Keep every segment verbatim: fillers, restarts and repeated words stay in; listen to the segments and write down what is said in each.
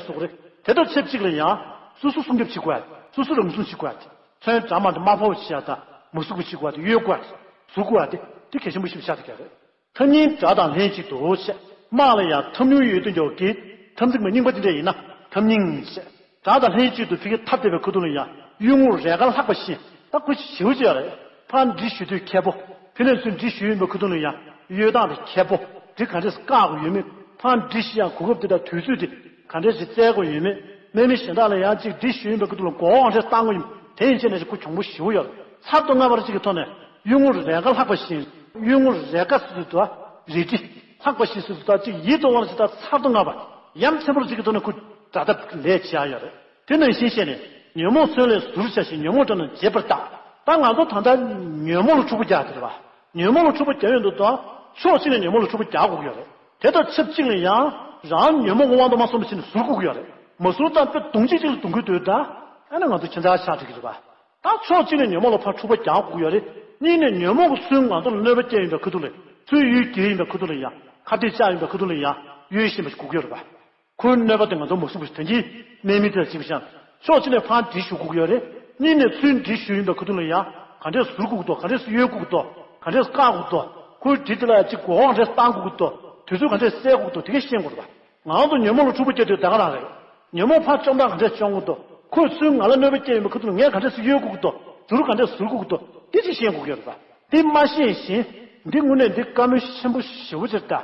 སོགས་རེད། དེ་དང་ཆབས་ཅིག་ལ་ཡང་སོ་སོ་སྲུང་སྐྱོབ་བྱེད་དགོས་ཡ། སོ་སོ་རང་སྲུང་བྱེད་དགོས་ཡ། མཚོན་འདྲ་མ་འདྲ་དམའ་ཕབ་བྱེད་ཡ་དང་མ་ཟུག་པ་བྱེད་དགོས་ཡ་དང་གཡོལ་དགོས་ཡ། ཟུར་དགོས་ཡ་དེ་དེ་གལ་ཆེན་པོ་ཞིག་ཆགས་ཀྱི་རེད། ཐབས་རྙིང་དགྲ་དང་ལྷན་ཅིག་ཏུ་བྱས། དམག་ལ་ཡང་ཐབས་ཉུང་ཡོད་དུ་འཇོག་གི། འཐབ་འཛིང་པ་རྙིང་པ་དེ་འདྲ་ཡིན་ན་འཐབ་རྙིང་བྱས། དགྲ་དང་ལྷན་ཅིག་ཏུ་ཕ་གིར་འཐབ་བསྡད་པའི་ཁ་ཐུག་ལ་ཡང་གཡུལ་ངོར་རས་དཀར་ལྷགས་པ་བཞིན་ད་ཁོ་ཞེ་པོ་ཅིག་ཡོད་རེད། ཕར་འདྲི་ཞུ་དུས་མཁས་པོ། ཕ་ལན་ཚུར་འདྲི་ཞུས་ཡོང་པའི་ཁ་ཐུག་ལ་ཡང་གཡོལ་སྟངས་དེ་མཁས་པོ། འདྲི་ག་འདྲས་བཀག་དགོས་ཡོད་མེད། ཕར་འདྲི་ཞུ་ཡང་གོ་སྐབས་དེ་དང་དུས་ཚོད་དེ་ག་འདྲས་ཞིག་བཙལ་དགོས་ཡོད་མེད། དམག་མི་གཞན་དག་ལ་ཡང་གཅིག་འདྲི་ཞུས་ཡོང་པའི་ཁ་ཐུག་ལ་གོ་བ་ག་འདྲས་བཏང་དགོས་ཡོད་མེད། དེ་ཡན་ཆད་ནས་ཁོ་གྱོང་པོ་ཞེ་པོ་ཡོད་རེད། ཚར་དང་ལྔ་བར་གཅིག་གི་ཐོག་ནས་གཡུལ་ངོར་རས་དཀར་ལྷགས་པ་བཞིན་གཡུལ་ངོར་རས་དཀར་སུ་དུ་རལ་གྲི་ལྷགས་པ་བཞིན་སུ་དུ་ད་གཅིག་ཡིད་དུ་འོང་བ་ཞིག་ད་ཚར་དང་ལྔ་བར་ཡ་མཚན་པོར་གཅིག་གི་ཐོག་ནས་ཁོ་དགྲ་འཐབ་ལས་བྱེད་ཡ་ཡོད་རེད། དེ་ནང་བཞིན་བཤད་ནས་ཉོན་མོངས་མཚོན་ལས་ཟུར་བྱ་ཞིང་ཉོན་མོངས་དགྲ་རྣམས་བརྗེད་པར་བརྟག་ད་ང་ཚོ་ད་ལྟ་ཉོན་མོངས་ལ་འཁྲུག་པ་རྒྱག་དེ་རེད་བ། ཉོན་མོངས་ལ་འཁྲུག་པ་རྒྱག་ཡོང་དུས་ད་ཕྱོགས་གཅིག་ནས་ཉོན་མོངས་ལ་འཁྲུག་པ་རྒྱག་དགོས་ཀྱི་ཡོད་རེད། དེ་དང་ཆབས་ཅིག་ལ་ཡང་རང་ཉོན་མོངས་ཀྱི་དབང་དུ་མ་སོང་བ་བྱས་ནས་ཟུར་དགོས་ཀྱི་ཡོད་རེད། མ་ཟུར་ཙང་དཔེ་གདོང་གཅིག་གཅིག་ལ་གདོང་གུས་སྡོད་ད་ཨ་ནི་ང་ཚོ་ཁྱིམ་ཚང་ཆགས་འགྲིག་གི་རེད་བ། ད་ཕྱོགས་གཅིག་ནས་ཉོན་མོངས་ལ་ཕར་འཁྲུག་པ་རྒྱག་དགོས་ཀྱི་ཡོད་རེད། གཉིས་ནས་ཉོན་མོངས་ཀྱིས་ཚུར་ང་ཚོ་ལ་གནོད་པ་སྐྱེལ་ཡོང་པའི་ཁ་ཐུག་ལ་ཚུར་གཡོལ་སྐྱེལ་ཡོང་པའི་ཁ་ཐུག་ལ་ཡང་ཁ་གཏད་བཅག་ཡོང་པའི་ཁ་ཐུག་ལ་ཡང་གཡོལ་ཤེས་པ་ཞིག་དགོས་ཀྱི་ཡོད་རེད་བ། ཁོའི་གནོད་པ་དེ་ང་ཚོ་མ་ཟུག་པ་ཞིག་དོན་གྱིས་དམག་མི་དེ་ལ་བྱིན་པ་བཞིན་ཕྱོགས་གཅིག་ནས་ཕར་འདྲི་ཞུ་དགོས་ཀྱི་ཡོད་རེད། གཉིས་ནས་ཚུར་འདྲི་ཞུ་ཡོང་པའི་ཁ་ཐུག་ལ་ཡང་ག་འདྲས་ཟུར་དགོས་ཀྱི་འདུག་ག་འདྲས་གཡོལ་དགོས་ཀྱི་འདུག་ག་འདྲས་བཀག་དགོས་ཀྱི་འདུག་ཁོའི་འདྲི་དེ་ལ་ཅིག་གོ་བ་ག་འདྲས་བཏང་དགོས་ཀྱི་འདུག་དུས་ཚོད་ག་འདྲས་སེལ་དགོས་ཀྱི་འདུག་དེ་གས་ཤེས་དགོས་རེད་བ། ང་ཚོ་ཉོན་མོངས་ལ་འཁྲུག་པ་བསྐྱལ་དུས་ད་ག་རང་རེད། ཉོན་མོངས་ཕར་བཅོམ་སྟངས་ག་འདྲས་བཅོམ་དགོས་འདུག་ཁོས་ཚུར་ང་ལ་གནོད་པ་སྐྱེལ་ཡོང་པའི་ཁ་ཐུག་ལ་ངས་ག་འདྲས་སེ་གཡོལ་དགོས་ཀྱི་འདུག་ཟུར་ག་འདྲས་ཟུར་དགོས་ཀྱི་འདུག་འདི་ཅིག་ཤེས་དགོས་ཀྱི་རེད་བ། འདི་མ་ཤེས་བཞིན་འདི་དངོས་གནས་འདི་བཀའ་མོལ་ཆེན་པོ་ཞེ་པོ་ཅིག་རེད་ད།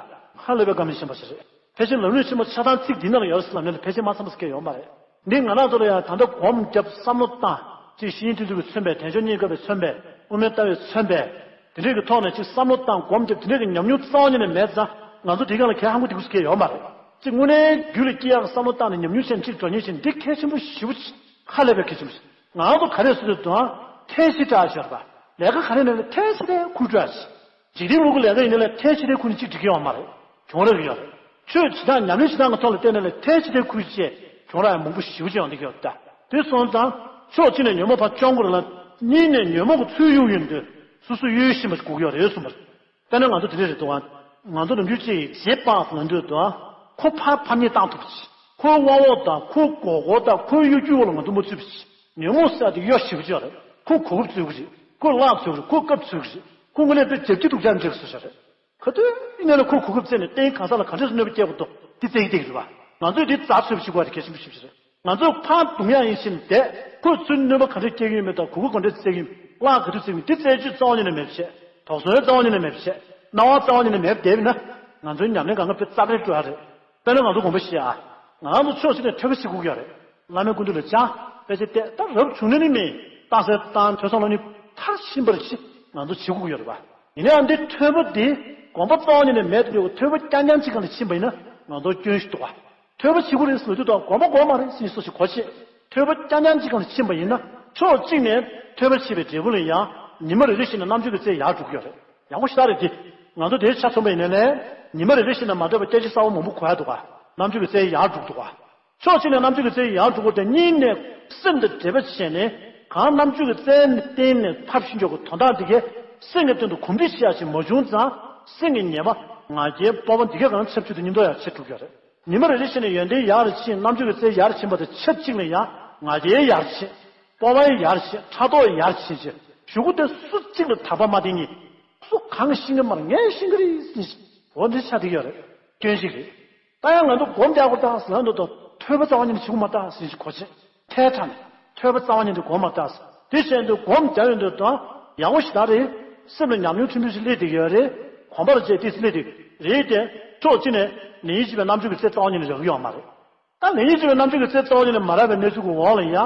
ཧ་ལས་པའི་བཀའ་མོལ་ཆེན་པོ་ཞིག་རེད། ཕལ་ཆེར་ལམ་རིམ་ཆེན་མོ་ཆ་ཚང་ཚིག་འདི་ནང་ལ་ཡོད་རེད་ཟེར་ལབ་ནས་ལ་ཕལ་ཆེར་མ་འཚམས་པ་ཟེར་མཁན་ཡོད་མ་རེད། འདི་ང་རང་ཚོ་ལ་ཡང་ད་ལྟ་སྒོམ་བརྒྱབ་བསམ་བློ་བཏང་། ཅིག་ཤེས་ཡོན་ཐོན་ཚུལ་གྱིས་མཚོན་པའི་དལ་འབྱོར་རྙེད་དཀའ་བས་མཚོན་པའི་དབུ་མའི་ལྟ་བས་མཚོན་པའི་དེ་འདྲས་ཀྱི་ཐོག་ནས་ཅིག་བསམ་བློ་བཏང་སྒོམ་བརྒྱབ་དེ་འདྲས་ཀྱི་ཉམས་མྱོང་རྩ་བ་ཉིད་ནས་མེད་ཙང་ང་ཚོ་དེ་སྒང་ལ་གལ་ཧ་གོ་དེ་གུ་སུ་གལ་ཡོད་མ་རེད། ཅིག་དངོས་གནས་རྒྱུད་ལ་སྐྱེ་ཡག་བསམ་བློ་བཏང་ནས་ཉམས་མྱོང་བྱས་ནས་ཅིག་འགྲོ་ཉེན་བྱས་ནས་འདི་གལ་ཆེན་པོ་ཞེ་པོ་ཅིག་ཧ་ལས་པའི་གལ་ཆེན་པོ་ཞིག་ང་ཚོ་ག་རེ་ཟེར་དུས་དང་ཐེངས་ཤིག་བསྒྲགས་ཤོར་བ། ལས་ཀ་ག་རེ་ནས་ཐེངས་ཤིག་དེ་ཁུར་བསྒྲགས་ཤིག་འཇིག་རྟེན་ལུགས་ཀྱི་ལས་ཀ་ཡིན་ན་ལས་ཐེངས་ཆེ་དེ་ཁུར་ནས་གཅིག་འགྲིག་གི་ཡོད་མ་རེད། གྱོང་རག་གི་ཡོད་རེད། ཆོས་བྱེད་སྟངས་ཉམས་ལེན་བྱེད་སྟངས་ཀྱི་ཐོག་ལ་བལྟས་ན་ལས་ཐེངས་ཆེ་དེ་ཁུར་བྱས་གྱོང་རག་ཡང་མང་པོ་ཞེ་པོ་ཅིག་ཡོང་བསྡད་ཀྱི་ཡོད་རེད་ད། དེ་སོང་ཙང་ཕྱོགས་གཅིག་ནས་ཉོན་མོངས་ཕར་བཅོམ་དགོས་རེད་ལ། གཉིས་ནས་ཉོན་མོངས་ཀྱིས་ཚུར་གཡུག་ཡོང་དུས་སོ་སོ་གཡོལ་ཤེས་པ་ཞིག་དགོས་ཀྱི་ཡོད་རེད་གསུངས་པ་རེད། དཔེར་ན་ང་ཚོ་དེ་འདྲ་རེད་འདུག་ཨ། ང་ཚོ་ནམ་རྒྱུན་ཅིག་བྱེད་པ་ཟེར་ལབ་དུས་དང་ཁོ་ཕར་ཕམ་ཉེས་བཏང་ཐུབ་པ་ཅིག་ཁོའི་དབང་འོག་དང་ཁོའི་མགོ་སྐོར་དང་ཁོའི་གཡོ་སྒྱུའི་འོག་ལ་ང་ཚོ་མ་ཚུད་པ་ཅིག་ཉོན་མོངས་ཟེར་ཡ་དེ་གཡོ་ཞེ་པོ་ཅིག་ཡོད་རེད། ཁོ་གོ་སྐབས་འཚོལ་གི་རེད། ཁོ་གླགས་འཚོལ་གི་རེད། ཁོ་སྐབས་འཚོལ་གི་རེད། ཁོ་དངོས་གནས་དཔེ་རྒྱབ་ཀྱི་སྡུག་ཅག་འགྲིག་སོ་ཞིག་རེད། ག་དུས་ཡིན་ན་ལ་ཁོ་གོ་སྐབས་བཙལ་ནས་རྟེན་གང་ཟག་ལ་ག་འདྲས་སེ་གནོད་པ་སྐྱེལ་དགོས་འདུག་འདི་བཙལ་གྱི་བསྡད་ཀྱི་རེད་བ། ང་ཚོས་འདི་རྩ་འཚོལ་བ་ཞིག་དགོས་པ་དེ་གལ་ཆེན་པོ་ཞེ་པོ་ཅིག་རེད། ང་ཚོས་ཕར་རྡུང་ཡག་ཡིན་ཕྱིན་བསྡད། ཁོས་ཚུར་གནོད་པ་ག་འདྲས་སྐྱེལ་གྱི་ཡོད་མེད་དང་གོ་སྐབས་ག་འདྲས་བཙལ་གྱི་ཡོད་མེད། གླགས་ག་འདྲས་བཙལ་གྱི་ཡོད་མེད། འདི་རྩད་གཅོད་རྩ་བ་ཉིད་ནས་མེད་པ་བྱས། དོགས་ཟོན་རྩ་བ་ཉིད་ནས་མེད་པ་བྱས། སྣང་བ་རྩ་བ་ཉིད་ནས་མེད་པ་བསྡད་པ་ཡིན་ན་ང་ཚོའི་ཉམས་ལེན་གང་ག་དཔེ་རྩ་བྲལ་འགྲོ་ཡ་རེད། དཔེར་ན་ང་ཚོ་དགོངས་པ་བཞེས་ཨ། ང་རང་ཚོ་ཕྱོགས་གཅིག་ནས་ཐོས་པ་བྱེད་དགོས་ཀྱི་ཡོད་རེད། བླ་མའི་སྐུ་མདུན་ལ་བཅར། དཔེ་ཆ་བལྟས། ད་རབ་བྱུང་ན་ནི་མིན། རྟགས་གསལ་བཏང་། ཐོས་བསམ་སློབ་གཉེར་མཐར་ཕྱིན་པར་ཅིག་ང་ཚོ་བྱེད་དགོས་ཀྱི་ཡོད་རེད་པ། ཡིན་ན་ཡང་འདི་ཐོས་པ་འདི་དགོངས་པ་རྩ་བ་ཉིད་ནས་མེད་དུ་འགྲོ། ཐོས་པ་རྐྱང་རྐྱང་གཅིག་སྒང་ལ་ཕྱིན་པ་ཡིན་ན་ང་ཚོར་སྐྱོན་ཞིག་འདུག་ག་ཐོས་པ་བྱེད་དགོས་རེད་ཟེར་དུས་དང་དགོངས་པ་དགོས་མ་རེད་ཟེར་སོགས་ཤིག་གོ་ཆེ། ཐོས་པ་རྐྱང་རྐྱང་གཅིག་སྒང་ལ་ཕྱིན་པ་ཡིན་ན་ཕྱོགས་གཅིག་ནས་ཐོས་པ་བྱེད་པའི་འབྲས་བུ་ལ་ཡང་ཉི་མ་རེ་རེ་བཞིན་ནས་རྣམ་དཔྱོད་ཀྱི་རྩལ་ཡར་འགྲོ་གི་ཡོད་རེད། ཡག་པོ་ཞེ་དྲག་རེད་དེ། ང་ཚོ་དེའི་ཆ་མཚོན་པ་ཡིན་ན་ལས་ཉི་མ་རེ་རེ་བཞིན་ནས་མ་འདོད་པ་སྐད་ཆ་གསར་པ་མང་པོ་གོ་ཡ་འདུག་ག་རྣམ་དཔྱོད་ཀྱི་རྩལ་ཡར་འགྲོ་གི་འདུག་ག་ཕྱོགས་གཅིག་ནས་རྣམ་དཔྱོད་ཀྱི་རྩལ་ཡར་འགྲོ་གི་འདུག་དེ་གཉིས་ནས་སེམས་དང་འབྲེལ་བ་བྱས་ནས་གང་རྣམ་དཔྱོད་ཀྱི་རྩལ་ནི་བརྟེན་ནས་ཕར་ཕྱིན་ཆོག་གི་དོན་དག་འདི་གས་སེམས་ཀྱི་སྟེང་དུ་གོམས་འདྲིས་བྱེད་ཡ་ཞིག་མ་བྱུང་ཙང་སེམས་ཀྱི་ཉེས་པ་ང་རྒྱལ་སྤོབས་པ་འདི་གས་གང་ཆབས་ཅིག་ཏུ་མཉམ་དུ་ཡར་ཕྱིན་འགྲོ་གི་ཡོད་རེད། ཉི་མ་རེ་རེ་བཞིན་ནས་ཡོན་ཏན་ཡར་ཕྱིན། རྣམ་དཔྱོད་ཀྱི་རྩལ་ཡར་ཕྱིན་པ་དང་ཆབས་ཅིག་ལ་ཡང་ང་རྒྱལ་ཡར་ཕྱིན། སྤོབས་པ་ཡར་ཕྱིན། ཕྲག་དོག་ཡར་ཕྱིན་བྱས་གཞུག་གུ་དེ་སུ་གཅིག་ལ་ཐག་པ་མ་བརྟེན་ནས་སུ་གང་ཤེས་ཀྱི་མ་རེད། ངས་ཤེས་ཀྱི་རེད་ཟེར་འོ་འདི་ཆགས་བསྡད་ཡོད་རེད། སྐྱོན་ཞིག་རེད། ད་ཡང་ང་ཚོ་སྒོམ་རྒྱག་དགོས་ད་ཟེར་ན་འདུག་དང་ཐོས་པ་རྩ་བ་ཉིད་ནས་བྱེད་དགོས་མ་ད་ཟེར་གོ་ཆེ། ཐལ་དྲགས་ནས་ཐོས་པ་རྩ་བ་ཉིད་ནས་སྒོམ་མ་ད་ཟེར། དེ་བྱས་འདུག་སྒོམ་རྒྱག་ཡོང་འདུག་དང་ཡག་པོ་ཞེ་དྲག་རེད། སེམས་ལ་ཉམས་མྱོང་ཕྲན་བུ་ཞིག་སླེབས་བསྡད་ཡོད་རེད། གོམས་པར་བྱས་ཏིས་སླེབས་བསྡད་རེད་དེ། ཕྱོགས་གཅིག་ནས་ནད་ཡིད་ཆེས་པའི་རྣམ་དཔྱོད་ཀྱི་རྩལ་རྩ་བ་ཉིད་ནས་རག་གི་ཡོད་མ་རེད། ད་ལན་ཡིན་གཅིག་པའི་རྣམ་དཔྱོད་ཀྱི་རྩལ་རྩ་བ་ཉིད་ནས་མ་རག་པའི་གནས་ཚུལ་གྱི་འོག་ལ་ཡང་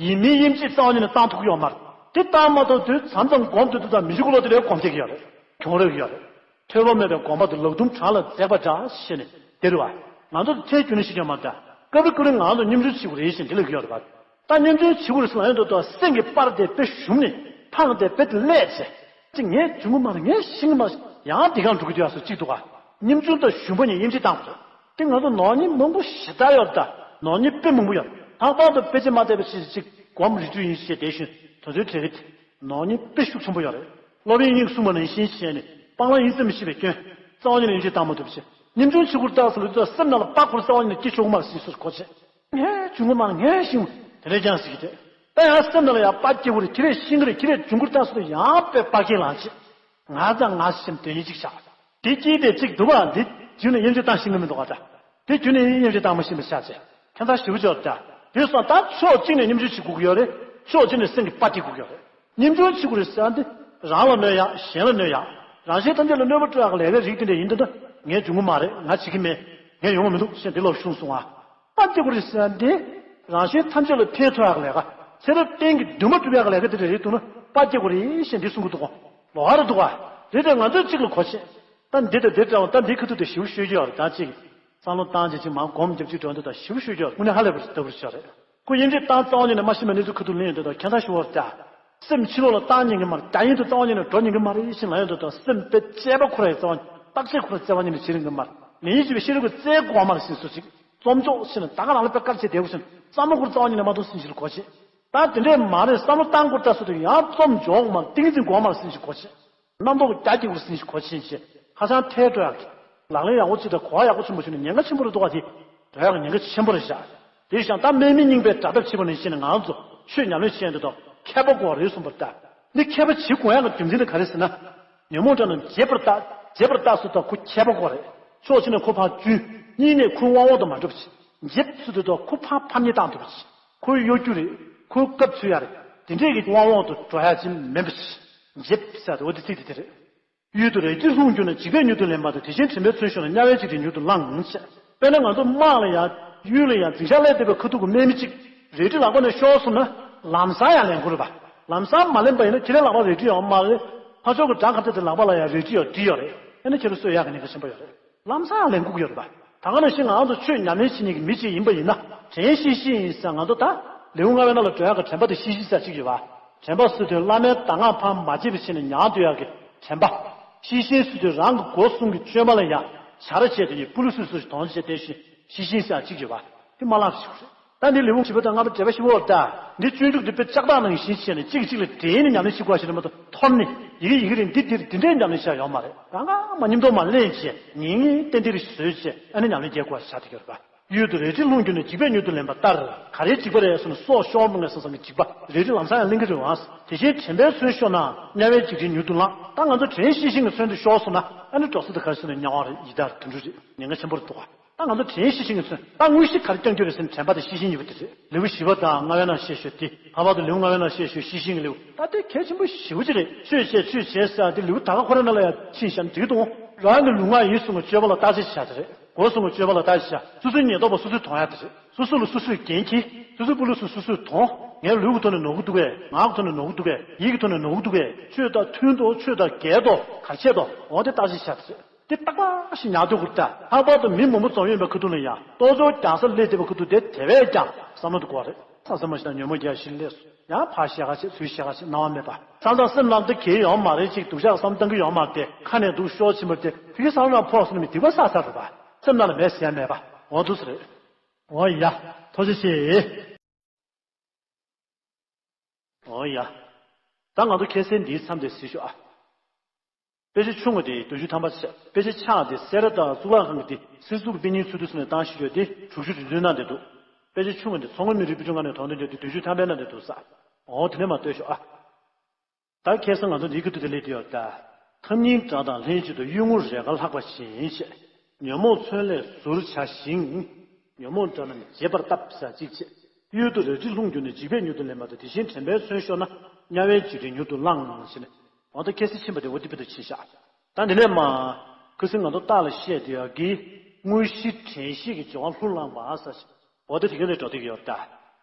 ཡིན་མིན་དབྱེ་འབྱེད་རྩ་བ་ཉིད་ནས་བཏང་ཐུབ་ཀྱི་ཡོད་མ་རེད། དེ་བཏང་མ་ཐུབ་དུས་མཚམས་མཚམས་སྒོམ་དུས་དུས་དང་མི་འཇུག་ལོ་དེ་ལས་སྒོམ་བྱེད་ཀྱི་ཡོད་རེད། གྱོང་རག་གི་ཡོད་རེད། ཐོས་པ་མེད་པའི་སྒོམ་པ་དེ་ལག་རྡུམ་བྲག་ལ་འཛེགས་པ་འདྲ་ཞེས་ནས་དེ་རེད་བ། ང་ཚོ་དེ་ཐལ་འགྱུར་ནི་ཞིག་ཀྱང་མ་རེད། སྐབས་རེ་སྐབས་རེ་ང་ཚོ་སྙོམ་ཆུང་བྱེད་དགོས་རེད་ཞེས་འདི་ལབ་ཀྱི་ཡོད་རེད་བ། ད་སྙོམ་ཆུང་བྱེད་དགོས་རེད་ཟེར་ལབ་ཡོང་དུས་ད་སེམས་ཀྱི་པར་དེ་དཔེ་ཞུམ་ནས་ཕངས་དེ་དཔེ་དེ་ཀླད་བྱས། ཅིག་ངས་འཇུག་གི་མ་རེད། ངས་ཤེས་ཀྱི་མ་རེད། ཡང་འདི་གང་འགྲོ་གི་འདུག་ཡ་སུ་གཅིག་འདུག་ག་སྙོམ་ཆུང་དང་ཞུམ་པ་གཉིས་དབྱེ་འབྱེད་བཏང་དགོས། དེ་ང་ཚོ་ནོར་གཉིས་མང་པོ་ཞེ་དྲག་ཡོད་ད། ནོར་གཉིས་དཔེ་མང་པོ་ཡོད། ལྷག་པར་དུ་དཔེ་ཆ་མ་བལྟས་པ་ཞིག་ཅིག་སྒོམ་རིག་རུས་ཡིན་ཞེས་དེ་བཞིན་དོན་ཚོའི་གྲས་ཀྱི་ནོར་གཉིས་དཔེ་ཤུགས་ཆེན་པོ་ཡོད་རེད། སློབ་དཔོན་དབྱིག་གསུངས་པ་ནང་བཞིན་བྱས་ནས་སྤང་བླང་ཡིན་ཙམ་ཞེས་པའི་སྐྱོན་རྩ་བ་ཉིད་ནས་དབྱེ་འབྱེད་བཏང་མ་ཐུབ་པ་བྱས། སྙོམ་ཆུང་བྱེད་དགོས་རྟགས་སུ་ལུས་ཚོ་སེམས་ནང་ལ་དཔག་པར་རྩ་བ་ཉིད་ནས་སྐྱེ་ཆོག་གི་མ་རེད་ཟེར་སོགས་གོ་ཆེ། ངས་འབྱུང་གི་མ་རེད། ངས་ཤེས་དེ་ལས་ཀྱང་ཟེར་གྱི་རེད། ད་ཡང་སེམས་ནང་ལ་ཡང་དཔའ་སྐྱེ་བོ་རེད། ཁྱེད་རས་ཤེས་ཀྱི་རེད། ཁྱེད་རས་འབྱུང་གི་རེད། ད་སོ་ཡང་དཔེ་དཔའ་སྐད་ལངས་བྱེད། ང་དང་ང་སེམས་དོན་གཉིས་གཅིག་བཞག་དེ་སྐྱིད་དེ་གཅིག་འདུག་ག་འདི་རྒྱུ་ནས་ཡེ་ཤེས་བཏང་ཤེས་ཀྱི་མི་འདུག་ག་ད། དེ་རྒྱུ་ནས་ཡེ་ཤེས་བཏང་མ་ཤེས་པ་ཆགས་ཚེ་ཁྱད་མཚར་ཞེ་པོ་ཅིག་ཡོད་རེད་ད། དེ་སོང་ད་ཕྱོགས་གཅིག་ནས་སྙོམས་འཇུག་བྱེད་དགོས་ཀྱི་ཡོད་རེད། ཕྱོགས་གཅིག་ནས་སེམས་ཀྱི་དཔའ་སྐྱེ་དགོས་ཀྱི་ཡོད་རེད། སྙོམས་འཇུག་བྱེད་དགོས་རེད་ཟེར་ཡ་འདི་རང་ལ་གནོད་ཡག་གཞན་ལ་གནོད་ཡག་རང་གཞན་ཐམས་ཅད་ལ་གནོད་པ་སྤྲོད་ཡག་གི་ལས་ཀའི་རིགས་དེ་འདྲ་ཡིན་དུས་ད་ངས་འབྱུང་གི་མ་རེད། ང་བྱེད་ཀྱི་མེད། ངས་ཡོང་གི་མི་འདུག་ཟེར་འདི་ལོག་ཤུགས་སོང་ཨ། དཔའ་སྐྱེ་དགོས་རེད་ཟེར་ཡ་འདི་རང་གཞན་ཐམས་ཅད་ལ་ཕན་ཐོགས་ཡག་གི་ལས་ཀ། ཚེ་རབས་གཏན་གྱི་འདུན་མ་འགྲུབ་ཡག་གི་ལས་ཀ་དེ་འདྲ་རེད་འདུག་ན་དཔའ་སྐྱེ་དགོས་རེད་ཟེར་འདི་གསུང་གི་འདུག་གོ་ལོགས་ཀ་རེད་འདུག་ག་རེད་དེ་ང་ཚོས་གཅིག་ལ་གོ་ཆེ། ད་འདི་དང་འདི་འདྲ་བ་ད་འདི་ཁ་ཐུག་དེ་ཞིབ་ཤོད་ཀྱི་ཡོད་རེད། ད་གཅིག་བསམ་བློ་བཏང་བྱས་ཅིག་མར་སྒོམ་རྒྱབ་ཅིག་འགྲོ་འདི་དང་ཞིབ་ཤོད་ཀྱི་ཡོད་རེད། དངོས་གནས་ཧ་ལས་པ་ཞིག་ལྟ་བུར་ཤོད་རེད། ཁོ་དབྱེ་འབྱེད་བཏང་རྩ་བ་ཉིད་ནས་མ་ཤེས་པའི་གནས་ཚུལ་ཁ་ཐུག་ལེན་ཡོང་དུས་དང་ཁྱད་མཚར་ཞིག་བར་ད། སེམས་ཕྱི་ལོགས་ལ་བཏང་ཉན་གི་མ་རེད། རྒྱ་ཡན་དུ་རྩ་བ་ཉིད་ནས་འགྲོ་ཉན་གི་མ་རེད་ཞེས་ལབ་ཡོང་དུས་དང་སེམས་དཔེ་དཔྱད་པ་ཁོ་རའི་རྩ་བ་ཉིད་བརྟག་དཔྱད་ཁོ་རའི་རྩ་བ་ཉིད་ནས་བྱེད་རིན་གི་མ་རེད། ལེན་ཡིན་ཅེས་པའི་ཤེས་རབ་ཀྱི་རྩལ་གོ་མ་རེད་ཟིན་སུ་ཅིག་རྩོམ་ཅོག་ཕྱིན་ནས་ད་ག་རང་ལ་དཔེ་དཀར་ཆེ་བསྡད་དགོས་ཟིན་བསམ་བློ་ཁོ་རྩ་བ་ཉིད་ནས་མ་གཏོང་ཟིན་ཞིག་ལ་གོ་ཆེ། ད་དེ་འདྲས་མ་རེད། བསམ་བློ་བཏང་དགོས་ལྟ་སུ་དུ་ཡང་རྩོམ་འཇོག་མ་རེད། ཏིང་འཛིན་གོ་མ་རེད་ཟིན་ཞིག་གོ་ཆེ། རྣམ་རྟོག་རྒྱ་སྐྱེ་བར་སེམས་ཤིག་གོ་ཆེན་ཆེ། ཧ་ཅང་ཐལ་འགྲོ་ཡག་གི། ལག་ལེན་ཡག་པོ་བྱེད་དང་གོ་བ་ཡག་པོ་ཆེན་པོ་བྱུང་ནས་ཉེན་ཁ་ཆེན་པོ་རེད་འདུག་ག་དེ། འགྲོ་ཡག་གི་ཉེན་ཁ་ཆེན་པོ་རེད་ཤག་དེ་བཞིན་ད་དམིགས་མེད་གཉིས་པའི་དགྲ་ཕེབས་བྱེད་པ་ནང་བཞིན་ནས་ང་ཚོ་ཆོས་ཉམས་ལེན་བྱེད་འདི་དང་མཁས་པ་དགོས་རེད་གསུངས་པ་ལྟར། འདི་མཁས་པ་བྱེད་དགོས་ཡག་གི་རྒྱུ་མཚན་དེ་ག་རེ་ཟེར་ན། ཉོན་མོངས་དགྲ་རྣམས་བརྗེད་པར་བརྟག་བརྗེད་པར་བརྟག་སུ་དང་ཁོ་མཁས་པ་དགོས་རེད། ཕྱོགས་གཅིག་ནས་ཁོ་ཕར་བཅུན། གཉིས་ནས་ཁོའི་དབང་འོག་ཏུ་མ་འགྲོ་བ་བྱེད། འཇེབ་སུ་དེ་དང་ཁོ་ཕར་ཕམ་ཉེས་བཏང་ཐུབ་པ་བྱེད། ཁོའི་གཡོ་སྒྱུ་རེད། ཁོའི་སྐབས་འཚོལ་ཡ་རེད། དེ་འདྲས་ཀྱི་དབང་འོག་ཏུ་འགྲོ་ཡ་ཅིག་མིན་པ་བྱེད། འཇེབ་ཟེར་དེ་འོ་དེ་ཚིག་དེ་དེ་རེད། གཡུལ་དུ་རལ་གྲི་ལྷུང་གྱུར་ན་འཇིགས་པས་མྱུར་དུ་ལེན་པ་དང་། དེ་བཞིན་དྲན་པས་མཚོན་ཤོར་ན་དམྱལ་བའི་འཇིགས་བྲལ་མྱུར་དུ་བླང་ཞེས། དཔེར་ན་ང་ཚོ་དམག་ལ་ཡང་གཡུལ་ལ་ཡང་འཛིང་ཆགས་སླེབས་བསྡད་པའི་ཁ་ཐུག་གི་རྨེག་མེ་གཅིག་རལ་གྲི་ལག་པ་ནས་ཤོར་སོང་ན་ལམ་སང་ཡང་ལེན་དགོས་རེད་པ། ལམ་སང་མ་ལེན་པ་ཡིན་ན་ཁྱེད་རའི་ལག་པ་རལ་གྲི་ཡོད་མ་རེད། ཕར་ཕྱོགས་ཀྱི་དགྲ་ཁ་ཚ་དེ་ལག་པ་ལ་ཡང་རལ་གྲི་ཡོད་གྲི་ཡོད་རེད། ཨ་ནི་ཁྱེད་རང་གསོད་ཡག་གི་ཉེན་ཁ་ཆེན་པོ་ཡོད་རེད། ལམ་སང་ལེན་དགོས་ཀྱི་ཡོད་རེད་པ། ད་ག་ནང་བཞིན་ང་ཚོ་ཆོས་ཉམས་ལེན་བྱེད་མཁན་གྱི་མི་གཅིག་ཡིན་པ་ཡིན་ན་དྲན་ཤེས་བཞིན་ཡིན་ཟེར། ང་ཚོ་ད་ལེའུ་ལྔ་པའི་ནང་ལ་འགྲོ་ཡག་གི་དྲན་པ་དེ་ཤེས་བཞིན་ཟེར་གཅིག་ཡོད་པ། དྲན་པ་ཟེར་དུས་བླ་མའི་གདམས་ངག་ཕར་མ་བརྗེད་པའི་ཆ་ནས་ཉར་སྡོད་ཡག་གི་དྲན་པ། ཤེས་བཞིན་ཟེར་དུས་རང་གི་སྒོ་གསུམ་གྱི་བཅོས་མ་ལ་ཡང་བྱ་ར་བྱས་དེ་ཉིད་སྤུ་ལུ་སུ་སུ་ཞིག་དོང་བྱས་དེ་བཞིན་ཤེས་བཞིན་ཟེར་གཅིག་ཡོད་པ། དེ་མ་བརླག་ཞིག་རེད། ད་འདི་ལེའུ་བཞི་པ་དང་ལྔ་པ་འབྲེལ་བ་ཞིབ་པོ་བར་ད། འདི་སྤྱོད་འཇུག་འདི་དཔེ་ལྕགས་ཐག་ནང་བཞིན་བྱས་ནས་གཅིག་གིས་གཅིག་ལ་འདྲེས་ནས་ཉམས་ལེན་བྱེད་དགོས་ཞེས་མ་གཏོགས་འཐོར་ནས་ཡི་གེ་ཡི་གེ་རེ་འདི་འདིར་འདི་འདྲའི་ཉམས་ལེན་བྱ་ཡོད་མ་རེད། རང་གང་མ་མཉམ་དུ་མ་ལེན་བྱས་ངེས་ངེས་ཏན་ཏན་རེ་བཟོས་བྱས་ཨ་ནི་ཉམས་ལེན་རྒྱག་དགོས་ཞེས་བྱ་དེ་གྱུར་པ། གཡུལ་དུ་རལ་གྲི་ལྷུང་གྱུར་ན་འཇིགས་པས་མྱུར་དུ་ལེན་པ་ལྟར། ག་རེའི་འཇིགས་པ་རེད་ཟེར་ན་སྲོག་ཤོར་མོ་ངས་བསམ་བསམ་གྱི་འཇིགས་པ་རལ་གྲི་ལམ་སང་ཡང་ལེན་གྱི་རེད་བ། དེ་བཞིན་དྲན་པས་མཚོན་ཤོར་ན་དམྱལ་བའི་འཇིགས་བྲལ་མྱུར་དུ་བླང་། ད་ང་ཚོ་དྲན་ཤེས་བཞིན་གྱི་མཚོན་དུ་ཤོར་སོང་ན་ཨ་ནི་འགྲོ་ས་དེ་ག་རེ་ཟེར་ན་དམྱལ་བ་རེད། ཡི་དྭགས་དུད་འགྲོ་རེད། ཉེན་ཁ་ཆེན་པོ་རེད་འདུག་ག་ད་ང་ཚོ་དྲན་ཤེས་བཞིན་གྱི་མཚོན། ད་དངོས་གཞི་ག་རེ་རྐྱང་རྐྱང་རེད་ཟེར་ན་དྲན་པ་དེ་ཤེས་བཞིན་ཡོད་པ་དེ་རེད། ལེའུ་བཞི་པ་དང་ལྔ་པའི་ནང་བཤད་ཤོས་དེ། ལྷག་པར་དུ་ལེའུ་ལྔ་པའི་ནང་བཤད་ཤོས་ཤེས་བཞིན་གྱི་ལེའུ། ད་དེ་གལ་ཆེན་པོ་ཞེ་པོ་ཅིག་རེད། ཆོས་བྱས་ཆོས་བྱས་ཟེར་དེ་ལེའུ་ད་ག་ཁོ་རང་ནང་ལ་ཡང་ཕྱིན་བཞག་ན་འགྲིག་གི་འདུག་རང་གི་ལུས་ངག་ཡིད་གསུམ་གྱི་སྤྱོད་པ་ལ་བརྟག་དཔྱད་བྱ་དེ་རེད། སྒོ་གསུམ་གྱི་སྤྱོད་པ་ལ་བརྟག་དཔྱད་བྱ། སོ་སོའི་ཉེན་རྟོག་པ་སོ་སོས་མཐོང་ཡ་དེ་རེད། སོ་སོ་ལ་སོ་སོས་འགན་འཁྱེར། སོ་སོའི་སྤུ་ལུ་སུ་སོ་སོས་མཐོང་། ངའི་ལུས་ཀྱི་ཐོག་ནས་ནོར་གྱི་འདུག་གས། ངག་གི་ཐོག་ནས་ནོར་གྱི་འདུག་གས། ཡིད་ཀྱི་ཐོག་ནས་ནོར་གྱི་འདུག་གས། ཆོས་དང་མཐུན་ཏོ་ཆོས་དང་འགལ་ཏོ་ག་རེ་བྱས་ཏོ་འོ་དེ་བརྟག་དཔྱད་བྱ་དེ་རེད། དེ་ཏག་ཏག་ཞིག་ཉར་སྡོད་དགོས་རེད་ད། ལྷག་པར་དུ་མི་མང་པོ་འཛོམས་ཡོད་པའི་ཁ་ཐུག་ལ་ཡང་རྟོག་ཚོགས་རྒྱག་ས་སླེབས་བསྡད་པའི་ཁ་ཐུག་དེ་དེ་བས་ཀྱང་བསམ་བློ་དེ་དགོས་རེད། ས་ས་མ་ཤི་ན་ཉོན་མོངས་རྒྱ་ཤི་ལས་སོ། ཡང་ཕར་བཤད་ཁ་བྱེད་ཚུར་བཤད་ཁ་བྱེད་སྣང་བ་མེད་པ། ས་མཚམས་སེམས་ནང་དུ་གལ་ཡོང་མ་རེད་ཅིག་སྡུག་ཅག་བསམ་བཏང་གི་ཡོང་མ་རེད་དེ་ཁ་ནས་སྡུག་ཤོག་ཕྱིན་པ་དེ་ཕ་གི་ས་ལ་ཕོག་སོང་ནས་མི་སྡིག་པ་བསགས་ཚར་རེད་པ། སེམས་ནང་ལ་མེད་ཟེར་ཡ་མེད་པ་འོ་འདུག་ས་རེད། འོ་ཡ། ཐུགས་རྗེ་ཆེ། འོ་ཡ། ད་ང་ཚོ་ཁ་སང་འདིའི་མཚམས་དེ་གཟིགས་ཤོག་ཨ། དཔེ་ཆ་ཆུང་ངུ་དེ་བདུན་ཅུ་ཐམ་པ་བྱས། དཔེ་ཆ་ཆག་དེ་སེ་ར་དང་གཙུག་ལག་ཁང་གི་དེ་སེར་གཟུགས་དཔེ་རྙིང་ཚུལ་དུ་སོང་ནས་བཏང་ཤེས་ཡོད་དེ་དྲུག་ཅུ་རེ་བདུན་ནང་དེ་འདུག་དཔེ་ཆ་ཆུང་ངུ་དེ་མཚོ་སྔོན་མི་རིགས་དཔེ་སྐྲུན་ཁང་ནས་དོ་དོན་བརྒྱབ་དེ་བདུན་ཅུ་ཐམ་པའི་ནང་དེ་འདུག་ས། འོ་དེ་ནས་མ་ལྟོས་ཤོག་ཨ། ད་ཁ་སང་ང་ཚོ་འདིའི་ཁ་ཐུག་དེ་སླེབས་དུས་ཡོད་ད། ཐབས་སྙིང་བྲལ་དང་ལྷན་ཅིག་ཏུ་གཡུལ་ངོར་རེས་འགའ་ལྷག་པ་བཞིན་བྱས། ཉོན་མོངས་མཚོན་ལས་ཟུར་བྱ་ཞིང་། ཉོན་མོངས་དགྲ་རྣམས་བརྗེད་པར་བལྟ་ཟེར་གཅིག་བྱས། གཡུལ་དུ་རལ་གྲི་ལྷུང་གྱུར་ནས་འཇིགས་པས་མྱུར་དུ་ལེན་པ་དང་དེ་བཞིན་དྲན་པས་མཚོན་ཤོར་ན་དམྱལ་བའི་འཇིགས་བྲལ་མྱུར་དུ་བླང་ཞེས་ནས། འོ་ད་ཁ་སང་ཕྱིན་པ་དེ་འོ་དེ་དཔེ་དུ་ཕྱིན་བཞག་ད་འདི་ནས་མ། ཁ་སང་ང་ཚོ་རྟགས་ལ་བཤད་དེ་ཡོད་ཀི། དངོས་གཞི་དྲན་ཤེས་ཀྱི་སྦྱོར་བ་ལྷུར་བླངས་པ་ཟེར་ཞིང་། འོ་ད་དེ་ག་ལས་འགྲོ་བསྡད་ཀྱི་ཡོད་ད།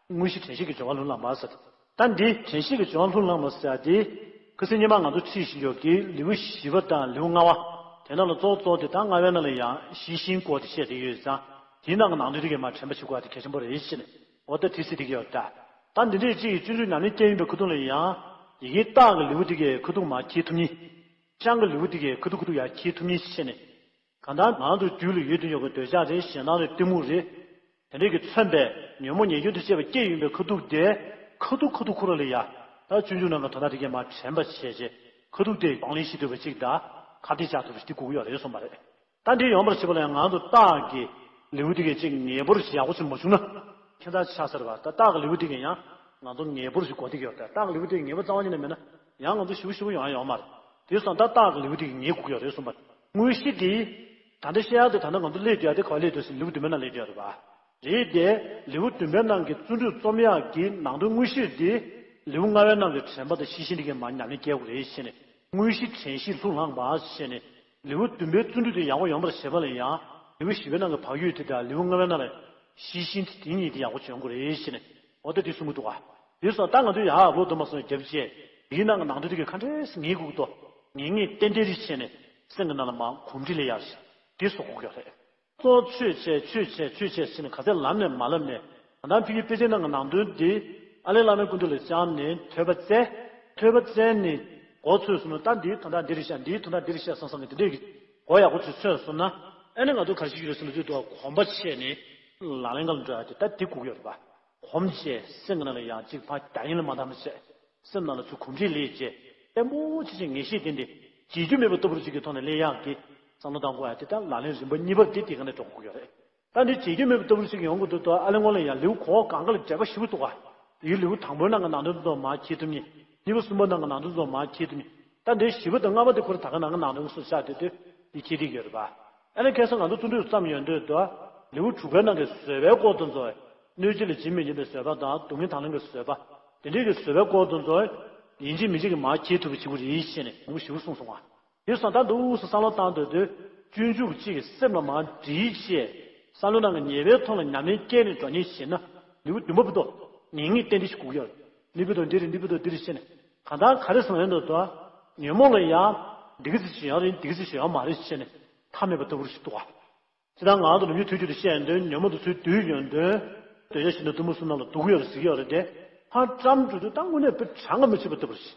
དངོས་གཞི་དྲན་ཤེས་ཀྱི་སྦྱོར་བ་ལྷུར་བླངས་པ་ཟེར། ད་འདི་དྲན་ཤེས་ཀྱི་སྦྱོར་བ་ལྷུར་བླངས་པ་ཟེར་ཡ་དེ། ཁ་སང་ཉི་མ་ང་ཚོ་ཁྲིད་བཞིན་ཡོད་ཀི་ལེའུ་བཞི་པ་དང་ལེའུ་ལྔ་པ། དེ་ནང་ལ་གཙོ་བོ་གཙོ་བོ་དེ་ད་ལྔ་པའི་ནང་ལ་ཡང་ཤེས་བཞིན་སྐོར་དེ་བཤད་བསྡད་ཡོད་ཙང་། དེའི་ནང་གི་ནང་དོན་དེ་གས་མར་དྲན་པ་བྱེད་དགོས་ཡ་དེ་གལ་ཆེན་པོ་རེད་ཟེར་ནས། འོ་ད་དེ་ཟེར་བསྡད་ཀྱི་ཡོད་ད། ད་འདི་འདྲས་ཅིག་གི་སྤྱོད་འཇུག་ཉམས་ལེན་བསྐྱལ་ཡིན་པའི་ཁ་ཐུག་ལ་ཡང་། ཡི་གེ་རྟགས་ཀྱི་ལེའུ་དེ་གས་ཁ་ཐུག་མར་འཁྱེར་ཐུབ་མཁན། ཤང་གི་ལེའུ་དེ་གས་ཁ་ཐུག་ཁ་ཐུག་ཡར་འཁྱེར་ཐུབ་མཁན་བྱས་ནས། གང་ལྟར་ང་རང་ཚོའི་རྒྱུད་ལ་ཡོད་དུ་ཡོད་པའི་འདོད་ཆགས་རེད། ཞེ་སྡང་རེད། གཏི་མུག་རེད། དེ་འདྲས་ཀྱིས་མཚོན་པའི་ཉོན་མོངས་ཉེས་སྐྱོན་དང་བཅས་པ་སྐྱེས་ཡོང་པའི་ཁ་ཐུག་དེ་ཁ་ཐུག་ཁ་ཐུག་ཁོ་རང་ལ་ཡ། ད་སྤྱོད་འཇུག་ནང་གི་དོན་དག་དེ་གས་མར་དྲན་པ་བྱས་རྗེས་ཁ་ཐུག་དེ་གདོང་ལེན་ཞུ་ཐུབ་པ་ཅིག་དང་ཁ་གཏད་བཅག་ཐུབ་པ་ཞིག་དེ་དགོས་ཀྱི་ཡོད་རེད་གསུངས་པ་རེད། ད་འདི་ཡོང་བར་བྱེད་པ་ལ་ཡང་ང་ཚོ་རྟགས་ཀྱི་ལེའུ་དེ་གས་ཅིག་ངེས་པར་ཞིག་ཡག་པོ་ཞིག་མ་བྱུང་ན། ཁྱད་མཚར་ཆགས་ཚར་བ། ད་སྟག་གི་ལེའུ་འདི་གིས་ཡང་ང་ཚོ་ངེས་པར་ཞིག་གོ་བསྡད་ཀྱི་ཡོད་རེད། སྟག་གི་ལེའུ་འདི་ངེས་པ་རྩ་བ་ཉིད་ནས་མེད་ན་ཡང་ང་ཚོ་ཞེ་པོ་ཞེ་པོ་ཡོང་ཡ་ཡོད་མ་རེད། དེ་སོང་ཙང་ད་སྟག་གི་ལེའུ་འདི་གིས་ངེས་དགོས་ཀྱི་ཡོད་རེད་གསུངས་པ། དངོས་གཞི་འདི་ད་ལྟ་བཤད་ཡ་དེ་ད་ལྟ་ང་ཚོ་སླེབས་ཀྱི་ཡ་དེ་ག་པར་སླེབས་འདུག་ཟེར་ན་ལེའུ་བདུན་པའི་ནང་སླེབས་ཀྱི་ཡོད་རེད་པ། རེད་དེ། ལེའུ་བདུན་པའི་ནང་གི་བརྩོན་འགྲུས་རྩོམ་ཡག་གི་ནང་དོན་དངོས་གཞི་དེ། ལེའུ་ལྔ་པའི་ནང་གི་དྲན་པ་དང་ཤེས་བཞིན་དེ་གའི་མར་ཉམས་ལེན་སྐྱེལ་དགོས་རེད་ཞེས་ནས། དངོས་གཞི་དྲན་ཤེས་ལྷུར་བླངས་པ་ཞེས་ནས། ལེའུ་བདུན་པའི་བརྩོན་འགྲུས་དེ་ཡག་པོ་ཡོང་བར་བྱེད་པ་ལ་ཡང་། ལེའུ་བཞི་པའི་ནང་གི་བག་ཡོད་དེ་དང་ལེའུ་ལྔ་པའི་ནང་ལ་ཤེས་བཞིན་དེ་དེ་གཉིས་དེ་ཡག་པོ་བྱུང་དགོས་རེད་ཞེས་ནས། འོ་ད་དེ་གསུང་གི་འདུག་ག་དེ་སོང་ད་ང་ཚོས་ཡག་ལོ་དུ་མ་སོང་རྒྱབ་བྱས། དེའི་ནང་གི་ནང་དོན་དེ་གའི་ག་འདྲས་ངེས་དགོས་ཀྱི་འདུག་ངེས་ངེས་ཏན་ཏན་རེད་ཞེས་ནས། སེམས་ཀྱི་ནང་ལ་མར་གོམས་འདྲིས་སླེབས་ཡག་ཞིག་དེ་བཟོ་དགོས་ཀྱི་རེད། གཙོ་ཆོས་བྱས་ཆོས་བྱས་ཆོས་བྱས་ཟེར་ནས་ག་ཚད་ལབ་ནས་མ་ལབ་ནས། ད་ལྟ་ཕ་གིའི་དཔེ་ཆའི་ནང་གི་ནང་དོན་འདི་ཨ་ལས་བླ་མའི་སྐུ་མདུན་ལ་བཅར་ནས་ཐོས་པ་བཙལ། ཐོས་པ་བཙལ་ནས་མགོ་ཚོས་སོང་ན། ད་འདིའི་དོན་དག་འདི་རེད་ཤག་འདིའི་དོན་དག་འདི་རེད་ཤག་བསམ་བསམ་གྱི་དེ་འདྲས་ཀྱི་མགོ་ཡག་པོ་ཅིག་ཚོས་སོང་ན། ཨ་ནི་ང་ཚོ་ག་རེ་ཞིག་ཡོད་རེད་ཟེར་ན་དུས་དུ་གོམས་པ་ཆད་ནས་ལག་ལེན་ཁ་ལ་འགྲོ་ཡག་དེ་ད་འདི་དགོས་ཀྱི་ཡོད་རེད་པ། གོམས་བྱས་སེམས་ཀྱི་ནང་ལ་ཡང་ཅིག་ཕར་རྒྱ་ཡན་ལ་མ་བཏང་བ་བྱས། སེམས་ནང་ལ་ཚུར་གོམས་འདྲིས་སླེབས་བྱས། བརྟན་པོ་ཆེ་ཆེ་ངེས་ཤེས་ལྡན་ཏེ། བརྗེད་རྒྱུ་མེད་པ་ལྟ་བུར་ཅིག་གི་ཐོག་ནས་སླེབས་ཡག་གི་བསམ་བློ་བཏང་དགོས་ཡ་དེ། ད་ལག་ལེན་རིམ་པ་གཉིས་པར་དེ་དེ་ག་ནས་འགྲོ་དགོས་ཀྱི་ཡོད་རེད། ད་འདི་བརྗེད་རྒྱུ་མེད་པ་ལྟ་བུར་ཅིག་ཡོང་གི་འདུག་ད་ཨ་ལས་སྔོན་ལ་ཡང་ལེའུ་གོ་བ་གང་ག་ལ་འབྲེལ་བ་ཞེ་པོ་འདུག་ག་དེའི་ལེའུ་དང་པོའི་ནང་གི་ནང་དོན་ཚོ་མར་འཁྱེར་ཐུབ་མཁན། གཉིས་པ་གསུམ་པ་ནང་གི་ནང་དོན་ཚོ་མར་འཁྱེར་ཐུབ་མཁན། ད་འདི་བཞི་པ་དང་ལྔ་པ་དེ་ཁོ་རང་ད་ག་ནང་གི་ནང་དོན་སུ་ཆགས་བསྡད་དུས་འདི་འཁྱེར་བསྡད་ཀྱི་ཡོད་རེད་པ། ཨ་ནི་ཁ་སང་ང་ཚོ་བརྩོན་འགྲུས་བརྩམས་ཡོང་དུས་དོ། ལེའུ་དྲུག་པའི་ནང་གི་བཟོད་པའི་སྐོར་དུ་མཛོད། གནོད་བྱེད་ལ་ཇི་མི་སྙམ་པའི་བཟོད་པ་དང་སྡུག་བསྔལ་དང་ལེན་གྱི་བཟོད་པ། དེ་འདྲའི་གི་བཟོད་པའི་སྐོར་དུ་མཛོད། ཡིན་གཅིག་མིན་གཅིག་གི་མར་འཁྱེར་ཐུབ་པ་བྱེད་དགོས་རེད་ཞེས་ནས་མང་པོ་ཞིག་གསུངས་སོང་བ། དེ་སོང་ད་འདུག་སེ་བསམ་བློ་བཏང་སྡོད་དུས། སྤྱོད་འཇུག་གཅིག་གི་སེམས་ལ་མར་འདྲིས་བྱས། བསམ་བློ་ནང་གི་ཉེས་པའི་ཐོག་ལ་ཉམས་ལེན་སྐྱེལ་ནས་འགྲོ་མཁན་ཞིག་ན། ལེའུ་བདུན་པ་བར་དུ་ངེས་ངེས་གཏན་གཏན་ཞིག་དགོས་ཀྱི་ཡོད་རེད། འདི་བར་དུ་འདི་རེད། འདི་བར་དུ་འདི་རེད་ཞེས་ནས། གང་ལྟར་ག་རེ་ཟེར་ན་ཡོད་འདུག་དོ། ཉོན་མོངས་ལ་ཡང་འདི་ག་ཅིག་བྱེད་ཡག་རེད། འདི་ག་ཅིག་བྱེད་ཡག་མ་རེད་ཞེས་ནས་མཐའ་མེད་པ་ལྟ་བུར་ཞིག་འདུག་ག་དེ་དང་ང་ཚོ་ནམ་རྒྱུན་ཐུགས་རྒྱུད་དུ་བཤད་ཡོང་དོན། ཉོན་མོངས་དེ་ཚུར་བསྡུས་ཡོང་དོན། འདོད་ཆགས་ཞེ་སྡང་གཏི་མུག་གསུམ་ནང་ལ་སྡུག་གི་ཡོད་རེད། ཟེར་གྱི་ཡོད་རེད་དེ། ཕར་བཀྲམ་འགྲོ་དུས་ད་དངོས་གནས་དཔེ་གྲངས་ཀ་མི་ཆོད་པ་ལྟ་བུར་ཞིག་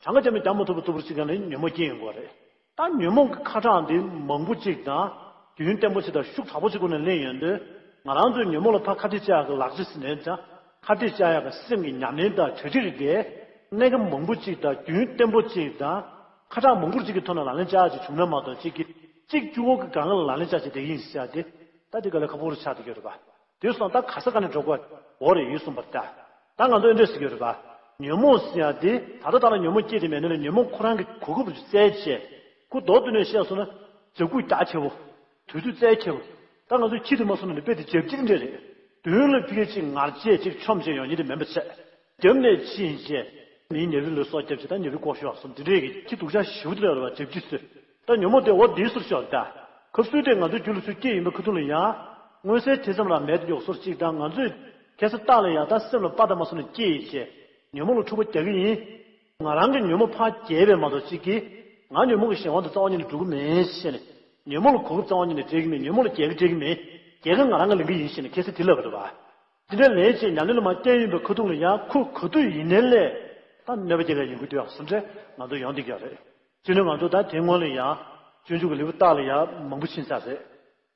གྲངས་ཀ་རྒྱབ་ནས་རྒྱག་མ་ཐུབ་པ་ལྟ་བུར་ཞིག་ག་ནས་ཉོན་མོངས་སྐྱེ་ཡོང་གི་རེད། ད་ཉོན་མོངས་ཀྱི་ཁ་གྲངས་འདི་མང་པོ་གཅིག་དང་། རྒྱུན་བརྟན་པོ་གཅིག་དང་ཤུགས་དྲག་པོ་གཅིག་སྒོ་ནས་ལེན་ཡོང་དུས། ང་རང་ཚོས་ཉོན་མོངས་ལ་ཕར་ཁ་གཏད་བཅག་ཡག་གི་ལག་ཆ་ཟེར་ནའི་འདྲ། ཁ་གཏད་བཅག་ཡག་གི་སེམས་ཀྱི་ཉམས་ལེན་དང་གྲ་སྒྲིག་རེད་དེ། གནད་འགག་མང་པོ་གཅིག་དང་རྒྱུན་བརྟན་པོ་གཅིག་དང་། ཁ་གྲངས་མང་པོ་གཅིག་གི་ཐོག་ནས་ལག་ལེན་བཅག་ཡག་ཅིག་བྱུང་ན་མ་གཏོགས། གཅིག་གིས་གཅིག་གཅིག་པོ་གི་སྒང་ལ་ལག་ལེན་བཅག་བྱས་བསྡད་ཀྱི་ཡིན་ཟེར་ཡག་དེ། ད་དེ་ག་ལས་ཁག་པོ་རུ་ཆགས་བསྡད་ཀྱི་ཡོད་རེད་པ། དེ་སོང་ད་ག་ས་ག་ནས་འགྲོ་དགོས་འོ་རེད་ཡིན་གསུངས་པ་རེད་ད། ད་ང་ཚོ་འདི་འདྲས་ཟེར་གྱི་ཡོད་རེད་པ། ཉོན་མོངས་ཟེར་ཡག་དེ་ད་ལྟ་ད་ལ་ཉོན་མོངས་སྐྱེས་དེ་མེད་ནའི་ལས་ཉོན་མོངས་ཁོ་རང་གི་གོ་སྐབས་རུ་བཙལ་བྱས། ཁོ་མདོར་བསྡུས་ནས་བཤད་སོང་ན། འཇབ་རྒོལ་རྒྱག་ཁྱེར་བོ། དུས་ཚོད་བཙལ་ཁྱེར་བོ། ད་ང་ཚོ་ཁྱི་དེ་མ་སོང་ན་ནི་དཔེ་དེ་རྒྱབ་ཁྱི་འདྲ་རེད། མདུན་ལ་ཕ་གི་ཅིག་ངར་བྱས་ཅིག་མཆོངས་བྱས་ཡོང་ཉིན་དེ་མིན་པ་བྱས། རྒྱབ་ནས་ཕྱིན་བྱས། མིའི་ཉེ་རིང་ལ་སོགས་རྒྱབ་བྱས་ད་ཉེ་རིང་ལྐོག་ཤོག་སོང་འདི་འདྲས་ཀྱི་ཁྱི་སྡུག་ཅག་ཞེ་པོ་དེ་འདྲ་རེད་པ། རྒྱབ་ཁྱི་ཚོས། ད་ཉོན་མོངས་དེ་འོ་འདིའི་ཟུར་ཤོག་ད། ཁ་སུས་དེ་ང་ཚོའི་རྒྱུད་ལ་ཚུར་སྐྱེས་ཡིན་པའི་ཁ་ཐུག་ལ་ཡང་། མངོན་གསལ་ཐེ་ཚོམ་རང་མེད་དུ་ཡོད་སོར་གཅིག་དང་། ང་ཚོས་ཁ་སང་རྟགས་ལ་ཡང་ད་སེམས་ལ་དཔའ་དང་མ་སོང་ནས་སྐྱེས་ཡིན་བྱས། ཉོན་མོངས་ལ་འཁྲུག་པ་རྒྱག་གི་ཡིན། ང་རང་གི་ཉོན་མོངས་ཕར་རྒྱས་པས་མ་གཏོགས་གཅིག་གིས། ང་ཉོན་མོངས་ཀྱི་གཞན་དབང་དུ་རྩ་བ་ཉིད་ནས་འགྲོ་གི་མེད་ཟེར་ནས། ཉོན་མོངས་ལ་གོ་སྐབས་རྩ་བ་ཉིད་ནས་སྤྲད་ཀྱི་མེད། ཉོན་མོངས་ལ་རྒྱལ་ཁ་སྤྲད་ཀྱི་མེད། རྒྱལ་ཁ་ང་རང་གིས་ལེན་གྱི་ཡིན་ཟེར་ནས་ཁ་སང་དེ་ལབ་པ་རེད་པ། དེ་འདྲའི་ལན་ཅིག་ཉམས་ལེན་ལ་མར་བསྐྱལ་ཡོང་པའི་ཁ་ཐུག་ལ་ཡང་ཁོ་ག་དུས་ཡིན་ནའི་ལས། ད་གནོད་པ་སྐྱེལ་ག་ཡོང་གི་འདུག་ཡག་བཟོ་འདྲ་ང་ཚོ་ཡོང་བསྡད་ཀྱི་ཡོད་རེད། སྤྱིར་ན་ང་ཚོ་ད་དེ་སྔོན་ལ་ཡང་། སྤྱོད་འཇུག་གི་ལེའུ་རྟགས་ལ་ཡང་མང་པོ་ཕྱིན་ཚར་རེད།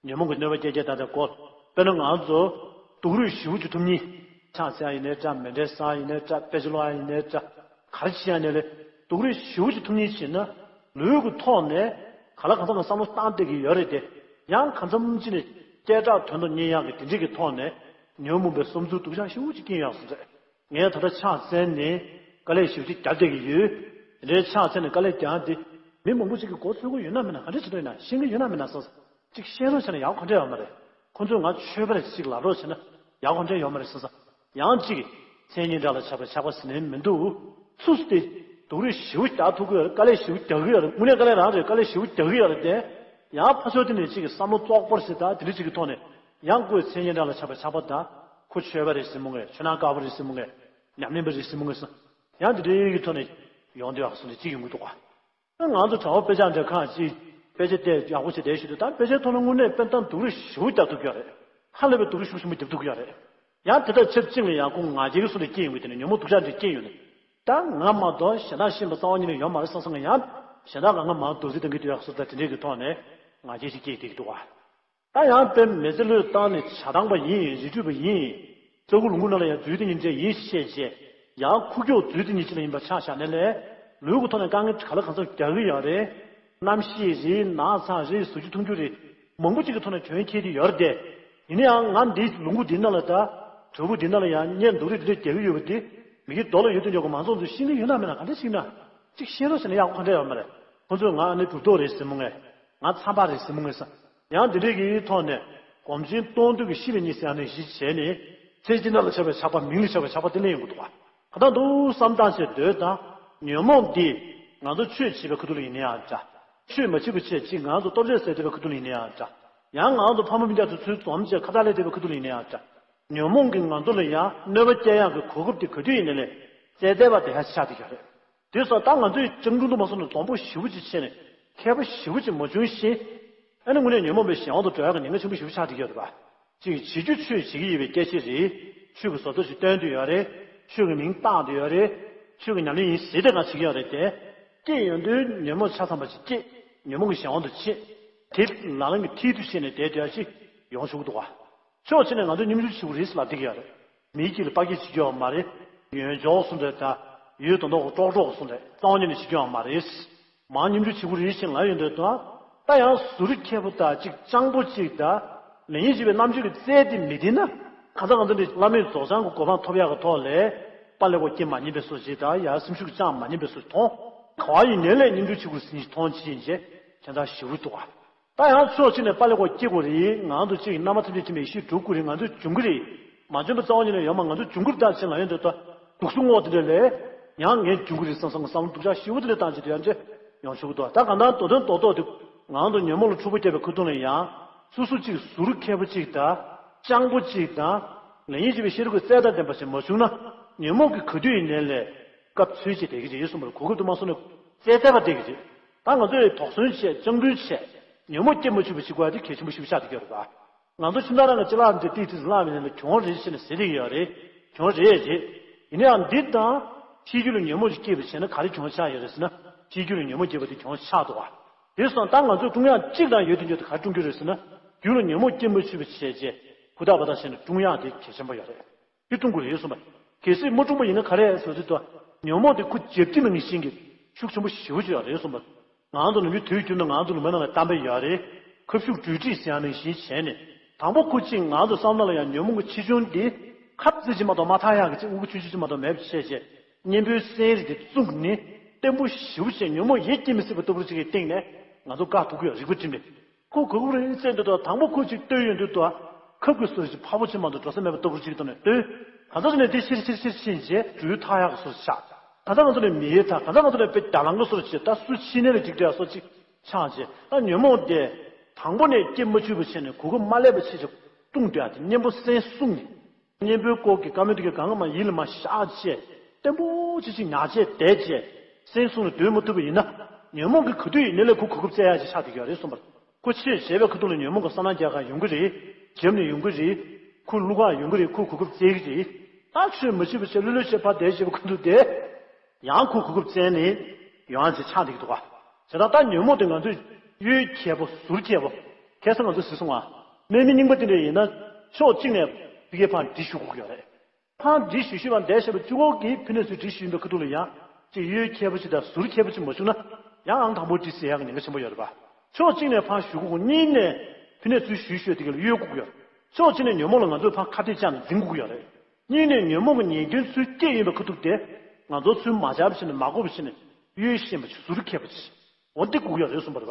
ཉོན་མོངས་ཀྱི་གནོད་པ་སྐྱེལ་སྐྱེལ་ད་ལྟ་སྐོར། དཔེར་ན་ང་ཚོ་སྡུག་རུས་ཞེ་པོ་ཅིག་ཐུབ་མཁན། ཕྱག་འཚལ་ཡ་ཡིན་ནའི་འདྲ། མཎྜལ་བསགས་ཡིན་ནའི་འདྲ། དཔེ་ཆ་ཀློག་ཡ་ཡིན་ནའི་འདྲ། ག་རེ་བྱེད་ཡ་ཡིན་ནའི་ལས། སྡུག་རུས་ཞེ་པོ་ཅིག་ཐུབ་མཁན་བྱས་ན། ལུས་ཀྱི་ཐོག་ནས་གང་ལ་གང་འཚམ་ལ་བསམ་བློ་བཏང་བསྡད་ཀྱི་ཡོད་རེད་དེ། ཡང་གང་འཚམ་ཅིག་ནས་སྐད་གྲགས་དོན་དུ་གཉེར་ཡག་གི་དེ་འདྲས་ཀྱི་ཐོག་ནས། ཉོན་མོངས་པའི་བསམ་ཚུལ་སྡུག་ཅག་ཞེ་པོ་ཅིག་སྐྱེས་ཡོད་ཟེར་རེད། ངས་ད་ལྟ་ཕྱག་འཚལ་ནས་དཀའ་ལས་ཞེ་པོ་ཅིག་རྒྱབ་བསྡད་ཀྱི་ཡོད། དེ་འདྲའི་ཕྱག་འཚལ་ནས་དཀའ་ལས་རྒྱག་འདི། མི་མང་པོ་ཅིག་གིས་མགོ་ཚོས་ཀྱི་ཡོད་ན་མེད་ན། ག་འདྲ་བྱེད་འདོད་ཡིན་ན། ཤེས་ཀྱི་ཡོད་ན་མེད་ན་བསམ། ཅིག་ཤེས་རོགས་བྱས་ན་ཡག་ག་འདྲ་ཡོད་མ་རེད། ཁོ་ཚོས་ང་མཆོད་པ་རེ་ཞིག་ལབ་རོགས་བྱས་ན་ཡག་ག་འདྲ་ཡོད་མ་རེད་བསམ། ཡང་ཅིག་མཚན་སྙན་གྲགས་ལ་ཆགས་པའི་ཆགས་པ་ཟེར་ནའི་མི་འདུག་ཚུགས་སུ་དེ། སྡུག་རུས་ཞེ་པོ་རྒྱག་ཐུབ་ཀྱི་ཡོད་རེད། དཀའ་ལས་ཞེ་པོ་རྒྱག་གི་ཡོད་རེད། དངོས་གནས་དཀའ་ལས་རང་རེད། དཀའ་ལས་ཞེ་པོ་རྒྱག་གི་ཡོད་རེད་དེ། ཡང་ཕར་ཕྱོགས་དེ་ནས་ཅིག་གི་བསམ་བློ་བཙོག་པོ་ཞིག་དང་དེ་འདྲ་ཅིག་གི་ཐོག་ནས། ཡང་ཁོས་མཚན་སྙན་གྲགས་ལ་ཆགས་པའི་ཆགས་པ་དང་། ཁོ་ཆོས་པ་རེད་ཟེར་མོ་ངས། ཆོས་ནང་དཀར་པོ་རེད་ཟེར་མོ་ངས། ཉམས་ལེན་པ་རེད་ཟེར་མོ་ངས་ཟེར། ཡང་དེ་འདྲའི་གི་ཐོག་ནས་ཡོང་དུས་ཨ་ཟེར་ནས་ཅིག་ཡོང་གི་འདུག་ག་ང་ཚོ་གྲྭ་པ་དཔེ་ཆ་འདྲ་ཁག་ཅིག་དཔེ་ཆ་དེ་ཡག་པོ་བྱས་བསྡད་ཤི་དུས། ད་དཔེ་ཆའི་ཐོག་ལ་དངོས་གནས་དཔེ་ལྟ་སྡུག་རུས་ཞེ་པོ་རྒྱག་ཐུབ་ཀྱི་ཡོད་རེད། ཧ་ལས་པའི་སྡུག་རུས་ཤུགས་ཆེན་པོ་རྒྱབ་ཐུབ་ཀྱི་ཡོད་རེད། ཡང་དེ་དང་ཆབས་ཅིག་ལ་ཡང་ཁོ་ང་རྒྱལ་གྱི་སོ་ནས་སྐྱེས་ཡོང་གི། དེ་ནས་ཉོན་མོངས་སྡུག་ཅག་འདྲ་སྐྱེས་ཡོང་ནས། ད་ང་མ་གཏོགས་གཞན་དག་ཤེས་པ་རྩ་བ་ཉིད་ནས་ཡོད་མ་རེད་བསམ་བསམ། ང་ཡང་གཞན་དག་ག་ང་མར་རྡོག་རྫིས་གཏོང་གི་འདུག་ཡག་སོ། ད་དེ་འདྲའི་གི་ཐོག་ནས་ང་རྒྱལ་ཞིག་སྐྱེས་བསྡད་ཀྱི་འདུག་ག་ད་ཡང་དཔེ་མི་ཚེ་བློས་བཏང་ནས་བྱ་བཏང་པ་ཡིན། རི་ཁྲོད་པ་ཡིན། ས་ཁུག་ལུང་ཁུག་ནང་ལ་ཡང་འཛུལ་དེ་ཉིན་བྱས་ཡིན་ཞེས་བྱས། ཡང་ཁུག་ཀྱོག་འཛུལ་དེ་ཉིན་ཅི་ལ་ཡིན་པ་ཆ་བཞག་ནས་ལས། ལུས་ཀྱི་ཐོག་ནས་དཀའ་ངལ་ག་ལ་གང་འཚམ་རྒྱག་གི་ཡོད་རེད། གནམ་གཤིས་རེད། ན་ཚ་རེད། ཟ་རྒྱུ་འཐུང་རྒྱུ་རེད། མང་པོ་ཅིག་གི་ཐོག་ནས་དོན་འཁྱོལ་དེ་ཡོད་རེད་དེ། ཡིན་ན་ཡང་ང་འདི་ལུང་ཁུག་འདི་ནང་ལ་ད། དུས་བབ་འདི་ནང་ལ་ཡང་སྔོན་འདུག་རིགས་འདི་འདྲ་རྒྱག་གི་ཡོད་པ་འདི་མི་གི་རྡོ་ལ་ཡོད་དུ་འཇོག་གི་མང་ཚོགས་ཚོས་ཤེས་ཀྱི་ཡོད་ན་མེད་ན་ག་འདྲ་ཞིག་ན། གཅིག་ཤེས་རོགས་བྱས་ན་ཡག་པོ་ག་འདྲ་ཡོད་མ་རེད། ཁོ་ཚོས་ང་ཨ་ནི་གྲུབ་ཐོབ་རེད་ཟེར་མོ་ངས། ང་ཚངས་པ་རེད་ཟེར་མོ་ངས་ས། ཡང་འདི་འདྲའི་གི་ཐོག་ནས་སྒོམ་ཆེན་སྟོང་འདུས་ཀྱི་ཤི་བའི་གཉིད་ཟེར་ཡང་ནས་གཞི་བྱས་ནས། ཚེ་གཅིག་ན་ལ་ཆགས་པའི་ཆགས་པ་མིང་ལ་ཆགས་པའི་ཆགས་པ་དེ་ལེན་ཡོང་གི་འདུག་ག་གང་ལྟར་འདུག་བསམ་སྟངས་བྱས་འདོད་དང་། ཉོན་མོངས་འདི་ང་ཚོ་ཆོས་བྱེད་པའི་ཁ་ཐུག་ལ་ཡིན་ན་ཡང་འདྲ། ཆོས་མ་བྱེད་པ་བྱས་ཅིག་ང་ཚོ་ལྟོ་ཆས་ཟས་བསྡད་པའི་ཁ་ཐུག་ལ་ཡིན་ན་ཡང་འདྲ། ཡང་ང་ཚོ་ཕ་མ་སྤུན་ཀྱག་ཚོ་ཚུར་འཛོམས་བྱས་ཁ་བརྡ་ལས་བསྡད་པའི་ཁ་ཐུག་ལ་ཡིན་ན་ཡང་འདྲ། ཉོན་མོངས་ཀྱིས་ང་ཚོ་ལ་ཡང་གནོད་པ་སྐྱེལ་ཡག་གི་གོ་སྐབས་དེ་ག་དུས་ཡིན་ནའི་ལས་རྩེ་ལྡན་པ་དེ་ཧ་ཅང་ཆགས་བསྡད་ཡོད་རེད། དེ་སོགས་ད་ང་ཚོས་སྤྱང་གྲུང་དུ་མ་སོང་ནས་འཛོམས་པོ་ཞེ་པོ་ཅིག་བྱས་ནས་མཁས་པ་ཞེ་པོ་ཅིག་མ་བྱུང་ཞིང་། ཨ་ནི་དངོས་གནས་ཉོན་མོངས་པའི་གཞན་དབང་དུ་འགྲོ་ཡག་གི་ཉེན་ཁ་ཆེན་པོ་ཞེ་པོ་ཆགས་བསྡད་ཡོད་རེད་པ། ཅིག་བྱེད་རྒྱུ་ཆོས་བྱེད་ཀྱི་ཡོད་པའི་སྐད་ཆ་རེད། ཆོས་ཀྱི་བཟོ་ལྟ་ཞིག་སྟོན་བསྡད་ཡོད་རེད། ཆོས་ཀྱི་མིང་བཏགས་བསྡད་ཡོད་རེད། ཆོས་ཀྱི་ཉམས་ལེན་ཡིན་ཟེར་ཏེ་གང་བྱེད་ཀྱི་ཡོད་རེད་དེ། སྐྱེས་ཡོང་དུས་ཉོན་མོངས་ཆ་ཚང་བ་ཞིག་སྐྱེས། ཉོན་མོངས་ཀྱི་གཞན་དབང་དུ་ཕྱིན། དེ་ལ་ལམ་གྱི་མཐིལ་དུ་ཕྱིན་ནས་བསྡད་བསྡད་ཡག་ཅིག་ཡོང་ཆོག་གི་འདུག་ག་ཕྱོགས་གཅིག་ནས་ང་ཚོས་སྙོམས་འཇུག་བྱེད་དགོས་རེད་ཟེར་ལབ་བསྡད་ཀྱི་ཡོད་རེད། མིའི་སྐད་ལ་དཔའ་སྐད་བྱེད་རྒྱུ་ཡོད་མ་རེད། ཡོན་སྦྱོར་གསུངས་འདྲ་ད། ཡོད་དོ་མདོག་གོ་ཀྲོག་ཀྲོག་གསུངས་འདྲ་རྩ་བ་ཉིད་ནས་བྱེད་རྒྱུ་ཡོད་མ་རེད། མང་སྙོམས་འཇུག་བྱེད་དགོས་རེད་ཅེས་ལབ་ཡོང་དུས་ད། ད་ཡང་ཟུར་མཁས་པོ་དང་གཅིག་སྤྱང་པོ་གཅིག་དང་། ལེགས་ཉེས་འབྱེད་པའི་རྣམ་དཔྱོད་ཀྱི་རྩལ་དེ་མི་ལྡན་ན། གང་ཟག་ང་ཚོ་འདི་བླ་མེད་རྫོགས་བྱང་གི་གོ་འཕང་ཐོབ་ཡག་གི་ཐོག་ལ། དཔའ་ལས་ཁོག་སྐྱེ་མ་ཉན་པའི་བཟོ་ཅིག་དང་ཡང་སེམས་ཤུགས་ཀྱང་མ་ཉན་པའི་བཟོ་ཅིག་མཐོང་། ག་བ་ཡིན་ནའི་ལས་སྙོམས་འཇུག་བྱེད་དགོས་ཟིན་ཅིག་མཐོང་ཅིག་ཡིན་ཅེས་དེ་འདྲ་ཞེ་པོ་འདུག་ག་ད་ཡང་ཕྱོགས་གཅིག་ནས་དཔའ་ལས་ཁོག་སྐྱེ་དགོས་རེད། ང་ཚོ་གཅིག་གི་རྣམ་པ་ཐམས་ཅད་མཁྱེན་པའི་ཡེ་ཤེས་སྒྲུབ་དགོས་རེད། ང་ཚོ་འབྱུང་གི་རེད། མ་བྱོན་པ་རྩ་བ་ཉིད་ནས་ཡོད་མ། ང་ཚོ་འབྱུང་གི་རེད་ད་ཅེས་ལབ་ཡོང་དུས་ད། སྡུག་སུ་བསྔོག་དེ་འདྲ་ལས། ཡང་ངས་འབྱུང་གི་རེད་བསམ་བསམ་གྱི་བསམ་བློ་སྡུག་ཅག་ཞེ་པོ་དེ་འདྲ་བཏང་བྱས་དེ་ཡང་ཅེ་ཡོང་ཆོག་གི་འདུག་ད་གང་ལྟར་མདོ་དོན་རྡོག་རྡོག་དེ་ང་ཚོ་ཉོན་མོངས་ལ་འཁྲུལ་པ་བརྒྱབ་པའི་ཁ་ཐུག་ནས་ཡང་། སོ་སོ་གཅིག་ཟུར་མཁས་པོ་གཅིག་དང་། སྤྱང་པོ་གཅིག་དང་། ལེགས་ཉེས་འབྱེད་པའི་ཤེས་རབ་ཀྱི་རྩལ་དང་ལྡན་པ་ཞིག་མ་བྱུང་ན། ཉོན་མོངས་ཀྱིས་ག་དུས་ཡིན་ནའི་ལས། སྐབས་འཚོལ་བྱས་བསྡད་ཀྱི་རེད་གསུངས་པར་གོ་སྐབས་དུ་མ་སོང་ནས་རྩལ་རྩལ་པ་བསྡད་ཀྱི་རེད། ད་ང་ཚོས་དོགས་ཟོན་བྱས་སྤྱང་གྲུང་བྱས། ཉོན་མོངས་སྐྱེ་མ་བཅུག་པ་བྱེད་དགོས་ཡ་དེ་གལ་ཆེན་པོ་ཞིག་ཆགས་བསྡད་ཀྱི་ཡོད་རེད་པ། ང་ཚོ་ཁྱིམ་བདག་རང་གི་ལྕེ་ལག་འདི་ཏིག་ཏིག་བླངས་པའི་ནང་ལ་གྱོང་རེད་ཟེར་ནས་ཟེར་བསྡད་ཀྱི་ཡོད་རེད། གྱོང་རེད་རེད། ཡིན་ན་ཡང་འདི་དང་། ཤེས་རྒྱུད་ལ་ཉོན་མོངས་ཤིག་སྐྱེས་པ་བྱས་ན་ག་རེ་གྱོང་ཆགས་ཡོད་རེད་ཟེར་ན། ཤེས་རྒྱུད་ལ་ཉོན་མོངས་སྐྱེས་པ་དེ་གྱོང་ཆགས་འདུག་ག་དེ་སོང་ད་ང་ཚོས་ཀྲུང་དབྱང་གཅིག་དང་ཡོད་དུ་ཡོད་དུ་ག་རེ་ཀྲུང་རྒྱུ་རེད་ཟེར་ན། རྒྱུད་ལ་ཉོན་མོངས་སྐྱེ་མ་བཅུག་པ་བྱས་རྗེས། ཧུར་ཐག་འབད་ཐག་བྱས་ནས་ཀྲུང་དབྱང་དེ་གལ་ཆེན་པོ་ཡོད་རེད། དེ་ཀྲུང་དགོས་རེད་གསུངས་པ། གལ་སྲིད་མ་ཀྲུང་པ་ཡིན་ན་ག་རེ་ཟེར་དུས་ད། ཉོན་མོངས་དེ་ཁོ་རྒྱབ་ཀྱི་ནང་བཞིན་གྱི་ཤུགས་ཆེན་པོ་ཞེ་པོ་ཅིག་ཡོད་རེད་གསུངས་པ། ང་ཚོ་ནམ་རྒྱུན་དུས་རྒྱུན་དུ་ང་ཚོ་ལུང་པའི་ནང་ལ་གཏམ་དཔེ་ཡོད་རེད། ཁ་ཤུགས་གྲུས་ཁྲིད་ཟེར་ཡག་ནང་བཞིན་བྱས་ནས། དང་པོ་ཁོ་གཅིག་ང་ཚོ་བསམ་བློ་ལ་ཡང་ཉོན་མོངས་ཀྱི་ཆེ་ཆུང་དེ། ཁབ་རྩེ་གཅིག་མ་གཏོགས་མ་ཐག་ཡག་གི་གཅིག་དབུ་གུ་ཆུང་ཆུང་གཅིག་མ་གཏོགས་མེད་པ་བྱས་བྱས། གཉེན་པོའི་སེམས་རིག་དེ་བཙུགས་ནས། བརྟན་པོ་ཞེ་པོ་བྱས་ཉོན་མོངས་ཡེ་སྐྱེ་མི་སྲིད་པ་ལྟ་བུ་ཅིག་གི་སྟེང་ནས། ང་ཚོ་བཀག་ཐུབ་ཀྱི་ཡོད་རིག་པ་བསྒྲིམས་ནས། ཁོ་ག་གུ་རེ་བཙན་དུ་དང་དང་པོ་ཁོ་གཅིག་བཏོན་ཡོང་དུས་དུ། ཁབ་ཀྱི་སོ་ཞིག་ཕ་བོ་ཆེ་མ་གཏོགས་འགྲོ་ས་མེད་པ་ལྟ་བུ་ཅིག་གི་ཐོག་ནས་བཏོན། གང་ཟག་ནས་དེ་ཕྱིར་ཕྱིར་ཕྱིར་ཕྱིན་རྗེས་འགྲུལ་ཐག་ཡག་གི་སོ་ཞིག་ཆགས། གང་ཟག་ང་ཚོ་ནས་མི་ཡེ་ཐག་གང་ཟག་ང་ཚོ་ནས་དཔེ་རྒྱ་ལང་གི་སོ་ཞིག་ད་སུ་ཕྱི་ནས་ལ་འཇིགས་བྲལ་སོ་ཅིག་ཆགས་རྗེས་ད་ཉོན་མོངས་དེ། དང་པོ་ནས་སྐྱེ་མ་བཅུག་པ་བྱས་ནས་གོ་སྐབས་མ་སླེབས་པ་ཕྱིར་ཕྱིར་ལྟུང་སྡོད་ཡ་དེ་གཉེན་པོ་སེམས་བསྲུངས་ནས། གཉེན་པོའི་སྐོར་གྱི་བཀའ་མོལ་དེ་གའི་གང་ག་མ་ཡིད་ལ་མ་བཞག་བྱས། བརྟན་པོ་ཅིག་ཅིག་ཉར་བྱས་བསྡད་བྱས། སེམས་བསྲུངས་ནས་སྡོད་མ་ཐུབ་པ་ཡིན་ན། ཉོན་མོངས་ཀྱིས་ག་དུས་ཡིན་ནའི་ལས་ཁོ་གོ་སྐབས་བཙལ་ཡག་ཅིག་ཆགས་བསྡད་ཀྱི་ཡོད་རེད་གསུངས་པ། ཁོ་ཆོས་བྱས་པའི་ཁ་ཐུག་ལ་ཉོན་མོངས་ཀྱི་བསམ་སྣང་རྒྱག་ག་ཡོང་གི་རེད། རྒྱབ་ནས་ཡོང་གི་རེད། ཁོ་བླུག་ག་ཡོང་གི་རེད། ཁོ་གོ་སྐབས་བཙལ་གི་རེད། ད་ཆོས་མ་བྱེད་པ་བྱས་ལྷོད་ལྷོད་བྱས་ཕར་བསྡད་བྱས་པའི་ཁ་ཐུག་དེ། ཡང་ཁོ་གོ་སྐབས་བཙལ་ནས་ཡོང་ཡག་ཅིག་ཆགས་བསྡད་ཀྱི་འདུག་ག་བྱས་ཙང་ད་ཉོན་མོངས་དེ་ང་ཚོས་གཡོལ་མཁས་པོ་ཟུར་མཁས་པོ། ཁ་སང་ང་ཚོས་གཟིགས་སོང་ང་། དམག་མི་རྙིང་པ་དེ་འདྲ་ཡིན་ན་ཕྱོགས་གཅིག་ནས་ཕ་གིའི་ཕར་འདྲི་ཞུ་དགོས་ཀྱི་ཡོད་རེད། ཕར་འདྲི་ཞུ་ཞུ་བ་འདས་ཤེས་པ་གཅིག་པོ་གིས་ཕི་ནས་ཚུར་འདྲི་ཞུ་ཡིན་པའི་ཁ་ཐུག་ལ་ཡང་ཅིག་གཡོལ་མཁས་པོ་ཅིག་དང་ཟུར་མཁས་པོ་ཅིག་མ་བྱུང་ན་ཡང་ཨང་དང་པོ་འདྲི་ཟེར་ཡག་གི་ཉེན་ཁ་ཆེན་པོ་ཡོད་རེད་པ། ཕྱོགས་གཅིག་ནས་ཕར་ཞུ་དགོས་ཀྱི་གཉིས་ནས་ཕི་ནས་ཚུར་ཞུ་ཞུ་དེ་ག་ལ་གཡོལ་དགོས་ཀྱི་ཡོད་རེད། ཕྱོགས་གཅིག་ནས་ཉོན་མོངས་ལ་ང་ཚོས་ཕར་ཁ་གཏད་བཅག་ནས་འཛིང་དགོས་ཀྱི་ཡོད་རེད། གཉིས་ནས་ཉོན་མོངས་ཀྱི་ཉེས་སྐྱོན་ཚུར་སྐྱེས་ཡིན་པའི་ཁ་ཐུག་དེ་ང་ཚོ་ཚུར་མ་བཅག་པ་བྱས་ནས་མ་འགོག་པ་བྱས་ནས་གཡོལ་ཤེས་པ་ཅིག་ཟུར་མཁས་པོ་ཅིག་འོ་འདི་དགོས་ཀྱི་ཡོད་རེད་གསུངས་པ་རེད་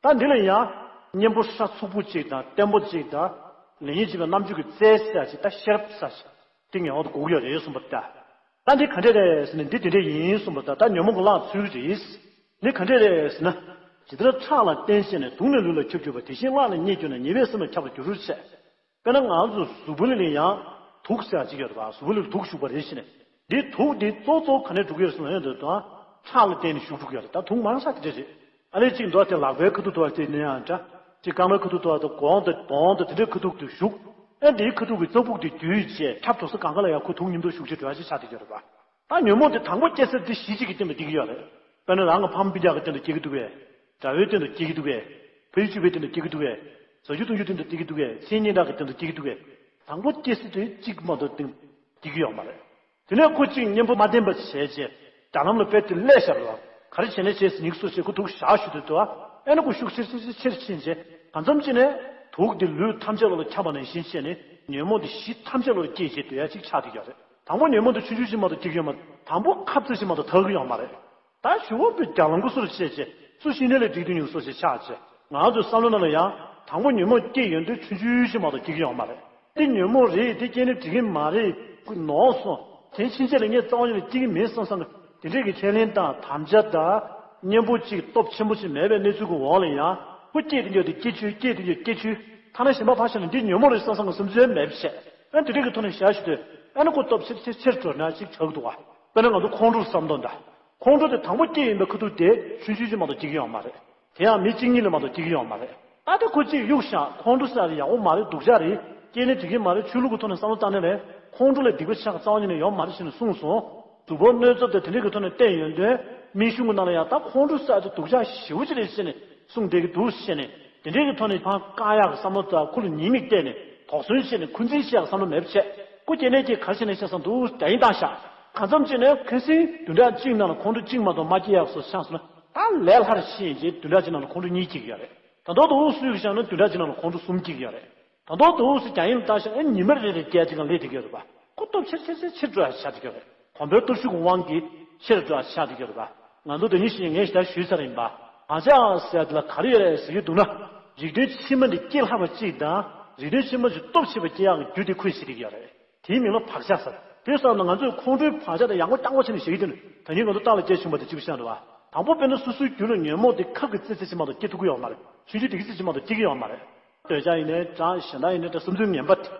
པ། ད་འདི་ལ་ཡང་གཉེན་པོ་ཤ་ཚུགས་པོ་ཅིག་དང་བརྟན་པོ་ཅིག་དང་ལེགས་ཉེས་འབྱེད་པའི་རྣམ་དཔྱོད་ཀྱི་རྩལ་ཟེར་ཡག་ཅིག་ད་ཤེས་རབ་ཟེར་ཡག་ཅིག་དེ་ངེས་པར་དུ་དགོས་ཀྱི་ཡོད་རེད་གསུངས་པ་རེད་ད། ད་འདི་ག་འདྲས་རེད་ཟེར་ན་འདི་དེ་འདྲས་ཡིན་གསུངས་པ་རེད་ད། ད་ཉོན་མོངས་ཀྱི་གླགས་ཚུལ་རེད། འདི་ག་འདྲས་རེད་ཟེར་ན། ཇི་ལྟར་ཁྲག་ལ་བརྟེན་བྱས་ནས་དུག་ནི་ལུས་ལ་ཁྱབ་གྱུར་པ། དེ་བཞིན་གླགས་ལ་རྙེད་གྱུར་ན། ཉེས་པས་སེམས་ལ་ཁྱབ་པར་འགྱུར་ཞེས། དཔེར་ན་ང་ཚོ་གཟུགས་པོ་ལ་ཡང་དུག་ཟེར་ཡག་ཅིག་ཡོད་རེད་པ། གཟུགས་པོ་ལ་དུག་ཞུགས་པ་རེད་ཟེར་ནས། འདི་དུག་འདི་གཙོ་གཙོ་ག་ནས་འགྲོ་གི་ཡོད་ཟེར་ན་ཡོད་འདོད་དང་། ཁྲག་ལ་བརྟེན་ནས་ཞུགས་འགྲོ་གི་ཡོད་རེད། ད་དུག་མང་ས་དེ་འདྲ་རེད། ཨ་ལས་གཅིག་འདུག་དེ་ལག་པའི་ཁ་ཐུག་ཏུ་བ་དེ་ནས་ཡང་འདྲ། གཅིག་རྐང་པའི་ཁ་ཐུག་ཏུ་བ་དང་གོང་དང་གདོང་དང་དེ་འདྲའི་ཁ་ཐུག་ཏུ་ཞུགས། ཨ་འདིའི་ཁ་ཐུག་གི་རྩ་ཕུག་དེ་བརྒྱུད་བྱས་ཁྲག་འགྲོ་ས་གང་ག་ལ་ཡང་ཁོ་དུག་མཉམ་དུ་ཞུགས་བྱས་འགྲོ་ཡག་ཅིག་ཆགས་བསྡད་ཀྱི་ཡོད་རེད་པ། ད་ཉོན་མོངས་དེ་དང་པོ་སྐྱེ་ས་དེ་གཞི་གཅིག་གི་སྟེང་དུ་སྐྱེ་གི་ཡོད་རེད། དཔེར་ན་རང་གི་ཕ་མ་སྤུན་ཀྱག་གི་སྟེང་དུ་སྐྱེ་གི་འདུག་གས། དགྲ་བོའི་སྟེང་དུ་སྐྱེ་གི་འདུག་གས། ཕ་ཡུལ་གཅིག་པའི་སྟེང་དུ་སྐྱེ་གི་འདུག་གས། བཟའ་རྒྱུ་འཐུང་རྒྱུའི་སྟེང་དུ་སྐྱེ་གི་འདུག་གས། མཚན་སྙན་གྲགས་ཀྱི་སྟེང་དུ་སྐྱེ་གི་འདུག་གས། དང་པོ་སྐྱེ་ས་དེ་གཅིག་མ་གཏོགས་སྟེང་སྐྱེ་གི་ཡོད་མ་རེད། དེ་ནས་ཁོ་གཅིག་གཉེན་པོ་མ་ལྡན་པ་བྱས་རྗེས་རྒྱ་ལམ་ལ་དཔེ་དེ་སླེབས་བཞག་པ་ལ་ག་རེ་བྱས་ནས་བྱས་ཟིན་ཡིག་སོ་བྱས་ཁོ་དུག་བཞག་ཞུ་དུས་དུ་ཨ་ནི་ཁོ་ཤུགས་ཆེར་ཆེར་ཆེར་ཕྱིན་རྗེས་གང་འཚམ་ཅིག་ནས་ དུག་འདི་ལུས་ཐམས་ཅད་ལ་ཁྱབ་པ་ནང་བཞིན་བྱས་ནས་ཉོན་མོངས་འདི་གཞི་ཐམས་ཅད་ལ་སྐྱེས་བྱས་སྡོད་ཡ་ཅིག་ཆགས་བསྡད་ཡོད་རེད། དང་པོ་ཉོན་མོངས་འདི་ཆུང་ཆུང་ཞིག་མ་གཏོགས་སྐྱེ་གི་ཡོད་མ་རེད། དང་པོ་ཁབ་རྩེ་ཞིག་མ་གཏོགས་དག་གི་ཡོད་མ་རེད། ད་ཞུ་བ་པོའི་རྒྱ་ལམ་ཁུ་སོར་བཤད་བྱས་སུ་ཤི་ནས་ལས་སྒྲིག་དུས་ཉུང་སོ་ཞེས་ཆགས་བྱས། ང་ཚོའི་བསམ་བློ་ནང་ལ་ཡང་དང་པོ་ཉོན་མོངས་སྐྱེས་ཡོང་དུས་ཆུང་ཆུང་ཞིག་མ་གཏོགས་སྐྱེ་གི་ཡོད་མ་རེད། འདི་ཉོན་མོངས་རེད། འདི་སྐྱེས་ནས་འགྲིག་གི་མ་རེད། ཁོ་ནོར་སོང་། དེ་ཕྱིན་ཆད་ལ་ངས་རྩ་བ་ཉིད་ནས་སྐྱེ་གི་མིན་བསམ་བསམ་གི་དེ་འདྲས་ཀྱི་ཁས་ལེན་དང་དམ་བཅའ་དང་། གཉེན་པོ་གཅིག་སྟོབས་ཆེན་པོ་ཞིག་མེད་པའི་གནས་ཚུལ་གྱི་འོག་ལ་ཡང་ཁོ་སྐྱེས་དེ་འགྱོ་དེ་སྐྱེ་ཆུ། སྐྱེས་དེ་འགྱོ་སྐྱེ་ཆུ། ཐ་ན་གཞན་པ་ཕར་བཞག་ན་འདི་ཉོན་མོངས་རེད་བསམ་བསམ་གི་བསམ་ཚུལ་མེད་པ་བྱས། ཨ་ནི་དེ་འདྲས་ཀྱི་ཐོག་ནས་བཞག་ཞུ་དུས་ཨ་ནི་ཁོ་སྟོབས་ཆེར་ཆེར་ཆེར་འགྲོ་ན་ཅིག་ཆགས་འདུག་བ། དཔེར་ན་ང་ཚོ་ཁོང་ཁྲོ་བསམ་མདོག་འདྲ། ཁོང་ཁྲོ་དེ་དང་པོ་སྐྱེས་ཡིན་པའི་ཁ་ཐུག་དེ་ཆུང་ཆུང་ཅིག་མ་གཏོགས་སྐྱེ་གི་ཡོད་མ་རེད། དེ་ཡང་མི་གཅིག་གཉིས་ལས་མ་གཏོགས་སྐྱེ་གི་ཡོད་མ་རེད། ད་ལྟ་ཁོ་གཅིག་གཡུག་བཞག་ཁོང་ཁྲོ་ཟེར་ཡག་པོ་མ་རེད། སྡུག་ཅག་རེད། སྐྱེས་ནས་འགྲིག་གི་མ་རེད། ཆོས་ལུགས་ཀྱི་ཐོག་ནས་བསམ་བློ་བཏང་ནས་ལས་ཁོང་ཁྲོ་ལས་སྡིག་པ་ཆགས་རྩ་བ་ཉིད་ནས་ཡོད་མ་རེད་ཟེར་ནས་གསུངས་སོང་། གཟུགས་པོ་གནོད་ཚབས་དང་དེ་འདྲས་ཀྱི་ཐོག་ནས་བསྟན་ཡོང་དུས་སྨན་གཞུང་གི་ནང་ལ་ཡང་ད་ཁོང་ཁྲོ་ཟེར་ཡག་དེ་སྡུག་ཅག་ཞེ་པོ་ཅིག་རེད་ཟེར་ནས་གསུངས་བསྡད་ཀྱི་འདུག་ཟེར་ནས་དེ་འདྲས་ཀྱི་ཐོག་ནས་ཕར་བཀག་ཡག་གི་བསམ་བློ་དང་ཁོ་ལ་ཉེས་དམིགས་བལྟས་ནས་དོགས་ཟོན་བྱས་ནས་འཁོན་འཛིན་བྱེད་ཡག་བསམ་བློ་མེད་པ་བྱས། ཁོ་སྐྱེས་ནས་སྐྱེས་ག་རེ་བྱས་ནས་བྱས་སོང་འདུག་རྒྱ་ཡིན་བཏང་བཞག་གང་འཚམ་ཅིག་ནས་ཁ་སང་བདུན་ཕྲག་གཅིག་ནང་ལ་ཁོང་ཁྲོ་གཅིག་མ་གཏོགས་མ་སྐྱེ་ཡག་བཟོ་ཆགས་སོང་ན་ད་ལས་སླ་རུ་ཕྱིན་རྗེས་བདུན་ཕྲག་གཅིག་ནང་ལ་ཁོང་ཁྲོ་གཉིས་སྐྱེ་གི་ཡོད་རེད། ད་དུང་དུ་སུས་བཞག་ན་བདུན་ཕྲག་གཅིག་ནང་ལ་ཁོང་ཁྲོ་གསུམ་སྐྱེ་གི་ཡོད་རེད། ད་དུང་དུ་སུ་རྒྱ་ཡིན་བཏང་ཤག་ཨེ་ཉི་མ་རེ་རེ་བརྒྱད་ཅིག་ལ་སླེབས་བསྡད་ཀྱི་ཡོད་རེད་པ། ཁོ་སྟོབས་ཆེར་ཆེར་ཆེར་ཆེར་འགྲོ་ཡ་ཆགས་བསྡད་ཀྱི་ཡོད་རེད། གོམས་པའི་སྟོབས་ཤུགས་ཀྱི་དབང་གིས་ཆེར་འགྲོ་ཡ་ཆགས་བསྡད་ཀྱི་ཡོད་རེད་པ། ང་ཚོ་དེ་ཉིད་ཤེས་ངས་ཞེ་དྲག་ཞུས་ཚར་ཡིན་པ། བག་ཆགས་ཟེར་དེ་ལ་ག་རེ་ཡོད་རེད་ཟེར་གྱི་འདུག་ན། རིགས་དོན་ཕྱི་མ་འདི་སྐྱེ་སླ་བ་གཅིག་དང་། རིགས་དོན་ཕྱི་མ་ཞིག་སྟོབས་ཆེ་བ་སྐྱེ་ཡག་གི་རྒྱུ་དེ་ཁོས་བྱེད་བསྡད་ཀྱི་ཡོད་རེད། དེའི་མིང་ལ་བག་ཆགས་ཟེར། དེ་ཙམ་ན་ང་ཚོས་ཁོང་ཁྲོའི་བག་ཆགས་དེ་ཡག་པོ་རྐྱང་པ་བྱས་ནས་བཞག་གི་འདུག་ན་ད་ནི་ང་ཚོ་རྟགས་ལ་སྐྱེས་བྱུང་བ་དེ་གཅིག་པུ་ཤ་འདྲ་བ། དང་པོ་དཔེར་ན་སོ་སོའི་རྒྱུད་ལ་ཉོན་མོངས་དེ་ཁབ་ཀྱི་རྩེ་རྩེ་ཞིག་མ་གཏོགས་སྐྱེ་ཐུབ་ཀྱི་ཡོད་མ་རེད། ཆུང་ཆུང་དེ་གི་རྩེ་ཞིག་མ་གཏོགས་སྐྱེ་གི་ཡོད་མ་རེད། འདོད་ཆགས་ཡིན་ནའི་འདྲ། ཞེ་སྡང་ཡིན་ནའི་འདྲ། བསམ་ཚུལ་ངན་པ་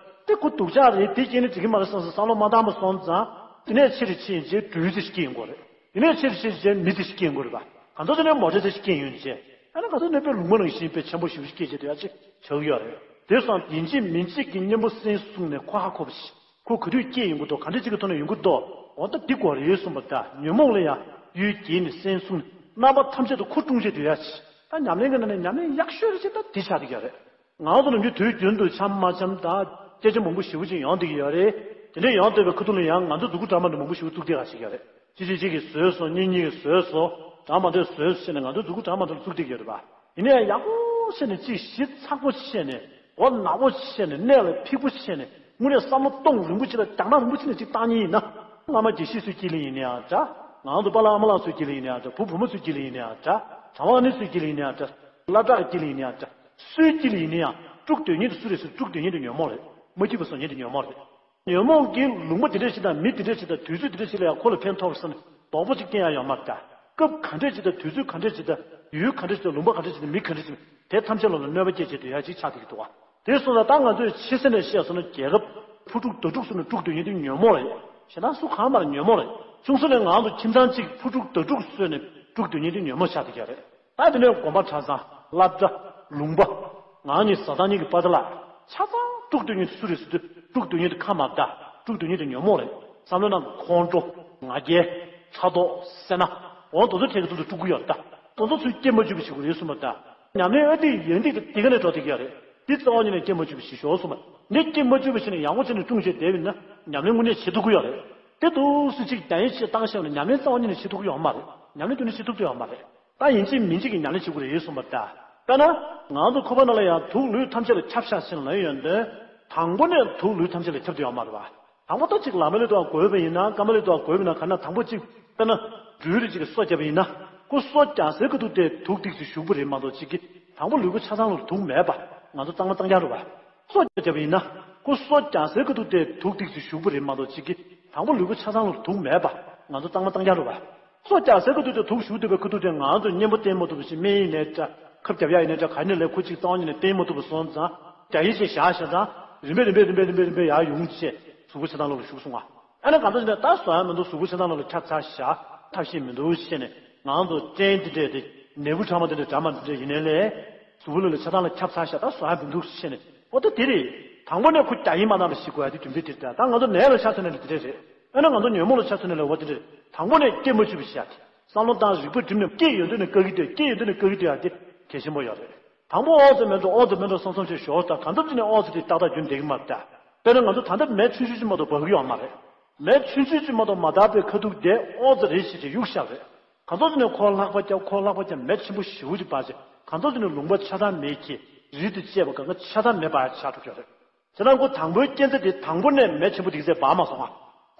དེ་ཁོ་སྡུག་ཅག་རེད། དེ་སྐྱེས་ནས་འགྲིག་གི་མ་རེད་བསམ་བསམ་བསམ་བློ་མ་བཏང་བ་སོང་ཙང་། དེ་ནས་ཆེ་རུ་ཕྱིན་རྗེས་སྦྲུལ་རྩི་ཞིག་སྐྱེ་ཡོང་གི་རེད། དེ་ནས་ཆེ་རུ་ཕྱིན་རྗེས་མི་རྩི་ཞིག་སྐྱེ་ཡོང་གི་རེད་པ། གང་ལྟར་དེ་ནས་མོ་ཊ་རྩི་ཞིག་སྐྱེ་ཡོང་རྗེས་ཨ་ནི་གང་ལྟར་ནད་པའི་ལུང་པ་ནང་བཞིན་དཔེ་ཆེན་པོ་ཞིག་སྐྱེས་བྱས་དེ་ཡ་ཅིག་ཆགས་ཀྱི་ཡོད་རེད། དེ་སོང་ཡིན་གཅིག་མིན་གཅིག་གི་གཉེན་པོ་སེམས་བཟུང་ནས་ཁོ་ཧ་གོ་བ་ཞིག་ཁོ་ག་དུས་སྐྱེས་ཡོང་གི་འདུག་ག་འདྲ་ཅིག་གི་ཐོག་ནས་ཡོང་གི་འདུག་འོ་ད་འདི་དགོས་རེད་གསུངས་པ་འདྲ། ཉོན་མོངས་ལ་ཡང་གཡུལ་འགྱེལ་ནས་སེམས་བཟུང་ནས་རྣམ་པ་ཐམས་ཅད་དུ་ཁོ་དཀྲུགས་བྱས་སྡོད་ཡ་ཅིག་ད་ཉམས་ལེན་གྱི་ནང་ནས་ཉམས་ལེན་ཡག་ཤོས་རེད་ཅེས་ད་འདི་ཆགས་བསྡད་ཀྱི་ཡོད་རེད། ང་ཚོ་ནམ་རྒྱུན་དུས་རྒྱུན་དུ་འཆམ་མ་འཆམ་དང་སྐད་ཆ་མང་པོ་ཞེ་པོ་ཅིག་ཡོང་བསྡད་ཀྱི་ཡོད་རེད། དེ་འདྲ་ཡོང་བསྡད་པའི་ཁ་ཐུག་ལ་ཡང་ང་ཚོ་མཛུ་གུ་འདྲ་མི་འདྲ་མང་པོ་ཞེ་པོ་བཙུགས་བསྡད་ཡ་ཅིག་ཡོད་རེད། གཅིག་གིས་གཅིག་གིས་བཟོས་སོང་། གཉིས་གཉིས་ཀྱིས་བཟོས་སོང་། འདྲ་མི་འདྲ་བཟོས་སོང་ཟེར་ནས་ང་ཚོ་མཛུ་གུ་འདྲ་མི་འདྲ་བཙུགས་བསྡད་ཀྱི་ཡོད་རེད་པ། ཡིན་ན་ཡང་ཡག་པོ་བྱས་ནས་གཅིག་གཞི་ཚགས་པོ་བྱས་ནས་མགོ་ནག་པོ་བྱས་ནས་གནད་ལ་ཕིགས་པོ་བྱས་ནས་དངོས་གནས་བསམ་བློ་གཏོང་རིང་པོ་ཅིག་ལ་རྒྱང་ནག་རིང་པོ་ཅིག་ནས་ཅིག་བཏང་མཁན་ཡིན་ན། སྔ་མ་དགེ་བཤེས་ཚོའི་དཀྱིལ་ལ་ཡིན་ན་ཡང་འདྲ། ང་ཚོ་པཱ་ལགས་ཨ་མ་ལགས་ཚོའི་དཀྱིལ་ལ་ཡིན་ན་ཡང་འདྲ། བུ་བུ་མོ་ཚོའི་དཀྱིལ་ལ་ཡིན་ན་ཡང་འདྲ། གྲྭ་པ་ཨ་ནེ་ཚོའི་དཀྱིལ་ལ་ཡིན་ན་ཡང་འདྲ། སློབ་གྲྭ་གི་དཀྱིལ་ལ་ཡིན་ན་ཡང་འདྲ། སུའི་དཀྱིལ་ལ་ཡིན་ན་ཡང་དཀྲུག་སྡོད་མཁན་དེ་སུ་རེད་ཟེར། དཀྲུག་སྡོད་མཁན་དེ་ཉོན་མོངས་རེད། མ་སྐྱིད་པ་བཟོ་མཁན་དེ་ཉོན་མོངས་རེད། ཉོན་མོངས་ཀྱི་ལུང་པ་དེ་འདྲ་ཞིག་དང་མི་དེ་འདྲ་ཞིག་དང་དུས་ཚོད་དེ་འདྲ་ཞིག་ལ་ཡང་ཁོ་ལ་ཕན་ཐོགས་ཟེར་ནས་རྡོག་པོ་གཅིག་བསྟན་ཡ་ཡོད་མ་རེད་ད། སྐབས་ག་འདྲས་ཅིག་དང་དུས་ཚོད་ག་འདྲས་ཅིག་དང་ཡུལ་ག་འདྲས་ཅིག་དང་ལུང་པ་ག་འདྲས་ཅིག་དང་མི་ག་འདྲས་ཅིག་དེ་ཐམས་ཅད་ལ་ལ་གནོད་པ་སྐྱེལ་བྱེད་སྡོད་ཡ་ཅིག་ཆགས་བསྡད་ཀྱི་འདུག་བ། དེ་སོང་ཙང་ད་ང་ཚོས་ཕྱི་གསལ་ནས་བཤད་སོང་ན་རྒྱལ་ཁབ་ཕོ་དཀྲུག་མདའ་དཀྲུག་བཟོས་ནས་དཀྲུག་སྡོད་མཁན་དེ་ཉོན་མོངས་རེད། གཞན་དག་སུ་གང་མ་རེད། ཉོན་མོངས་རེད། ཆུང་ས་ནས་ང་ཚོ་ཁྱིམ་ཚང་གཅིག་ཕོ་དཀྲུག་མདའ་དཀྲུག་བཟོས་ནས་དཀྲུག་སྡོད་མཁན་དེ་ཉོན་མོངས་ཆགས་བསྡད་ཀྱི་རེད། ད་དེ་ནས་དགོན་པ་གྲྭ་ཚང་སློབ་གྲྭ་ལུང་པ། ང་གཉིས་བཟའ་ཚང་གཉིས་ཀྱི་པ་ཏ་ལ། ཆ་ཚང་དཀྲུག་སྡོད་མཁན་དེ་སུ་རེད་ཟེར་དུས་དཀྲུག་སྡོད་མཁན་དེ་ཁ་མ་བརྡ། དཀྲུག་སྡོད་མཁན་དེ་ཉོན་མོངས་རེད། བསམ་བློ་ནང་ཁོང་ཁྲོ། ང་རྒྱལ། ཕྲག་དོག་སེར་སྣ། འོ་དེ་ཚོ་ཐད་ཀྱི་ཐོག་ཏུ་དཀྲུག་གི་ཡོད་རེད་ད། དེ་ཚོ་ཚུར་སྐྱེ་མ་བཅུག་པ་བྱེད་དགོས་རེད་གསུངས་པ་ད། ཉམས་ལེན་ཨ་ཏི་ཡན་ཏིག་དེ་དེ་ག་ནས་འགྲོ་བསྡད་ཀྱི་ཡོད་རེད། འདི་རྩ་བ་ཉིད་ནས་སྐྱེ་མ་བཅུག་པ་བྱེད་ཤོག་གསུངས་པ། འདི་སྐྱེ་མ་བཅུག་པ་བྱས་ནས་ཡག་པོ་བྱས་ནས་དཀྲུག་བྱས་བསྡད་པ་ཡིན་ན་ཉམས་ལེན་དངོས་གནས་བྱེད་ཐུབ་ཀྱི་ཡོད་རེད། དེ་འདུག་སེ་གཅིག་རྒྱ་ཡིག་ཅིག་བཏང་བཞག་ན་ཉམས་ལེན་རྩ་བ་ཉིད་ནས་བྱེད་ཐུབ་ཀྱི་ཡོད་མ་རེད། ཉམས་ལེན་དུས་ནས་བྱེད་ཐུབ་ཀྱི་ཡོད་མ་རེད། ད་ཡིན་གཅིག་མིན་གཅིག་གི་ཉམས་ལེན་བྱེད་དགོས་རེད་གསུངས་པ་འདྲ། དཔེར་ན། ང་ཚོ་ཁོ་པ་ནང་ལ་ཡང་དུག་ལུས་ཐམས་ཅད་ལ་ཁྱབ་ཤག་ཟེར་ལབ་ཡོང་དུས། དང་པོ་ནས་དུག་ལུས་ཐམས་ཅད་ལ་ཁྱབ་བསྡད་ཡོད་མ་རེད་བ། དང་པོ་ད་ཅིག་ལག་པ་ལས་དུ་བ་གོས་པ་ཡིན་ན། རྐང་པ་ལས་དུ་བ་གོས་པ་ཡིན་ན། ག་ན་དང་པོ་ཅིག་དཔེར་ན། སྦྲུལ་རིགས་ཅིག་གིས་སོ་བརྒྱབ་པ་ཡིན་ན། ཁོ་སོ་རྒྱག་སའི་ཁ་ཐུག་དེ་དུག་ཏིག་ཙི་ཞུགས་པ་རེད་མ་གཏོགས་ཅིག་གིས་དང་པོ་ལུས་པོ་ཆ་ཚང་ལ་དུག་མེད་པ། ང་ཚོ་གཙང་མ་གཙང་རྐྱང་རེད་བ། སོ་བརྒྱབ་པ་ཡིན་ན། ཁོ་སོ་རྒྱག་སའི་ཁ་ཐུག་དེ་དུག་ཏིག་ཙི་ཞུགས་པ་རེད་མ་གཏོགས་ཅིག་གིས་དང་པོ་ལུས་པོ་ཆ་ཚང་ལ་དུག་མེད་པ། ང་ཚོ་གཙང་མ་གཙང་རྐྱང་རེད་བ། སོ་རྒྱག་སའི་ཁ་ཐུག་དེ་དུག་ཞུགས་བསྡད་པའི་ཁ་ཐུག་དེ་ང་ཚོས་གཉེན་པོ་བསྟེན་མ་ཐུབ་པ་ཞིག་སྨན་ཡིན་ནའི་འདྲ། ཁབ་བརྒྱབ་ཡག་ཡིན་ནའི་འདྲ། ག་ནས་ལས་ཁོ་གཅིག་རྩ་བ་ཉིད་ནས་བསྟེན་མ་ཐུབ་པ་སོང་ཙང་རྒྱ་ཡིག་ཅིག་བཞག་བཞག་ཙང་རིམ་པས་རིམ་པས་རིམ་པས་རིམ་པས་ཡར་ཡོང་བྱས་གཟུགས་པོ་ཆ་ཚང་ལོག་ལ་ཞུགས་སོང་བ། ཨ་ནི་གང་ལྟར་ཞིག་ནས་ད་བཟོ་ཡག་མི་འདུག་གཟུགས་པོ་ཆ་ཚང་ལོག་ལ་ཁྱབ་ཚར་བཞག་ཐབས་ཤེས་མི་འདུག་བྱས་ནས་ང་ཚོ་སྐྲན་དེ་འདྲས་དེ་ནད་འབུ་ཕྲ་མ་དེ་འདྲས་འདྲ་མ་འདི་འདྲས་ཡིན་ནའི་ལས། གཟུགས་པོ་ལོགས་ལ་ཆ་ཚང་ལ་ཁྱབ་ཚར་བཞག་ད་བཟོ་ཡག་མི་འདུག་ཟེར་ནས། འོ་ད་དེ་རེད། དང་པོ་ནས་ཁོ་རྒྱ་ཡིག་མ་གནང་བ་ཞིག་དགོས་ཡ་དེ་རྒྱུ་མཚན་དེ་རེད། ད་ང་ཚོ་ནད་ལ་ཆ་མཚོན་ནས་ལ་དེ་འདྲས་རེད། དཔེར་ན་ང་ཚོ་ཉོན་མོངས་ལ་ཆ་མཚོན་ནས་ལ་འོ་དེ་འདྲས། དང་པོ་ནས་སྐྱེ་མ་བཅུག་པ་ཞིག་ཡ་དེ། བསམ་བློ་བཏང་རིག་པ་སྒྲིམ་ནས་སྐྱེ་ཡོང་དུས་ནས་བཀག་གི་སྡོད། སྐྱེ་ཡོང་དུས་ནས་བཀག་གི་སྡོད་ཡ་དེ་གལ་ཆེན་པོ་ཡོད་རེད། དང་པོ་ཨོ་ཙི་མེད་འགྲོ་ཨོ་ཙི་མེད་འགྲོ་བསམ་བསམ་བྱས་ཞོར་དང་གང་ཐུབ་ཅིག་ནས་ཨོ་ཙི་དེ་ཏག་ཏག་རྒྱུན་འདེགས་ཀྱི་མ་རེད་ད། དཔེར་ན་ང་ཚོ་ད་ལྟ་མེ་ཆུང་ཆུང་ཅིག་མ་གཏོགས་འབབ་ཀྱི་ཡོད་མ་རེད། མེ་ཆུང་ཆུང་ཅིག་མ་གཏོགས་མ་དག་པའི་ཁ་ཐུག་དེ་ཨོ་ཙི་རེད་ཞེས་བྱས་གཡུག་བཞག་རེད། གང་ཚོགས་ཀྱི་ནས་ཁོ་ལྷགས་པ་རྒྱབ་ཁོ་ལྷགས་པ་རྒྱབ་མེ་ཆེན་པོ་ཞེ་པོ་ཅིག་འབར་བྱས་གང་ཚོགས་ཀྱི་ནས་ལུང་པ་ཆ་ཚང་མེ་ཁྱེར། རིལ་དུ་བཅད་པ་གང་ག་ཆ་ཚང་མེ་འབར་ཆགས་འགྲོ་གི་རེད། བྱས་ཙང་ཁོ་དང་པོའི་སྐས་འཛེག་དེ་དང་པོ་ནས་མེ་ཆེན་པོ་དེ་གི་ཚད་འབར་མ་སོང་ང་།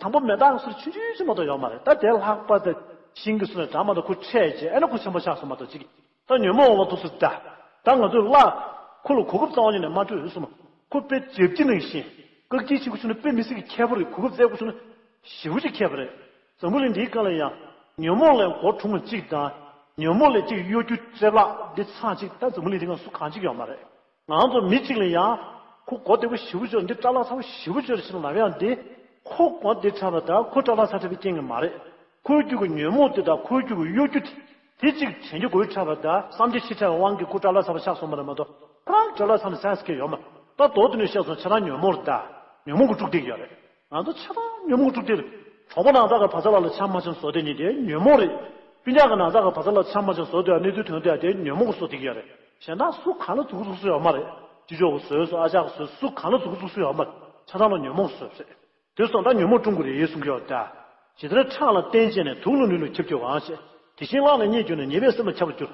དང་པོ་མེ་སྟག་སོར་ཆུང་ཆུང་ཞིག་མ་གཏོགས་ཡོད་མ་རེད། ད་དེ་ལྷགས་པ་དང་ཤིང་གི་སོར་ནས་གྲང་མ་གཏོགས་ཁོ་འཕྲད་བྱས་ཨ་ནི་ཁོ་ཆེན་པོ་ཆགས་སོང་མ་གཏོགས་ཅིག་ད་ཉོན་མོངས་འོག་ལ་འདུག་སོང་ད། ད་ང་ཚོས་ལ། ཁོ་ལ་གོ་སྐབས་རྩ་བ་ཉིད་ནས་མ་སྤྲོད་ཡོད་སོང་མ། ཁོ་དཔེ་འཇབ་ཀྱི་ནང་བཞིན། བཀག་སྐྱིལ་བྱེད་དགོས་བྱུང་ན་དཔེ་མི་སྲིད་ཀྱི་མཁས་པོ་རེད། གོ་སྐབས་བཙལ་དགོས་བྱུང་ན། ཞེ་པོ་ཅིག་མཁས་པོ་རེད། འཛམ་བུ་གླིང་འདིའི་སྒང་ལ་ཡང་། ཉོན་མོངས་ལས་སྒོ་གྲུང་བ་གཅིག་དང་། ཉོན་མོངས་ལས་གཅིག་གཡོ་སྒྱུ་རྩེ་བརླག་འདི་ཚང་གཅིག་ད་འཛམ་བུ་གླིང་འདི་སྒང་སུ་གང་གཅིག་ཡོད་མ་རེད། ང་ཚོ་མི་གཅིག་ལ་ཡང་། ཁོ་མགོ་བདེ་པོ་ཞེ་པོ་ཅིག་འདི་སྐྲ་ལག་ཚ་པོ་ཞེ་པོ་ཅིག་ཟེར་ལབ་ཡང་འདི། ཁོ་མགོ་བདེ་དྲགས་པ་དང་ཁོ་སྐྲ་ལག་ཚ་དྲགས་པའི་རྐྱེན་གྱིས་མ་རེད། ཁོའི་རྒྱུད་ཀྱི་ཉོན་མོངས་དེ་དང་ཁོའི་རྒྱུད་ཀྱི་གཡོ་སྒྱུ་དེ། དེ་གཅིག་དྲན་རྒྱུ་དགོས་དྲགས་པ་དང་བསམ་གྱིས་ཤི་དྲགས་པའི་དབང་གིས་ཁོ་སྐྲ་ལག་ཚ་པོ་ཆགས་སོང་བ་རེད་མ་གཏོགས་ཁོ་རང་སྐྲ་ལག་ཚ་ནས་ཆགས་ཀྱི་ཡོད་མ་རེད། ད་མདོར་བསྡུས་ནས་བཤད་སོང་ཆ་ཚང་ཉོན་མོངས་རེད་ད། ཉོན་མོངས་ཀྱིས་དཀྲུགས་བསྡད་ཀྱི་ཡོད་རེད། ང་ཚོ་ཆ་ཚང་ཉོན་མོངས་ཀྱིས་དཀྲུགས་བསྡད་རེད། གྲོགས་པོ་ནང་ཚགས་ཀྱི་བ་ཚྭ་ལ་ལ་ཆམ་མ་ཆམ་བཟོ་བསྡད་མཁན་དེ་ཉོན་མོངས་རེད། སྤུན་ཀྱག་གི་ནང་ཚགས་ཀྱི་བ་ཚྭ་ལ་ཆམ་མ་ཆམ་བཟོ་བསྡད་ཡ་གནས་ཚུལ་ཐོན་བསྡད་ཡ་དེ་ཉོན་མོངས་ཀྱིས་བཟོ་བསྡད་ཀྱི་ཡོད་རེད། གཞན་དག་སུ་གང་ལ་མཛུབ་གུ་བཙུགས་སུ་ཡོད་མ་རེད། ཅི་ལྕོགས་ཀྱིས་བཟོས་སོང་ཨ་ཅག་གིས་བཟོས་སོང་སུ་གང་ལ་མཛུབ་གུ་བཙུགས་སུ་ཡོད་མ་རེད། ཆ་ཚང་ལ་ཉོན་མོངས་བཟོས་རེད། དེ་སོང་ད་ཉོན་མོངས་དཀྲུག་དགོས་རེད་གསུང་གི་ཡོད་ད། ཇི་ལྟར་ཁྲག་ལ་བརྟེན་བྱས་ནས་དུག་ལ་ལུས་ལ་ཁྱབ་ཀྱི་འོང་ཞེས། དེ་བཞིན་གླག་ལ་རྙེད་གྱུར་ནས་ཉེས་པས་སེམས་ལ་ཁྱབ་པར་འགྱུར།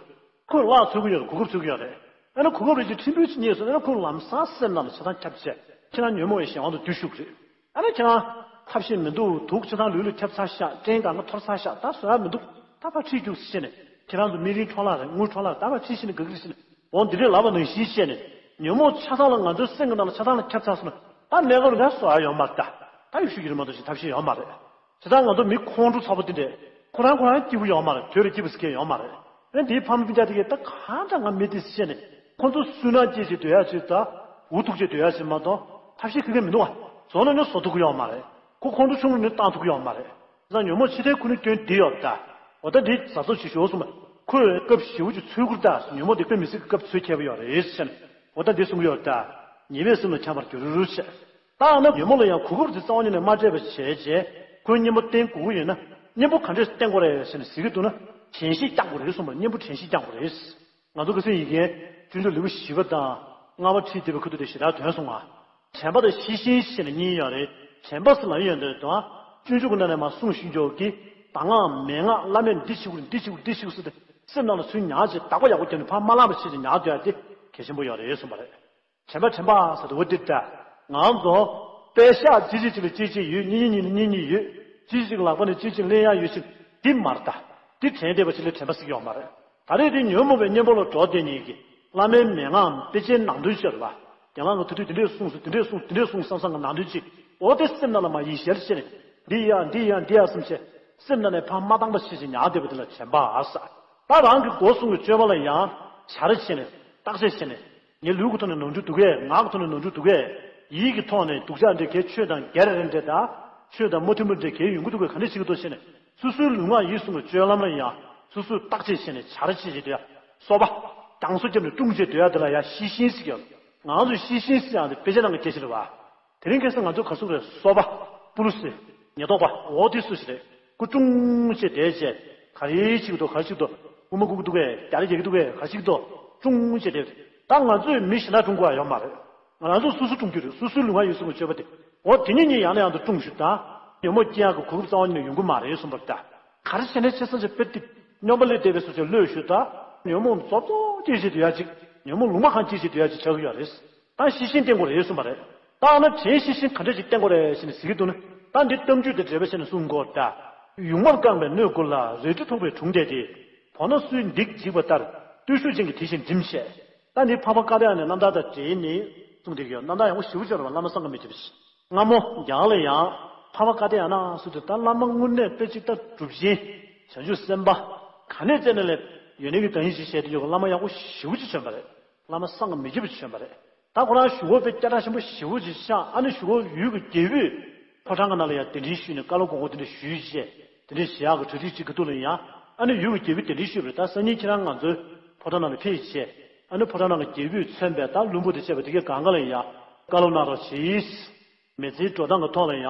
ཁོས་གླག་འཚོལ་གྱི་ཡོད་རེད་གོ་སྐབས་འཚོལ་གྱི་ཡོད་རེད། ཨ་ནི་གོ་སྐབས་རེ་ཅིག་ཕྲན་བུ་ཅིག་རྙེད་སོང་ཨ་ནི་ཁོའི་ལམ་སང་སེམས་ནང་ལ་ཆ་ཚང་ཁྱབ་བྱས་ཁྱེད་རང་ཉོན་མོངས་པའི་གཞན་དབང་དུ་བསྡུས་ཞུགས་རེད། ཨ་ནི་ཁྱེད་རང་ཐབས་ཤེས་མི་འདུག་དུག་ཆ་ཚང་ལུས་ལ་ཁྱབ་ཚར་ཤག་སྐྲན་གང་ག་འཐོར་ཚར་ཤག་ད་བཟོ་ཡག་མི་འདུག་ད་ཕར་ཁྲིད་རྒྱུགས་ཟེར་ནས་ཁྱེད་རང་ཚོ་མིག་རིལ་འཕྲོ་བརླག་རེད་རྔུལ་འཕྲོ་བརླག་རེད་ད་ཕར་ཁྲིད་ཟེར་ནས་ག་གི་རེད་ཟེར་ནས་འོ་འདི་འདྲས་ལབ་པ་ནང་བཞིན་བཤད་ནས་ཉོན་མོངས་ཆ་ཚང་ལ་ང་ཚོའི་སེམས་ཀྱི་ནང་ལ་ཆ་ཚང་ལ་ཁྱབ་ཚར་སོང་ན་ད་གནས་སྐབས་ལ་ད་བཟོ་ཡག་ཡོད་མ་རེད་ད། ད་ཡོད་ཤུགས་ཀྱི་རེད་མ་གཏོགས་ཞིག་ཐབས་ཤེས་ཡོད་མ་རེད། བྱས་ཙང་ང་ཚོ་མི་ཁོང་ཁྲོ་ཚ་པོ་དེ་འདྲས་ཁོ་རང་ཁོ་རང་སྐྱིད་པོ་ཡོད་མ་རེད་དོལ་ལ་སྐྱིད་པོ་ཟེར་མཁན་ཡོད་མ་རེད། ཨ་ནི་དེའི་ཕ་མ་སྤུན་ཀྱག་དེ་གས་ད་གང་འདྲ་ང་མི་དེ་བཤད་ནས་ཁོ་ཚོ་སུན་སྣང་སྐྱེ་བྱེད་སྡོད་ཡག་ཅིག་ད་འུ་ཐུག་བྱེད་སྡོད་ཡག་ཅིག་མ་གཏོགས་ཐབས་ཤེས་ཁེ་ཁེ་མི་འདུག་བ། བཟོ་ན་ནི་བཟོ་ཐུབ་ཀྱི་ཡོད་མ་རེད། ཁོ་ཁོང་ཁྲོ་ཆུང་རུ་ནི་བཏང་ཐུབ་ཀྱི་ཡོད་མ་རེད། བྱས་ཙང་ཉོན་མོངས་ཕྱི་མཐའི་ཁུ་ནུ་སྐྱོན་འདི་ཡོད་ད། འོ་ད་འདི་ཟ་ཟོ་བྱེད་ཞོར་སོང་བ། ཁོས་སྐབས་ཞེ་པོ་ཅིག་འཚོལ་ཁུར་ད་ཉོན་མོངས་དེ་དཔེ་མི་སྲིད་ཀྱི་སྐབས་འཚོལ་མཁས་པོ་ཡོད་རེད་ཟེར་ནས་འོ་ད་འདི་གསུང་གི་ཡོད་ད། ཉེས་པས་སེམས་ལ་ཁྱབ་པར་འགྱུར་ཟེར། ད་ཨ་ན་ཉོན་མོངས་ལ་ཡང་གོ་སྐབས་དེ་རྩ་བ་ཉིད་ནས་མ་སྤྲད་པ་བྱས་རྗེས་ཁོས་གཉེན་པོ་བསྟེན་དགོས་ཀྱི་ཡོད་ན་གཉེན་པོ་ག་འདྲས་བསྟེན་དགོས་རེད་ཟེར་ནས་ཟེར་གྱི་འདུག་ན་དྲན་ཤེས་བསྐྱང་དགོས་རེད་གསུངས་པ་གཉེན་པོ་དྲན་ཤེས་བསྐྱང་དགོས་རེད། ང་ཚོ་ཁ་སང་ཡི་གེ་སྤྱོད་འཇུག་ལེའུ་བཞི་པ་དང་ལྔ་པ་ཁྲིད་བསྡད་པའི་ཁུ་ཐུ་དེ་ཞེ་དྲག་དོན་སོང་ང་། དྲན་པ་དང་ཤེས་བཞིན་ཞེས་ནས་གཉིས་ཡོད་རེད། དྲན་པ་ཟེར་ལབ་ཡོད་འདོད་དང་སྤྱོད་འཇུག་གི་ནང་ནས་མ་གསུངས་ཞུ་འཇོག་གི་གདམས་ངག་མན་ངག་བླ་མས་འདི་བྱེད་དགོས་འདི་བྱེད་དགོས་འདི་བྱེད་དགོས་ཟེར་ཏེ་སེམས་ནང་ལ་ཚུར་ཉར་བྱས་བདག་པོ་ཡག་པོ་བརྒྱབ་ནས་ཕར་མ་བླངས་པ་བྱས་ཏེ་ཉར་སྡོད་ཡ་དེ་གལ་ཆེན་པོ་ཡོད་རེད་གསུངས་པ་རེད། དྲན་པ་དྲན་པ་ཟེར་དུས་འོ་འདིར་ལྟ། ང་ཚོ་པད་ཤག་གཅིག་གཅིག་གཅིག་ལ་གཅིག་གཅིག་ཡོད་གཉིས་གཉིས་གཉིས་ལ་གཉིས་གཉིས་ཡོད། གཅིག་གཅིག་ལག་པ་ནས་གཅིག་གཅིག་ལེན་ཡག་ཡོད་ཅིག་འདི་མར་ལྟ། འདི་དྲན་བསྡད་པ་ཅིག་ལ་དྲན་པ་ཟེར་གྱི་ཡོད་མ་རེད། ད་རེས་འདི་ཉོན་མོངས་པའི་གཉེན་པོ་ལ་འགྲོ་བསྡད་མཁན་གྱི་བླ་མའི་མན་ངག་དཔེ་ཆའི་ནང་དོན་ཅིག་རེད་བ། རྒན་ལགས་ཀྱིས་དེ་དུས་དེ་འདྲས་གསུངས་སོང་དེ་འདྲས་གསུངས་དེ་འདྲས་གསུངས་བསམ་བསམ་གྱི་ནང་དོན་ཅིག་འོ་དེ་སེམས་ནང་ལ་མར་ཡིད་གཞིར་བྱས་ནས་འདི་ཡ་འདི་ཡ་འདི་ཡ་བསམ་བྱས་སེམས་ནང་ནས་ཕར་མ་བཏང་པ་ཞིག་ཅིག་ཉར་བསྡད་པ་དེ་ལ་དྲན་པ་ཟེར། ད་རང་གི་སྒོ་སྲུང་བའི་སྤྱོད་པ་ལ་ཡང་བྱ་ར་བྱས་ནས་བརྟག་དཔྱད་བྱས་ནས། ངའི་ལུས་ཀྱི་ཐོག་ནས་ནོར་འཁྲུལ་འདུག་གས། ངག་གི་ཐོག་ནས་ནོར་འཁྲུལ་འདུག་གས། ཡིད་ཀྱི་ཐོག་ནས་སྡུག་ཅག་འདྲ་གས་ཆོས་དང་འགལ་རེ་འདྲ་དང་། ཆོས་དང་མ་མཐུན་པ་འདྲ་གས་ཡོང་གི་འདུག་གས། ག་འདྲ་བྱེད་ཀྱི་འདུག་ཟེར་ནས་སོ་སོའི་ལུས་ངག་ཡིད་གསུམ་གྱི་སྤྱོད་ལམ་ལ་ཡང་སོ་སོས་བརྟག་དཔྱད་བྱས་ནས་བྱ་ར་བྱེད་བྱེད་དུ་ཡ། གསོ་བ། རྒྱང་གསོ་བརྒྱབ་ནས་ཀྲུང་བྱེད་དུ་ཡ་དེ་ལ་ཡ་ཤེས་བཞིན་ཟེར་གྱི་ཡོད། ང་ཚོས་ཤེས་བཞིན་ཟེར་ཡང་དེ་དཔེ་ཆ་ནང་གི་སྐད་ཆ་རེད་བ། དེ་རིང་ཁ་སང་ང་ཚོ་ག་ཚོད་རེད་གསོ་བ། པུ་ལུ་སི། ཉེན་རྟོག་པ། འོ་དེ་སུ་ཞིག་རེད། ཁོ་ཀྲུང་བྱས་བསྡད་བྱས། ག་རེ་བྱེད་ཀྱི་འདུག་ག་རེ་བྱེད་ཀྱི་འདུག་དབུ་མ་སྒུག་གི་འདུག་གས། རྒྱ་རེ་རྒྱག་གི་འདུག་གས། ག་རེ་བྱེད་ཀྱི་འདུག་ཀྲུང་བྱས་བསྡད། ད་ང་ཚོས་མི་གཞན་དག་ཀྲུང་དགོས་ཡ་ཡོད་མ་རེད། ང་རང་ཚོ་སོ་སོ་ཀྲུང་རྒྱུ་རེད། སོ་སོའི་ལུས་ངག་ཡིད་གསུམ་གྱི་སྤྱོད་པ་དེ། འོ་དེ་ཉིད་ཉིད་ཡང་ནས་ཡང་དུ་ཀྲུང་ཞུ་དང་། ཉོན་མོངས་སྐྱེ་ཡག་གི་གོ་སྐབས་རྩ་བ་ཉིད་ནས་ཡོང་གི་མ་རེད་གསུངས་པ་རེད་ད། ག་རེ་བྱས་ནས་བྱས་ཙང་ཅིག་དཔེ་དེ་སྙོམས་པ་ལས་འདས་པའི་སོ་སོའི་བློས་ཞུ་དང་། ཉོན་མོངས་རྫོབ་རྫོབ་སྐྱེ་བྱེད་དུ་ཡ་ཅིག་ཉོན་མོངས་ལུང་མ་གང་སྐྱེ་བྱེད་དུ་ཡ་ཅིག་ཆགས་ཀྱི་ཡོད་རེད། ད་ཤེས་བཞིན་བསྟེན་དགོས་རེད་གསུངས་པ་རེད། ད་ཨ་ན་དྲན་ཤེས་བཞིན་ག་འདྲ་ཅིག་བསྟེན་དགོས་རེད་ཟེར་ནས་ཟེར་གྱི་འདུག་ན། ད་འདི་གཏམ་རྒྱུད་དང་འབྲེལ་བ་བྱས་ནས་གསུང་དགོས་ད། ཡུངས་མར་བཀང་བའི་སྣོད་དགུ་ལ། རལ་གྲི་ཐོགས་པའི་དྲུང་དེ་སྟེ། བོར་ན་སུའི་སྡིག་འཇིགས་པ་ལྟར། བརྟུལ་ཞུགས་ཅན་གྱི་དེ་བཞིན་བསྒྲིམ་ཞེས། ད་འདི་འཕགས་པ་ཀ་ཏྱ་ཡ་ནའི་རྣམ་ཐར་དང་འབྲེལ་ནས་གསུངས་བསྡད་ཀྱི་ཡོད། རྣམ་ཐར་ཡག་པོ་ཞེ་པོ་ཅིག་ཡོད་རེད་བ། བླ་མ་བསམ་གྱིས་མི་ཁྱབ་པ་ཞིག་སྔ་མོ་རྒྱ་གར་ལ་ཡང་འཕགས་པ་ཀ་ཏྱ་ཡ་ན་ཟེར་དུས་ད་བླ་མ་དངོས་གནས་དཔེ་ཅིག་ད་གྲུབ་ཆེན། བྱང་ཆུབ་སེམས་དཔའ། ག་ནས་བཙལ་ནས་ལས་ཡོད་ནས་ཀྱི་གང་ཡིན་ཞིག་བཤད་དུས་ཡོད་གི། བླ་མ་ཡག་པོ་ཞེ་པོ་ཅིག་བྱོན་པ་རེད། བླ་མ་བསམ་གྱིས་མི་ཁྱབ་པ་ཅིག་བྱོན་པ་རེད། ད་ཁོ་རང་གཞུག་གུ་དཔེ་སྐད་གྲགས་ཆེན་པོ་ཞེ་པོ་ཅིག་ཆགས། ཨ་ནི་གཞུག་གུ་ཡུལ་གྱི་རྒྱལ་པོས་ཕོ་བྲང་གི་ནང་ལ་ཡང་གདན་འདྲེན་ཞུས་ནས་བཀའ་སློབ་དགོངས་པ་དེ་འདྲ་ཞུས་བྱས། དེ་འདྲ་བྱེད་ཡག་གི་གྲ་སྒྲིག་བྱེད་ཀྱི་འདུག་ལ། ཡང་ཨ་ནི་ཡུལ་གྱི་རྒྱལ་པོས་གདན་འདྲེན་ཞུས་པ་རེད། ད་སང་ཉིན་ཁྱེད་རང་ང་ཚོའི་ཕོ་བྲང་ནང་ལ་ཕེབས་བྱས། ཨ་ནི་ཕོ་བྲང་ནང་གི་རྒྱལ་པོས་མཚོན་པའི་ད་བློན་པོ་དང་བཅས་པ་དེ་གས་གང་ག་ལ་ཡང་བཀའ་སློབ་གནང་རོགས་གྱིས། མི་ཚེའི་འགྲོ་སྟངས་ཀྱི་ཐོག་ལ་ཡང་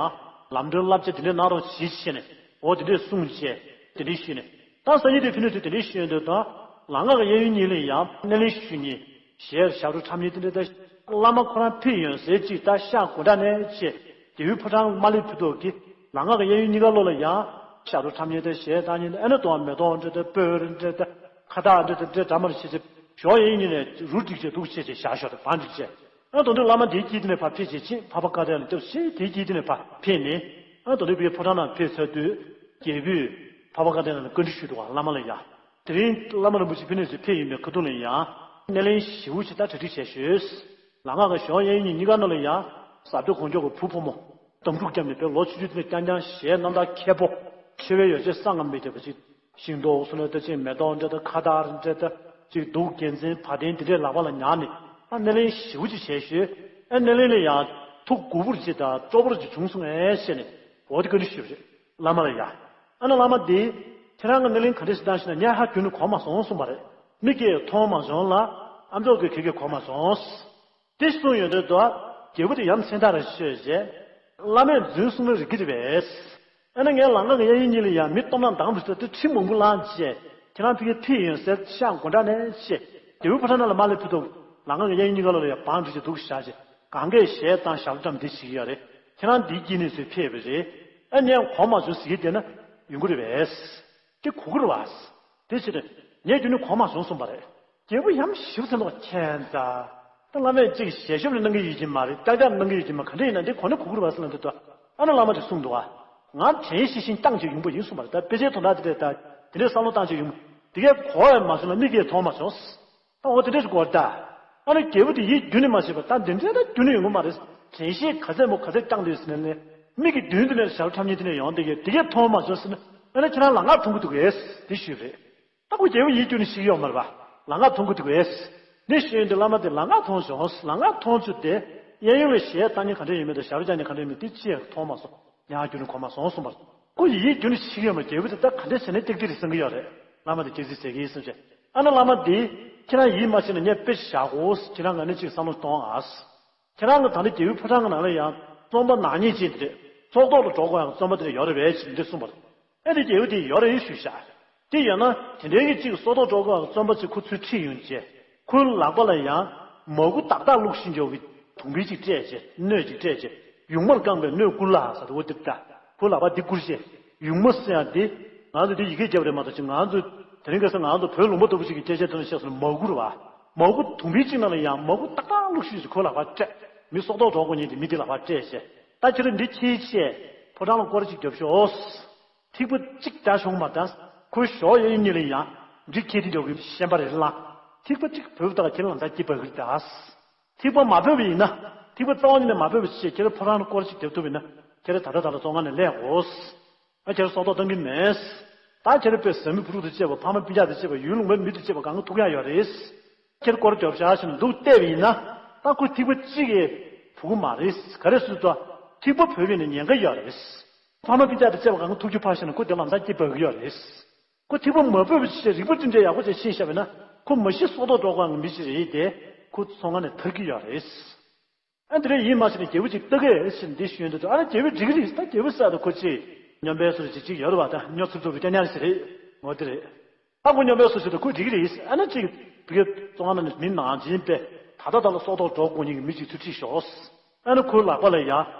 ལམ་སྒྲོན་བསླབ་བྱ་དེ་འདྲ་གནང་རོགས་གྱིས་བྱས་ནས། འོ་དེ་འདྲས་གསུངས་བྱས་གདན་འདྲེན་ཞུས་ནས། ད་སང་ཉིན་དེ་ཕེབས་ནས་དུས་དེ་འདྲས་ཞུས་འདུག་ད་ལམ་ཁ་གི་གཡས་གཡོན་གཉིས་ལ་ཡང་སྣེ་ལེན་ཞུ་མཁན། ཞལ་ཞབས་བྲོ་འཁྲབ་མཁན་དེ་འདྲ་ད། བླ་མ་ཁོ་རང་ཕེབས་ཡོང་ཟེར་ཅིག་ད་ཤག་སྒོ་འགྲམ་ནས་བྱས། རྒྱལ་པོའི་ཕོ་བྲང་མ་སླེབས་ཕུ་ཐོག་གི་ལམ་ཁ་གི་གཡས་གཡོན་གཉིས་ཀ་ལོགས་ལ་ཡང་ཞབས་བྲོ་འཁྲབ་མཁན་དང་ཞལ་གདངས་མཁན་དང་། ཨ་ནི་དོ་མེ་ཏོག་འདྲ་དང་སྤོས་ར་འདྲ་དང་ཁ་བཏགས་འདྲ་དང་འདྲ་འདྲ་མར་བྱས་བྱས། ཞོགས་ཡིན་ཉིན་ནས་རུ་བསྒྲིགས་བྱས་འདུག་བྱས་བྱས་བཞག་ཞོར་དུ་བང་བསྒྲིགས་བྱས། ཨ་དོ་དུས་བླ་མ་དེའི་དཀྱིལ་དེ་ནས་ཕར་ཕེབས་བྱས་ཕྱིན། འཕགས་པ་བཀའ་གདན་ལ་སྐྱབས་ཞེས་དེའི་དཀྱིལ་དེ་ནས་ཕར་ཕེབས་ནས། ཨ་དོ་དུས་བའི་ཕོ་བྲང་ནང་ཕེབས་ཚར་དུས། རྒྱལ་པོས་འཕགས་པ་བཀའ་གདན་ལ་བཀའ་འདྲི་ཞུས་འདུག་བ། བླ་མ་ལ་ཡ། དེ་རིང་བླ་མ་རིན་པོ་ཆེ་ཕི་ནས་ཚུར་ཕེབས་ཡིན་པའི་ཁ་ཐུག་ལ་ཡ། སྣེ་ལེན་ཞེ་པོ་ཅིག་ད་གྲ་སྒྲིག་བྱས་ཞོག། ལམ་ཁ་གི་ཞོགས་ཡིན་ཉིན་གཉིས་ཀ་ནང་ལ་ཡ། ཟབ་གཏེར་གོང་མཆོག་གི་བུ་ཕོ་མོ། དམ་ཕྲུག་བརྒྱབ་ནས་དཔེ་ལོ་ཆུང་ཆུང་དེ་ནས་རྐྱང་རྐྱང་གཞས་རྣམ་དག་ཁྱད་པོ། འཆི་བའི་ཡོ་བྱད་བསམ་ངམ་མི་བདེ་བ་ཅིག། ཤིང་ཏོག་སོ་ནས་ད་ཅིག་མེ་ཏོག་འདྲ་ད་ཁ་དར་འདྲ་ད་ཅིག་གདུགས་རྒྱལ་མཚན་བ་དན་དེ་འདྲའི་ལག་པ་ལ་ཉར་ནས། ཨ་སྣེ་ལེན་ཞེ་པོ་ཅིག་བྱས་ཞོག། ཨ་སྣེ་ལེན་ལ་ཡང་ཐུགས་མགུ་པོར་ཅིག་དང་སྤྲོ་པོར་ཅིག་བྱུང་སོང་ངས་བཤད་ནས། འོ་དེ་བཀའ་འདྲི་ཞུས་པ་རེད། བླ་མ་ལ་ཡ། ཨ་ནི་བླ་མ་འདིས། ཁྱེད་རང་གི་སྣེ་ལེན་ག་འདྲ་ཞིག་བཏང་ཞེ་ན། ངས་ཧ་གྱུར་ནས་གོ་མ་སོང་གསུངས་པ་རེད། མིག་གིས་མཐོང་མ་བྱུང་ལ། ཨ་མཆོག་གིས་ག་གིས་གོ་མ་སོང་། དེ་གསུངས་ཡོང་དུས་དོ། རྒྱལ་པོ་དེ་ཡ་མཚན་རྟགས་རེ་ཤོད་རྗེས། བླ་མས་རྫུན་གསུངས་ན་རིག་གི་རེད་པས། ཨ་ནི་ངས་ལམ་ཁ་གི་གཡས་གཡོན་གཉིས་ལ་ཡང་མི་སྟོབས་ན་འདང་བུ་ཟེར་དུས་ཁྲི་མང་པོ་ལངས་བྱས། ཁྱེད་རང་ཕ་གིར་ཕེབས་ཡོང་ཟེར་ཤག་སྒོ་འགྲམ་ནས་བཤད། རྒྱལ་པོའི་ཕོ་བྲང་ནང་ལ་མ་སླེབས་ཕུ་ཐུག་ལམ་ཁ་གི་གཡས་གཡོན་གཉིས་ཀ་ལ་ཡང་བང་བསྒྲིགས་བྱས་འདུག་བཞག་བྱས། གང་གས་གཞས་བཏང་ཞབས་བཀྲམ་འདི་བྱེད་ཀྱི་ཡོད་རེད། ཁྱེད་རང་འདིའི་དཀྱིལ་ནས་ཚུར་ཕེབས་པ་རེད། ཨ་ནི་གོ་མ་བྱུང་ཟེར་གྱི་བསྡད་ན་ཡོང་གི་རེད་པས། དེ་གོ་གི་རེད་པ། དེ་ཕྱིར། ངས་རྒྱུན་ནས་གོ་མ་བྱུང་གསུངས་པ་རེད། རྒྱལ་པོ་ཡ་མཚན་ཞེ་པོ་ཅིག་འདུག་ཁྱད་མཚར། ད་བླ་མས་ཅིག་ཞལ་ཤོབ་ནས་གནང་གི་ཡོད་ཀྱི་མ་རེད། ཀྱག་ཀྱག་གནང་གི་ཡོད་ཀྱི་མ། ག་འདྲ་ཡིན་ན་འདི་གོ་ནས་གོ་གི་རེད་པ་ཟེར་ལབ་དུས་དོ། ཨ་ནི་བླ་མ་དེས་གསུངས་འདུག་ག། ང་དྲན་ཤེས་བཞིན་བཏང་བྱས་ཡོང་པ་ཡིན་གསུངས་པ་རེད། ད་དཔེ་ཆའི་དོན་དག་དེ་འདྲས་ད་དེ་འདྲས་བསམ་བློ་བཏང་བྱས་ཡོང་། དེ་གས་གོ་ཡ་མ་བྱུང་ན་མིག་གིས་མཐོང་མ་བྱུང་། ད་འོ་དེ་འདྲས་གོ་ད། ཨ་ནི་རྒྱལ་པོ་དེ་ཡིད་རྒྱུན་ནས་མ་ཤེས་པ། ད་འདི་འདྲས་ད་རྒྱུན་ནས་ཡོང་གི་མ་རེད། དྲན་ཤེས་ག་ཚད་མོ་ག་ཚད་བཏང་འདུག་ཟེར་ནས་ནས་མིག་གི་མདུན་དེ་ནས་ཞབས་ཁྲ་མཉེ་དེ་ནས་ཡོང་དེ་གས་དེ་གས་མཐོང་མ་བྱུང་ཟེར་ན། ཨ་ནི་ཁྱེད་རང་ལམ་ཁ་མཐོང་གི་འདུག་གས་དེ་ཞུས་པ་རེད། ད་ཁོ་རྒྱལ་པོ་ཡིད་སྐྱོ་ནས་ཤི་ཡོད་མ་རེད་པ། ལམ་ཁ་མཐོང་གི་འདུག་གས། ནི་ཤེས་ཡོན་དེ་བླ་མ་དེ་ལམ་ཁ་མཐོང་བྱུང་། ལམ་ཁ་མཐོང་ཚུལ་དེ། གཡས་གཡོན་ལ་གཞས་བཏང་མཁན་ག་འདྲ་ཡོད་མེད་དང་ཞབས་བཅགས་མཁན་ག་འདྲ་ཡོད་མེད་དེ་ཅི་ཡང་མཐོང་མ་སོང་། ཉག་རྒྱུ་ནས་གོ་མ་སོང་གསུངས་པ། ཁོ་ཡིད་སྐྱོ་ནས་ཤི་ཡོད་མ་རེད། རྒྱལ་པོ་དེ་ད་ག་འདྲ་བྱས་ནས་ཏིག་ཏིག་རེ་གསུང་གི་ཡོད་རེད། བླ་མ་དེ་སྐྱེ་ཚིག་ཟེར་གི་ཡིན་གསུངས་བྱས། ཨ་ནི་བླ་མ་དེས། ཁྱེད་རང་ཡིད་མ་ཆེས་ན་ངས་དཔེ་ཞིག་བཞག་གོ། ཁྱེད་རང་ང་ནི་ཅིག་བསམ་བློ་གཏོང་ཨ། ཁྱེད་རང་གི་ད་ལྟ་རྒྱལ་པོའི་ཕོ་བྲང་གི་ནང་ལ་ཡང་རྩོམ་པ་ནག་ཉེས་ཅན་དེ་རེད། ཚོགས་ཐོག་ལ་འགྲོ་དགོས་ཡང་རྩོམ་པ་དེ་འདྲ་ཡོད་རེད་པས་ཅེས་འདི་གསུངས་པ་རེད། ཨེ་དེ་རྒྱལ་པོ་དེ་ཡོད་རེད་ཞུས་ཤག། དེ་ཡོད་ན་དེ་འདྲའི་གི་ཅིག་ཚོགས་ཐོག་འགྲོ་དགོས་ཡང་རྩོམ་པ་ཅིག་ཁོ་ཚུར་ཁྲིད་ཡོང་བྱས། ཁོའི་ལག་པ་ལ་ཡང་མ་གུ་ཏག་ཏག་བླུགས་ཤིང་འཇོག་གི་དུང་བི་ཅིག་སྤྲད་བྱས། སྣོད་ཅིག་སྤྲད་བྱས། ཡུངས་མར་བཀང་བའི་སྣོད་སྐུ་ལ་ཟེར་དུ་འོ་དེ་ལྟ། ཁོའི་ལག་པ་འདི་བསྐུར་བྱས། ཡུངས་མ་ཟེར་ཡང་འདི། ང་ཚོ་འདི་ཡི་གེ་བརྒྱབ་རེད་མ་གཏོགས་ཅིག་ང་ཚོ་དེ་རིང་ཁ་སང་ང་ཚོ་བོད་ལུང་པ་ལྟ་བུ་ཅིག་གི་སྐད་ཆ་ཐོག་ནས་བཤད་སོང་ན་མ་གུ་རེད་པ། མ་གུ་དུང་བི་གཅིག་ནང་ལ་ཡང་མ་གུ་ཏག་ཏག་བླུགས་ཤིག་ཟེར་ཁོའི་ལག་པར་སྤྲད། མི་ཚོགས་ཐོག་འགྲོ་དགོས་མཁན་དེ་མི་དེའི་ལག་པར་སྤྲད་བྱས། ད་ཁྱེད་རང་འདི་ཁྱེར་བྱས་ཕོ་བྲང་ལ་སྐོར་ཅིག་རྒྱབ་ཤོག། ཐིགས་པ་གཅིག་བརྒྱབ་ཤོག་མ་ད། ཁོའི་ཞོགས་ཡ་ཡིན་ཉིན་ལ་ཡང་འདི་ཁྱེར་དེ་འགྲོ་གི་ཤན་པ་རེད་ལ། ཐིགས་པ་གཅིག་བུད་ད་ཁྱེད་རང་ལམ་སང་སྐྱིད་པ་གི་ད། ཐིགས་པ་མ་བབས་པ་ཡིན་ན། ཐིགས་པ་རྩ་བ་ཉིད་ནས་མ་བབས་པ་ཞིག་ཁྱེད་རང་ཕོ་བྲང་ལ་སྐོར་ཅིག་རྒྱབ་ཐུབ་པ་ཡིན་ན། ཁྱེད་རང་ད་ལྟ་ད་ལ་བཙོན་ཁང་ནས་སླེབས་དགོས། ཨ་ཁྱེད་རང་སྲོག་ཐོག་བཏང་གི་མེད། ད་ཁྱེད་རང་དཔེ་བཟའ་མི་བུ་ཕྲུག་དང་བཅས་པ་ཕ་མ་སྤུན་ཀྱག་དང་བཅས་པ་སྒང་ག་ཐུག་ཡག་ཡོད་རེད། ཁྱེད་རང་སྐོར་རྒྱབ་བཞག་ཕྱིན་འདུག་བལྟས་པ་ཡིན་ན། ད་ཁོ་ཐིགས་པ་གཅིག་གིས་བུ་གུ་མ་རེད། ག་རེ་ཟེར་དུས། ཐིགས་པ་བུད་པ་ཡིན་ན་ཉེན་ཁ་ཡོད་རེད། ཕ་མ་སྤུན་ཀྱག་དང་བཅས་པ་སྒང་ག་ཐུག་རྒྱུ་ཕར་བཞག་ན་ཁོ་དེ་ལམ་སང་སྐྱིད་པ་གི་ཡོད་རེད། ཁོ་ཐིགས་པ་མ་བབས་པ་ཞིག་རིག་པ་འདི་འདྲའི་ཡག་པོ་ཅིག་ཤེས་བཞག་པ་ཡིན་ན། ཁོ་མ་གཞི་སྲོག་ཐོག་འགྲོ་དགོས་མི་ཞིག་རེད་དེ། ཁོ་བཙོན་ཁང་ནས་ཐར་གྱི་ཡོད་རེད། ཨ་འདི་འདྲ་ཡིན་མ་ཤེས་ནས་རྒྱལ་པོ་ཅིག་ལྟ་གི་ཟེར་འདི་ཞུས་འདུག་ཨ་ནི་རྒྱལ་པོས་འགྲིག་གི་རེད། ད་རྒྱལ་པོ་ཟེར་དུས་ཁོ་ཅིག་སྨྱོན་པའི་བཟོ་འདྲ་ཅིག་ཅིག་ཡོད་རེད་པ། ད་སྨྱོ་ཚུབ་ཚུབ་ཀྱི་སྐད་ཆ་ཞིག་རེད། འོ་དེ་རེད། ཨ་ཁོ་སྨྱོན་པའི་བཟོ་འདྲ་ཟེར་དུས་ཁོ་འགྲིག་གི་རེད། ཨ་ནི་ཅིག་བི་གའི་བཙོན་ཁང་ནང་ནས་མི་ནང་སྦྱིན་པས་ད་ལྟ་ད་ལ་སྲོག་ཐོག་འགྲོ་དགོས་མཁན་གྱི་མི་ཅིག་ཚུར་ཁྲིད་ཤོག། ཨ་ནི་ཁོའི་ལག་པ་ལ་ཡ་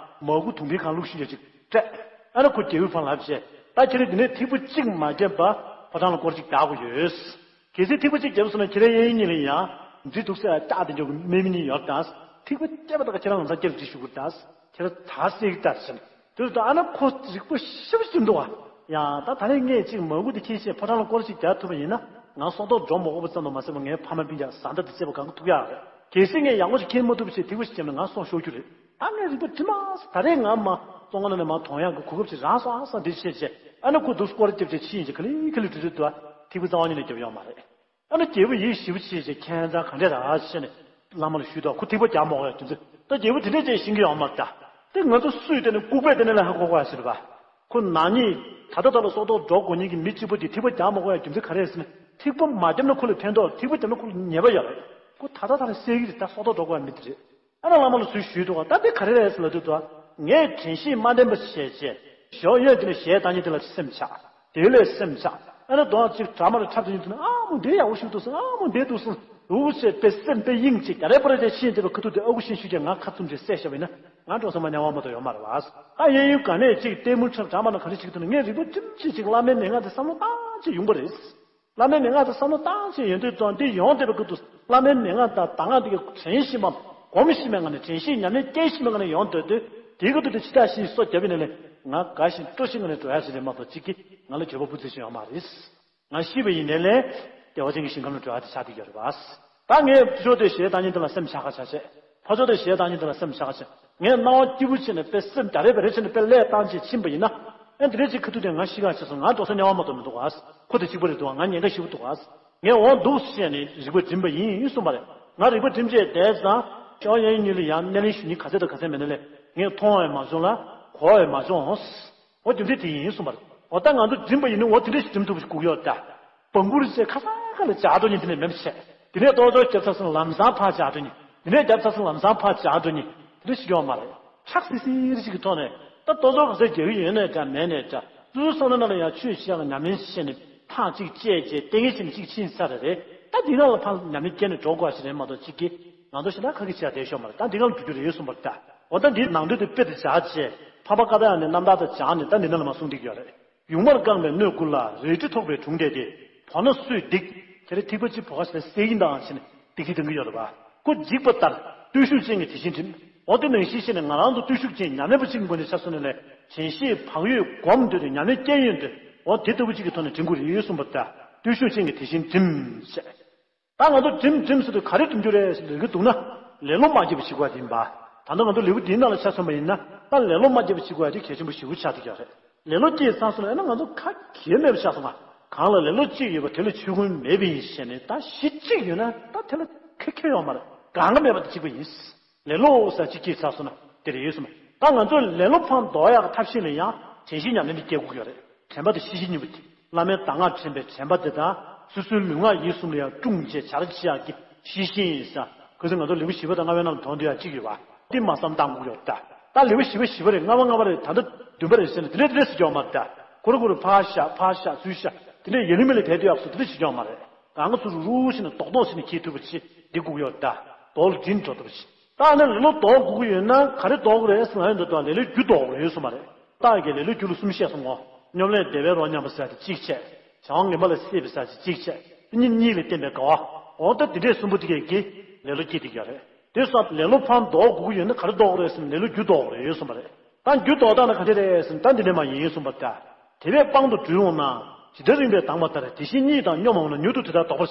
མ་གུ་དུང་བི་གང་བླུགས་ཤིག་ཅིག་སྤྲད། ཨ་ནི་ཁོ་རྒྱལ་པོའི་ཕར་ལབ་བྱས། ད་ཁྱེད་རང་འདི་ནས་ཐིགས་པ་གཅིག་མ་བརྒྱབ་པ་ཕོ་བྲང་ལ་སྐོར་ཅིག་རྒྱག་དགོས་ཡོད། གལ་སྲིད་ཐིགས་པ་གཅིག་བརྒྱབ་སོང་ན་ཁྱེད་རང་གཡས་གཡོན་གཉིས་ལ་ཡང་འདྲི་འདུག་ཟེར་ལྕགས་དེ་འཇོག་གི་དམག་མི་གཉིས་ཡོད་ད། ཐིགས་པ་བརྒྱབ་པ་དང་ཁྱེད་རང་ལམ་སང་སྐྱབས་འཇུག་ཞུ་དགོས་ད། ཁྱེད་རང་ད་སེ་གི་ད་ཟེར། དེ་ལྟར་ཨ་ནི་ཁོ་རིག་པ་ཞེ་པོ་ཅིག་འདུག་ཨ། ཡང་ད་ད་རེས་ངས་ཅིག་མ་གུ་དེ་ཁྱེར་བྱས་ཕོ་བྲང་ལ་སྐོར་ཅིག་རྒྱག་ཐུབ་པ་ཡིན་ན། ང་སྲོག་ཐོག་འགྲོ་མ་དགོས་པ་ཙམ་དུ་མ་ཟད་པར་ངའི་ཕ་མ་སྤུན་ཀྱག་བཟའ་ཟླ་དང་བཅས་པ་གང་ག་ཐུག་ཡག་རེད། གལ་སྲིད་ངས་ཡག་པོ་ཞིག་མཁྱེན་མ་ཐུབ་པ་བྱས་ཐིགས་པ་ཞིག་བརྒྱབ་ན་ང་སྲོག་ཤོར་རྒྱུ་རེད། ད་ངས་རིག་པ་དྲི་མ་ཟ། ད་རེས་ང་མ་བཙོན་ཁང་ནང་ནས་མར་ཐོན་ཡག་གི་གོ་སྐབས་ཅིག་རག་སོང་ཨ་བསམ་འདི་བྱས་བྱས། ཨ་ནི་ཁོ་འདུག་སྐོར་ར་རྒྱབ་བྱས་ཕྱིན་ཡིན་གྱི་ག་ལེ་ག་ལེ་འགྲོ་དུས་དུ་ཐིགས་པ་རྩ་བ་ཉིད་ནས་བརྒྱབ་ཡོད་མ་རེད། ཨ་ནི་རྒྱལ་པོ་ཡིད་ཞེ་པོ་ཅིག་བྱས་ཁྱད་མཚར་ག་འདྲས་རེད་ཟེར་ནས་བླ་མ་ལ་ཞུས་དུས་ཁོ་ཐིགས་པ་རྒྱག་མ་དགོས་ཡག་རྒྱུ་མཚན། ད་རྒྱལ་པོ་དེ་འདྲས་ཅིག་ཤེས་ཀྱི་ཡོད་མ་རེད་ད། དེ་ང་ཚོ་སུས་བལྟས་ནས་ལྐུགས་པས་བལྟས་ནས་ལ་ཧ་གོ་གོ་ཡག་ཟེར་བ། ཁོ་ནག་ཉེས་ད་ལྟ་ད་ལ་སྲོག་ཐོག་འགྲོ་དགོས་མཁན་གྱི་མི་གཅིག་པོ་དེ་ཐིགས་པ་རྒྱག་མ་དགོས་ཡག་རྒྱུ་མཚན་ག་རེ་རེད་ཟེར་ན། ཐིགས་པ་མ་བརྒྱབ་ན་ཁོ་ལ་ཕན་ཐོགས། ཐིགས་པ་བརྒྱབ་ན་ཁོ་ལ་ཉེས་པ་ཡོད་རེད། ཁོ་ད་ལྟ་ད་ལ་སེལ་གྱི་རེད། ད་སྲོག་ཐོག་འགྲོ་དགོས་ཡག་མི་དེ་རེད། ཨ་ནི་བླ་མ་ལ་ཚུར་ཞུས་འདུག་ག། ད་འདི་ག་རེ་རེད་ཟེར་ལབ་དུས་དུ། ངས་དྲན་ཤེས་མ་ལྡན་པ་བྱས་བྱས། ཞོགས་ཡོན་དེ་ནས་གཞས་བཏང་མཁན་དེ་ལ་སེམས་ཆགས། དེ་ལས་སེམས་ཆགས། ཨ་ནི་གདོང་ཅིག་གྲ་མ་ལ་འཁྲབ་ཏུ་ཡིན་དུས་ན། ཨ་མོ་འདི་ཡག་པོ་ཞིག་འདུག་སོང་། ཨ་མོ་འདི་འདུག་སོང་། འུ་ཚོས་དཔེ་སེམས་དཔེ་དབྱིངས་ཅིག་རྒྱ་རས་པོ་ར་ཅིག་ཤེས་བྱས་པའི་ཁ་ཐུག་དེ་ཨ་ཁུ་ཤེས་ཤུལ་གྱི་ང་ཁ་བཙུམ་ཅིག་བསད་བཞག་པ་ཡིན་ན། ང་འགྲོ་ས་མ་ཉམས་པ་མ་གཏོགས་ཡོད་མ་རེད་བ། ཨ་གཡས་གཡོན་ག་ནས་ཅིག་ལྟད་མོ་འཁྲབ་གྲ་མ་ལ་ག་རེ་བྱེད་ཀྱི་འདུག་ན། ངས་རིག་པ་སྒྲིམ་ཅིག་ཅིག་བླ་མའི་མན་ངག་དེ་བསམ་བློ་བཏང་ཅིག་ཡོང་པ་རེད། བླ་མའི་མན་ངག་དེ་བསམ་བློ་བཏང་བྱས་ཡོང་དུས་ཙང་འདི་ཡོང་བསྡད་པའི་སྐབས་དུ་བླ་མའི་མན་ངག་དང་གདམས་ངག་འདི་ག་དྲན་ཤེས་པའམ་སྒོམ་ཤེས་པའི་ངང་ནས་དྲན་ཤེས་ཉམས་ལེན་སྐྱེ་ཤེས་པའི་ངང་ནས་ཡོང་སྡོད་དུས་དེའི་སྐབས་དུ་དེ་ཕྱི་ཐག་ཤིང་སོ་བརྒྱབ་པའི་ནང་ནས་ང་དགའ་ཞིང་སྤྲོ་ཞིང་ངང་ནས་འགྲོ་ཡ་ཞིག་རེད་མ་གཏོགས་གཅིག་གིས་ང་ལ་འགྱོད་པ་སྤུ་ཙམ་ཞིག་ཡོད་མ་རེད། ང་ཤི་བ་ཡིན་ནའི་ལས་བདེ་བ་ཅན་གྱི་ཞིང་ཁམས་ལ་འགྲོ་ཡ་དེ་ཆགས་བསྡད་ཀྱི་ཡོད་རེད་པ། ད་ངས་ཕྱོགས་དེ་ཞེ་སྡང་གཉིས་དེ་ལ་སེམས་ཆགས་ཁ་ཆགས་བྱས། ཕ་ཕྱོགས་དེ་ཞེ་སྡང་གཉིས་དེ་ལ་སེམས་ཆགས་ཁ་ཆགས། ངས་སྣང་བ་སྐྱིད་པོ་བྱས་ནས་དཔེ་སེམས་རྒྱ་རེ་བེ་རེ་བྱས་ནས་དཔེ་ལས་བཏང་བྱས་ཕྱིན་པ་ཡིན་ན། ཨེ་འདི་འདྲའི་ཅིག་ཁ་ཐུག་དེ་ང་ཤི་ཁ་ཆགས་སོང་། ང་འགྲོ་ས་དམྱལ་བ་མ་གཏོགས་མི་འདུག་ག། ཁོ་དེ་གཅིག་པ་རེད་འདུག་ག། ང་ཉེན་ཁ་ཞེ་པོ་འདུག་ག། ངས་འོང་འདུག་བཤད་ནས་རིག་པ་སྒྲིམ་པ་ཡིན་གསུངས་པ་རེད། ང་རིག་པ་སྒྲིམ་བྱས་བསྡད་ཙང་ཤོག་ཡ་ཡིན་ཉིད་ལ་ཡང་སྣེ་ལེན་ཞུ་ཉིན་ག་ཚད་དང་ག་ཚད་མེད་ན་ལས་ངས་མཐོང་བས་མ་བྱུང་ལ་གོ་བས་མ་བྱུང་། འོ་དེ་འདྲས་དེ་ཡིན་གསུངས་པ་རེད། འོ་ད་ང་ཚོ་སྒྲིམ་པ་ཡིན་ནི་འོ་དེ་འདྲས་ཞིག་སྒྲིམ་ཐུབ་པ་ཞིག་དགོས་ཀྱི་ཡོད་ད། བང་གུར་བཅས་ཁ་སང་ཁ་ལ་འཇག་འགྲོ་ཉིན་དེ་ནས་མེད་པ་བྱས། དེ་ནས་ཏོག་ཙམ་རྒྱབ་ཚར་སོང་ལམ་སང་ཕར་འཇག་འགྲོ་ཉིན། དེ་ནས་རྒྱབ་ཚར་སོང་ལམ་སང་ཕར་འཇག་འགྲོ་ཉིན། དེ་འདྲས་ཞིག་ཡོད་མ་རེད། ཁྲག་སིལ་སིལ་ཞིག་གི་ཐོག་ནས་ད་ཏོག་ཙམ་ག་ཚོད་རྒྱག་གི་ཡོད་ནས་འདྲ་མེད་ནས་འདྲ། སོ་སོའི་བསམ་བློ་ནང་ལ་ཡང་ཆོས་བཤད་ལ་ཉམས་ལེན་བྱས་ནས་ཐག་གཅིག་བཅད་བྱས་ཏིང་ངེ་བྱས་ནས་གཅིག་ཕྱིན་ཚར་རེད། ད་འདི་ནང་ལ་ཕར་ཉམས་ལེན་བསྐྱལ་ནས་འགྲོ་དགོས་ཞིག་རེད་མ་གཏོགས་གཅིག་གིས་ང་ཚོ་ཞེ་དྲག་ཁ་གི་བྱས་བསྡད་ཤོག་མ་རེད། ད་འདི་གང་འགྲོ་རྒྱུ་རེད་གསུངས་པ་རེད་ད། འོ་ད་འདི་ནང་དོན་དེ་དཔེ་དེ་བཞག་བྱས་འཕགས་པ་ཀ་དག་ཡང་ནི་རྣམ་ཐར་དང་སྦྱར་ནས་ད་འདི་ནང་ལ་མ་གསུངས་བསྡད་ཀྱི་ཡོད་རེད། ཡུངས་མར་བཀང་བའི་སྣོད་དགུ་ལ་རལ་གྲི་ཐོགས་པའི་དྲུང་བསྡད་དེ། བོ་ན་སུས་བསྡིགས། དེ་རེ་ཐིགས་པ་གཅིག་བོ་ག་ཞེ་ན་གསེར་ཡིན་དང་ཞེ་ན་བསྡིགས་ཀྱི་འདང་གི་ཡོད་རེད་པ། ཁོ་འཇིགས་པ་ལྟར་བརྟུལ་ཞུགས་ཅན་གྱི་དེ་བཞིན་བསྒྲིམས། འོ་དེ་ནང་བཞིན་ཞེ་ན་ང་རང་ཚོ་བརྟུལ་ཞུགས་ཅན་ཉམས་ལེན་པ་གཅིག་གི་ངོས་ནས་ཆ་བཞག་ན་ལས་དྲན་ཤེས་བག་ཡོད་སྒོམ་འདོད་དེ་ཉམས་ལེན་སྐྱེ་ཡོད་འདོད་འོ་དེ་ལྟ་བུ་གཅིག་གི་ཐོག་ནས་འདྲེན་དགོས་རེད་གསུངས་པ་ལྟར་བརྟུལ་ཞུགས་ཅན་གྱི་དེ་བཞིན་བསྒྲིམས་ཞེས། ད་ང་ཚོ་སྒྲིམ་སྒྲིམ་ཟེར་དུས་ག་རེ་སྒྲིམ་རྒྱུ་རེད་ཟེར་ལབ་ཀྱི་འདུག་ན། ལེ་ལོ་མ་བརྒྱབ་པ་བྱེད་དགོས་ཡ་དེ་ཡིན་པ། ད་ལྟ་ང་ཚོ་ལེའུ་འདིའི་ནང་ལ་ཆ་མཚོན་པ་ཡིན་ན་ད་ལེ་ལོ་མ་བརྒྱབ་པ་བྱེད་དགོས་ཡ་དེ་གལ་ཆེན་པོ་ཞེ་པོ་ཆགས་བསྡད་ཀྱི་ཡོད་རེད། ལེ་ལོ་སྐྱེས་ཚར་སོང་ན་ཡང་ན་ང་ཚོ་ཁ་གྱེས་མེད་པ་ཆགས་སོང་ང་། གང་ལ་ལེ་ལོ་གཅིག་ཡོད་པ་དེ་ལ་ཆོས་ཀུན་མེད་པ་ཡིན་ཞེས་ནས་ད་གཞི་གཅིག་ཡོད་ན་ད་དེ་ལ་ཁེ་ཁེ་ཡོད་མ་རེད། གང་ག་མེད་པ་དེ་གཅིག་པ་ཡིན། ལེ་ལོ་ཟེར་གཅིག་སྐྱེས་ཚར་སོང་ན་དེ་རེད་ཡོད་སོང་། ད་ང་ཚོས་ལེ་ལོ་ཕར་ཟློག་ཡག་ཐབས་ཤེས་ལ་ཡང་དྲན་ཤེས་ཉམས་ལེན་དེ་སྐྱེ་དགོས་ཀྱི་ཡོད་རེད། དྲན་པ་དེ་ཤེས་བཞིན་ཉིད་པ་དེ། བླ་མའི་གདམས་ངག་དྲན་པའི་དྲན་པ་དེ་དང་སོ་སོའི་ལུས་ངག་ཡིད་གསུམ་ལ་ཡང་དཀྲུགས་བྱས་བྱ་ར་བྱེད་ཡག་གི་ཤེས་བཞིན་ཡིན་ས། ཁོ་ཚོས་ང་ཚོ་ལེའུ་བཞི་པ་དང་ལྔ་པའི་ནང་ལ་དོན་བསྡུ་ཡག་གཅིག་ཡོད་པ། དེ་མ་བསམ་བཏང་དགོས་ཀྱི་ཡོད་ད། ད་ལེའུ་བཞི་པ་བཞི་པ་རེད། ལྔ་པ་ལྔ་པ་རེད། ད་ལྟ་བདུན་པ་རེད་ཟེར་ནས་དེ་འདྲས་དེ་འདྲས་ཟེར་ཀྱི་ཡོད་མ་རེད་ད། ཁོ་རང་ཁོ་རང་ཕར་བཞག་ཕར་བཞག་ཚུར་བཞག་དེ་འདྲས་ཡ་ལི་མི་ལི་བསྡད་དུས་ཡག་སོ་དེ་འདྲས་བྱེད་ཀྱི་ཡོད་མ་རེད། རང་ག་ཚུར་རུ་ཞིག་ནས་རྡོག་རྡོག་ཞིག་ནས་འཁྱེར་ཐུབ་པ་ཅིག་འདི་དགོས་ཡོད་ད། རྡོ་ལ་སྒྲིལ་འགྲོ་ཐུབ་པ་ཅིག་ད་ནི་ལེ་ལོ་ཟློག་དགོས་ཀྱི་ཡོད་ན་ག་རེ་ཟློག་དགོས་རེད་ཟེར་ན་ཡོད་འདུག་ད་ལེ་ལོའི་རྒྱུ་ཟློག་དགོས་རེད་གསུངས་པ་རེད། རྟགས་ཀྱི་ལེ་ལོའི་རྒྱུ་ལ་གསུམ་བཤད་སོང་ངོ་། སྙོམ་ལས་བདེ་བའི་རོ་མཉམ་པ་ཟེར་ཡ་དེ་གཅིག་བྱས། བྱ་བ་ངན་པ་ལ་སྲེད་པའི་ཟེར་ཡ་དེ་གཅིག་བྱས། དེ་གཉིས་གཉིས་ལ་བརྟེན་པའི་དགའ་བ། འོ་ད་དེ་འདྲས་གསུམ་པོ་དེ་གས་ཀྱིས་ལེ་ལོ་སྐྱེ་བསྡད་ཀྱི་ཡོད་རེད། དེ་སོགས་ལེ་ལོ་ཕར་ཟློག་དགོས་ཀྱི་ཡོད་ན་ག་རེ་ཟློག་དགོས་རེད་ཟེར་ན་ལེ་ལོའི་རྒྱུ་ཟློག་དགོས་རེད་གསུངས་པ་རེད། ད་རྒྱུ་ཟློག་སྟངས་ནི་ག་འདྲ་རེད་ཟེར་ན་ད་འདི་འདྲས་མ་ཡིན་གསུངས་པ་ལྟར། དེ་བས་པང་དུ་དྲུད་འོང་ན། ཇི་ལྟར་རིངས་པས་ལྡང་བ་ལྟར་དེ་བཞིན་གཉིད་དང་སྙོམས་འོང་ན་མྱུར་དུ་དེ་ལྟར་ལྡོག་པར་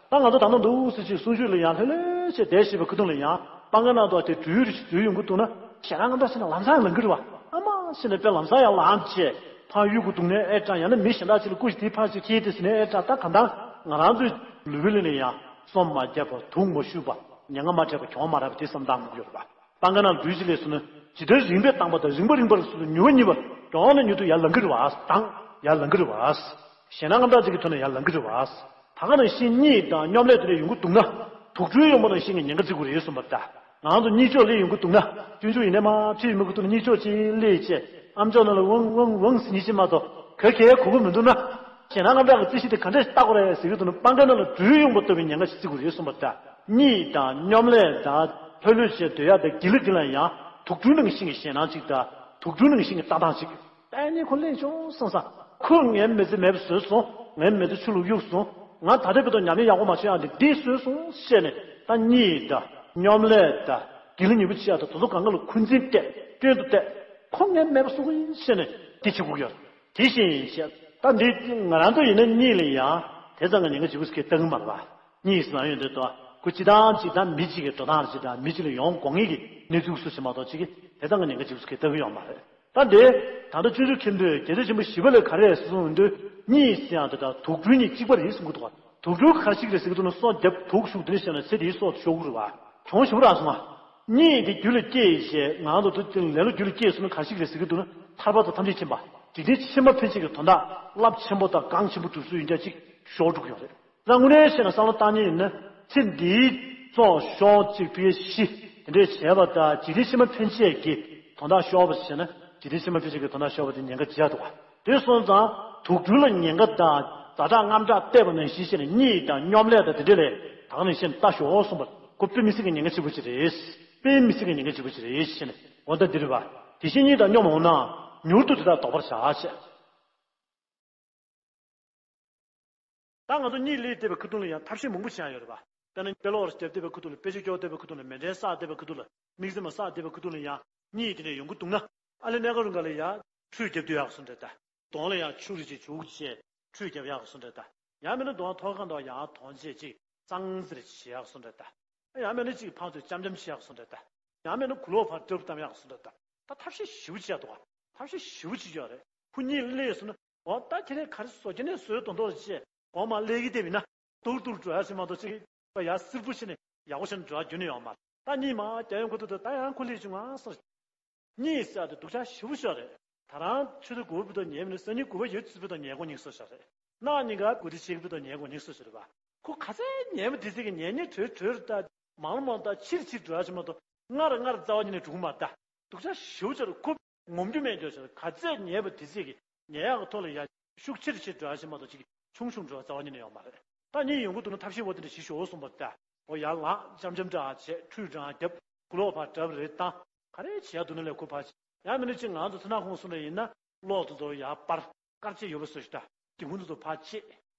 བྱ། ད་ང་ཚོ་ད་ནང་འདུག་སེ་ཅིག་གསུང་ཆོས་ལ་ཡང་ལྷོད་ལྷོད་བྱས་བསྡད་བཞིན་པའི་ཁ་ཐུག་ལ་ཡང་པང་ཁ་ནང་དུ་དེ་དྲུད་རེ་ཞིག་འཛུལ་ཡོང་གི་འདུག་ན་ཞེ་དྲག་ང་འདྲ་ཞིག་ན་ལམ་སང་ལངས་ཀྱི་རེད་བ། ཨ་མ་ཞེས་ནས་དཔེ་ལམ་སང་ཡང་ལངས་བྱས་ཕར་གཡུག་གི་འདུག་ནའི་ཨེ་དྲག་ཡང་ན་མི་གཞན་དག་ཅིག་ལ་སྐུ་ཞིག་དེའི་ཕར་ཞིག་ཁྱེར་ཏེ་ཟིན་ནའི་ཨེ་དྲག་ད་གང་ལྟར་ང་རང་ཚོའི་ལུས་པོ་ལ་ནི་ཡང་སོ་མ་བརྒྱབ་པ་དུག་མ་ཞུགས་པ་ཉེན་ཁ་མ་འཕྲད་པ་གྱོང་མ་རག་པ་དེ་བསམ་བཏང་དགོས་ཀྱི་ཡོད་རེད་བ། པང་ཁ་ནང་ལུས་ཅིག་ལས་སུ་ནི་ཇི་ལྟར་རིངས་པས་བཏང་བ་དང་རིངས་པ་རིངས་པར་སུ་ལ་མྱུར་བ་གཉིད་པ་མགྱོགས་ནས་མྱུར་དུ་ཡར་ལངས་ཀྱི་རེད་བ་དང་ཡར་ལངས་ཀྱི་རེད་བ། ཞེད་སྣང་རྔམ་སྐྲག་ཅིག་གི་ཐོག་ནས་ཡར་ལངས་ཀྱི་རེད་བ། ད་ག་ནང་བཞིན་གཉིད་དང་སྙོམ་ལས་དེ་འདྲ་ཡོང་གི་འདུག་ན་དུག་སྦྲུལ་གཡོག་མོ་ནང་བཞིན་གྱི་ཉེན་ཁ་བརྩི་དགོས་རེད་གསུངས་པ་ལྟར། ང་ཚོ་གཉིད་ཅོག་སླེབས་ཡོང་གི་འདུག་ན་སྤྱོད་འཇུག་ཡིན་ནའི་མ་ཕྱི་ཡི་མི་དགོས་འདུག་ན་གཉིད་ཅོག་ཅིག་སླེབས་བྱས་ཨམ་ཅོག་ནང་ལ་ཝང་ཝང་ཝང་ཟེར་ཉིན་ཅིག་མ་གཏོགས་ག་གེ་གོ་གི་མི་འདུག་ན། ཞེད་སྣང་རྔམ་སྐྲག་གི་རྩི་གཞི་དེ་ག་འདྲས་བརྟག་དགོས་རེད་ཟེར་གྱི་འདུག་ན་པང་ཁ་ནང་ལ་སྦྲུལ་གཡོག་མོ་ལྟ་བུའི་ཉེན་ཁ་ཞིག་བརྩི་དགོས་རེད་གསུངས་པ་ལྟར། གཉིད་དང་སྙོམ་ལས་དང་ལྷོད་ལྷོད་བྱས་སྡོད་ཡག་དང་དགེ་ལུགས་འདི་ལ་ཡང་དུག་སྦྲུལ་ནང་བཞིན་གྱི་ཞེད་སྣང་ཅིག་དང་དུག་སྦྲུལ་ནང་བཞིན་གྱི་ལྟ་སྟངས་ཅིག་ཨ་ནི་ཁོ་ལེན་ཆོག་བསམ་བསམ། ཁོས་ངའི་མི་ཚེ་མེད་པ་བཟོས་སོང་། ངའི་མི་ཚེ་ཆུ་ལུག་གཡུགས་སོང་། ང་ད་ལྟའི་བར་དུ་ཉམས་ལེན་ཡག་པོ་མ་བྱུང་ཡག་འདི་འདི་བཟོས་སོང་ཞེས་ནས་ད་གཉིད་དང་སྙོམ་ལས་དང་དགེ་ལུགས་ཉིན་པོ་བྱེད་ཡག་དང་དེ་ཚོ་གང་ག་ལ་འཁོན་འཛིན་གཏད་སྐྱོན་དུ་གཏད། ཁོ་ངའི་མེད་པ་བཟོ་གི་ཡིན་ཞེས་ནས་འདི་བྱེད་དགོས་ཀྱི་ཡོད། དེ་བཞིན་ཞེས་ད་འདི་ང་རང་ཚོ་ཡིན་ན་གཉིད་ལ་ཡང་དེ་ཙམ་གྱི་ཉེན་ཁ་ལྗིད་པོ་ཞིག་གིས་ལྟ་གི་མ་རེད་པ། གཉིད་ཟེར་ཡོང་དུས་ད་ཁོ་སྤྱིར་བཏང་ཅིག་ད་མི་གཅིག་གི་འགྲོ་སྟངས་ཅིག་དང་མི་གཅིག་ལ་ཡོང་དགོས་ངེས་ཀྱི་གནས་ཚུལ་སུ་ཞིག་མ་གཏོགས་ཅིག་གིས་དེ་ཙམ་གྱི་ཉེན་ཁ་ལྗིད་པོ་ཞིག་གིས་ལྟ་གི་ཡོད་མ་རེད། ད་འདི་ད་ལྟ་སྤྱོད་འཇུག་མཁན་པོས་རྒྱལ་སྲས་ཆེན་པོ་ཞི་བ་ལྷས་ག་རེ་གསུངས་འདུག་གཉིད་ཟེར་ཡང་དེ་དང་དུག་སྦྲུལ་གཉིས་གཅིག་པ་རེད་གསུང་གི་འདུག་ག་དུག་སྦྲུལ་ག་རེ་ཞིག་རེད་ཟེར་གྱི་འདུག་ན་སོ་བརྒྱབ་དུག་ཞུགས་དེ་འདྲ་བྱས་ན་ཚེ་འདིའི་སྲོག་ཤོར་གི་རེད་པ། གྱོང་ཞེ་པོ་རག་སོང་ང་། གཉིད་དེ་རྒྱུད་ལ་སྐྱེས་བྱས་ང་ཚོ་དུ་ལེ་ལོ་རྒྱུད་ལ་སྐྱེས་སོང་ན་ག་རེ་ཞིག་རེད་ཟེར་གྱི་འདུག་ན་ཐར་པ་དང་ཐམས་ཅད་མཁྱེན་པ་འཇིག་རྟེན་ཕྱི་མ་ཕན་ཆད་ཀྱི་དོན་དག་རླབས་ཆེན་པོ་དང་གང་ཆེན་པོ་སྒྲུབ་ཚུལ་ཡིན་ཀྱང་ཅིག་ཤོར་འགྲོ་གི་ཡོད་རེད། ད་དངོས་གནས་བཤད་ན་བསམ་བློ་བཏང་ཉེན་ཡིན་ན་ཚེ་འདིའི་སྲོག་ཤོར་གཅིག་ཕ་གི་ཤི་དེ་འདྲས་བྱས་པ་དང་འཇིག་རྟེན་ཕྱི་མ་ཕན་ཆད་ཀྱི་དོན་དག་ཤོར་བ་བྱས་ན་འཇིག་རྟེན་ཕྱི་མ་ཕན་ཆད་ཀྱི་དོན་དག་ཤོར་བ་དེ་ཉེན་ཁ་ཇི་ཡག་འདུག་ག་དེ་སོང་ཙང་དུག་སྦྲུལ་ལ་ཉེན་ཁ་དང་ཛ་དྲག་རྔམ་སྐྲག་བལྟས་པ་ནང་བཞིན་བྱས་ནས་གཉིད་དང་སྙོམ་ལས་དང་དེ་འདྲས་ལས་ད་ག་ནང་བཞིན་ལྟ་ཞོག་གསུངས་པ་ཁོ་དཔེ་མི་སྲིད་ཀྱི་ཉེན་ཁ་ཆེན་པོ་ཅིག་རེད། དཔེ་མི་སྲིད་ཀྱི་ཉེན་ཁ་ཆེན་པོ་ཅིག་རེད་ཟེར་ནས་འོ་ད་འདི་རེད་པ། དེ་བཞིན་གཉིད་དང་སྙོམས་འོང་ན་མྱུར་དུ་དེ་དག་ལྡོག་པར་བྱ་ཞེས། ད་ང་ཚོ་གཉིད་སླེབས་བསྡད་པའི་ཁ་ཐུག་ལ་ཡང་ཐབས་ཤེས་མང་པོ་བྱེད་ཡ་ཡོད་རེད་པ། དཔེར་ན་དཔེ་ཀློག་རྒྱབ་བསྡད་པའི་ཁ་ཐུག་ལ། དཔེ་ཆ་སྐྱོར་བསྡད་པའི་ཁ་ཐུག་ལ། མེ་འདྲེན་བསགས་བསྡད་པའི་ཁ་ཐུག་ལ། དམིགས་བརྩེ་མ་བསགས་བསྡད་པའི་ཁ་ཐུག་ལ་ཡང་གཉིད་དེ་འདྲ་ཡོང་གི་འདུག་ན། ཨ་ལས་གནས་སྐབས་རིང་ག་ལ་ཡང་ཁྲུས་རྒྱབ་སྡོད་ཡག་བཟོ་འདྲ་ད། གདོང་ལ་ཡང་ཆུ་རེ་ཅིག་བྱུག་བྱས་ཁྲུས་རྒྱབ་ཡག་བཟོ་འདྲ་ད། ཡང་མིན་ན་གདོང་ཐོག་ཁ་འདྲ་ཡང་གདོང་བྱས་ཅིག་གཙང་སེ་རེ་བྱེད་ཡག་བཟོ་འདྲ་ད། ཡང་མིན་ན་ཅིག་ཕར་ཚུར་འཇམ་འཇམ་བྱེད་ཡག་བཟོ་འདྲ་ད། ཡང་མིན་ན་གུ་ལོག་ཕར་ཏྲབ་བཏང་ཡག་བཟོ་འདྲ་ད། ད་ཐབས་ཤེས་ཞེ་པོ་བྱེད་ཡག་འདུག་ག། ཐབས་ཤེས་ཞེ་པོ་བྱེད་ཀྱི་ཡོད་རེད། ཁོ་གཉིད་སླེབས་སོང་ན། འོ་ད་ཁྱེད་རང་ག་རེ་བཟོ་རྒྱུ་ནས་བཟོས་དོན་དོ་རེ་བྱས། སྒོ་མ་སླེབས་ཀྱི་བསྡད་པ་ཡིན་ན། ཏུར་ཏུར་འགྲོ་ཡ་ཞིག་མ་གཏོགས་ཅིག་ཡ་སིར་པོ་བྱས་ནས་ཡག་པོ་བྱས་ནས་འགྲོ་ཡ་རྒྱུན་ནས་ཡོད་མ་རེད། ད་གཉིད་མར་རྒྱག་ཡོང་ཁ་ཐུག་ཏུ་ད་ཡང་ཁོ་སླེབས་བྱུང་ང་ཟེར། གཉིད་ཟེར་ཡ་དེ་སྡུག་ཅག་ཞེ་པོ་ཞིག་རེད། ད་རང་ཆུ་ཚོད་དགུ་པ་བར་དུ་ཉལ་བ་ནས་སང་ཉིན་དགུ་པ་ཡོལ་ཚར་བར་དུ་ཉལ་དགོས་ཉེན་ཁ་ཤོར་བཞག་རེད། གནངས་ཉིན་ཀ་དགུ་དེ་ཕྱེད་ཀ་བར་དུ་ཉལ་དགོས་ཉེན་ཁ་ཤོར་བཞག་རེད་པ། ཁོ་ག་ཚད་ཉལ་བ་དེ་ཚོ་གི་ཉལ་ཉལ་བྲོས་བྲོས་རེད་ད། མང་མང་ད་ཕྱིར་ཕྱིར་འགྲོ་ཡ་ཞིག་མ་གཏོགས་སྔར་སྔར་རྩ་བ་ཉིད་ནས་འགྲོ་གི་མ་རེད་ད། སྡུག་ཅག་ཞེ་པོ་ཅིག་རེད། ཁོ་ངོམ་རྒྱུ་མེད་འགྲོ་ཞིག་རེད། ག་ཚད་ཉལ་བ་དེ་ཚོ་གི་ཉལ་ཡག་གི་ཐོག་ལ་ཡ་ཤུགས་ཆེ་རུ་ཆེ་འགྲོ་ཡ་ཞིག་མ་གཏོགས་ཅིག་ཆུང་ཆུང་འགྲོ་ཡ་རྩ་བ་ཉིད་ནས་ཡོད་མ་རེད། ད་གཉིད་ཡོང་གི་འདུག་ན་ཐབས་ཤེས་འོ་དེ་འདྲ་ཞིག་ཞོག་གསུངས་པ་རེད་ད། འོ་ཡར་ལངས་འཇམ་འཇམ་འདྲ་བྱས། ཁྲུས་འདྲ་རྒྱབ། གུ་ལོག་ཕར་ཏྲབ་རེ་བཏང་། ག་རེ་བྱེད་ཡག་འདུག་ན་ལས་ཁུར་ཕར་བྱེད། ཡང་མིན་ན་ཅིག་ང་ཚོ་མཐའ་ན་ཁོང་གསུངས་ན་ཡིན་ན། གློག་དེ་ཚོ་ཡར་སྤར། དཀར་ཆས་ཡོད་པ་བཟོས་ཤིག་ད། སྒེའུ་ཁུང་དེ་ཚོ་ཕར་ཕྱེ།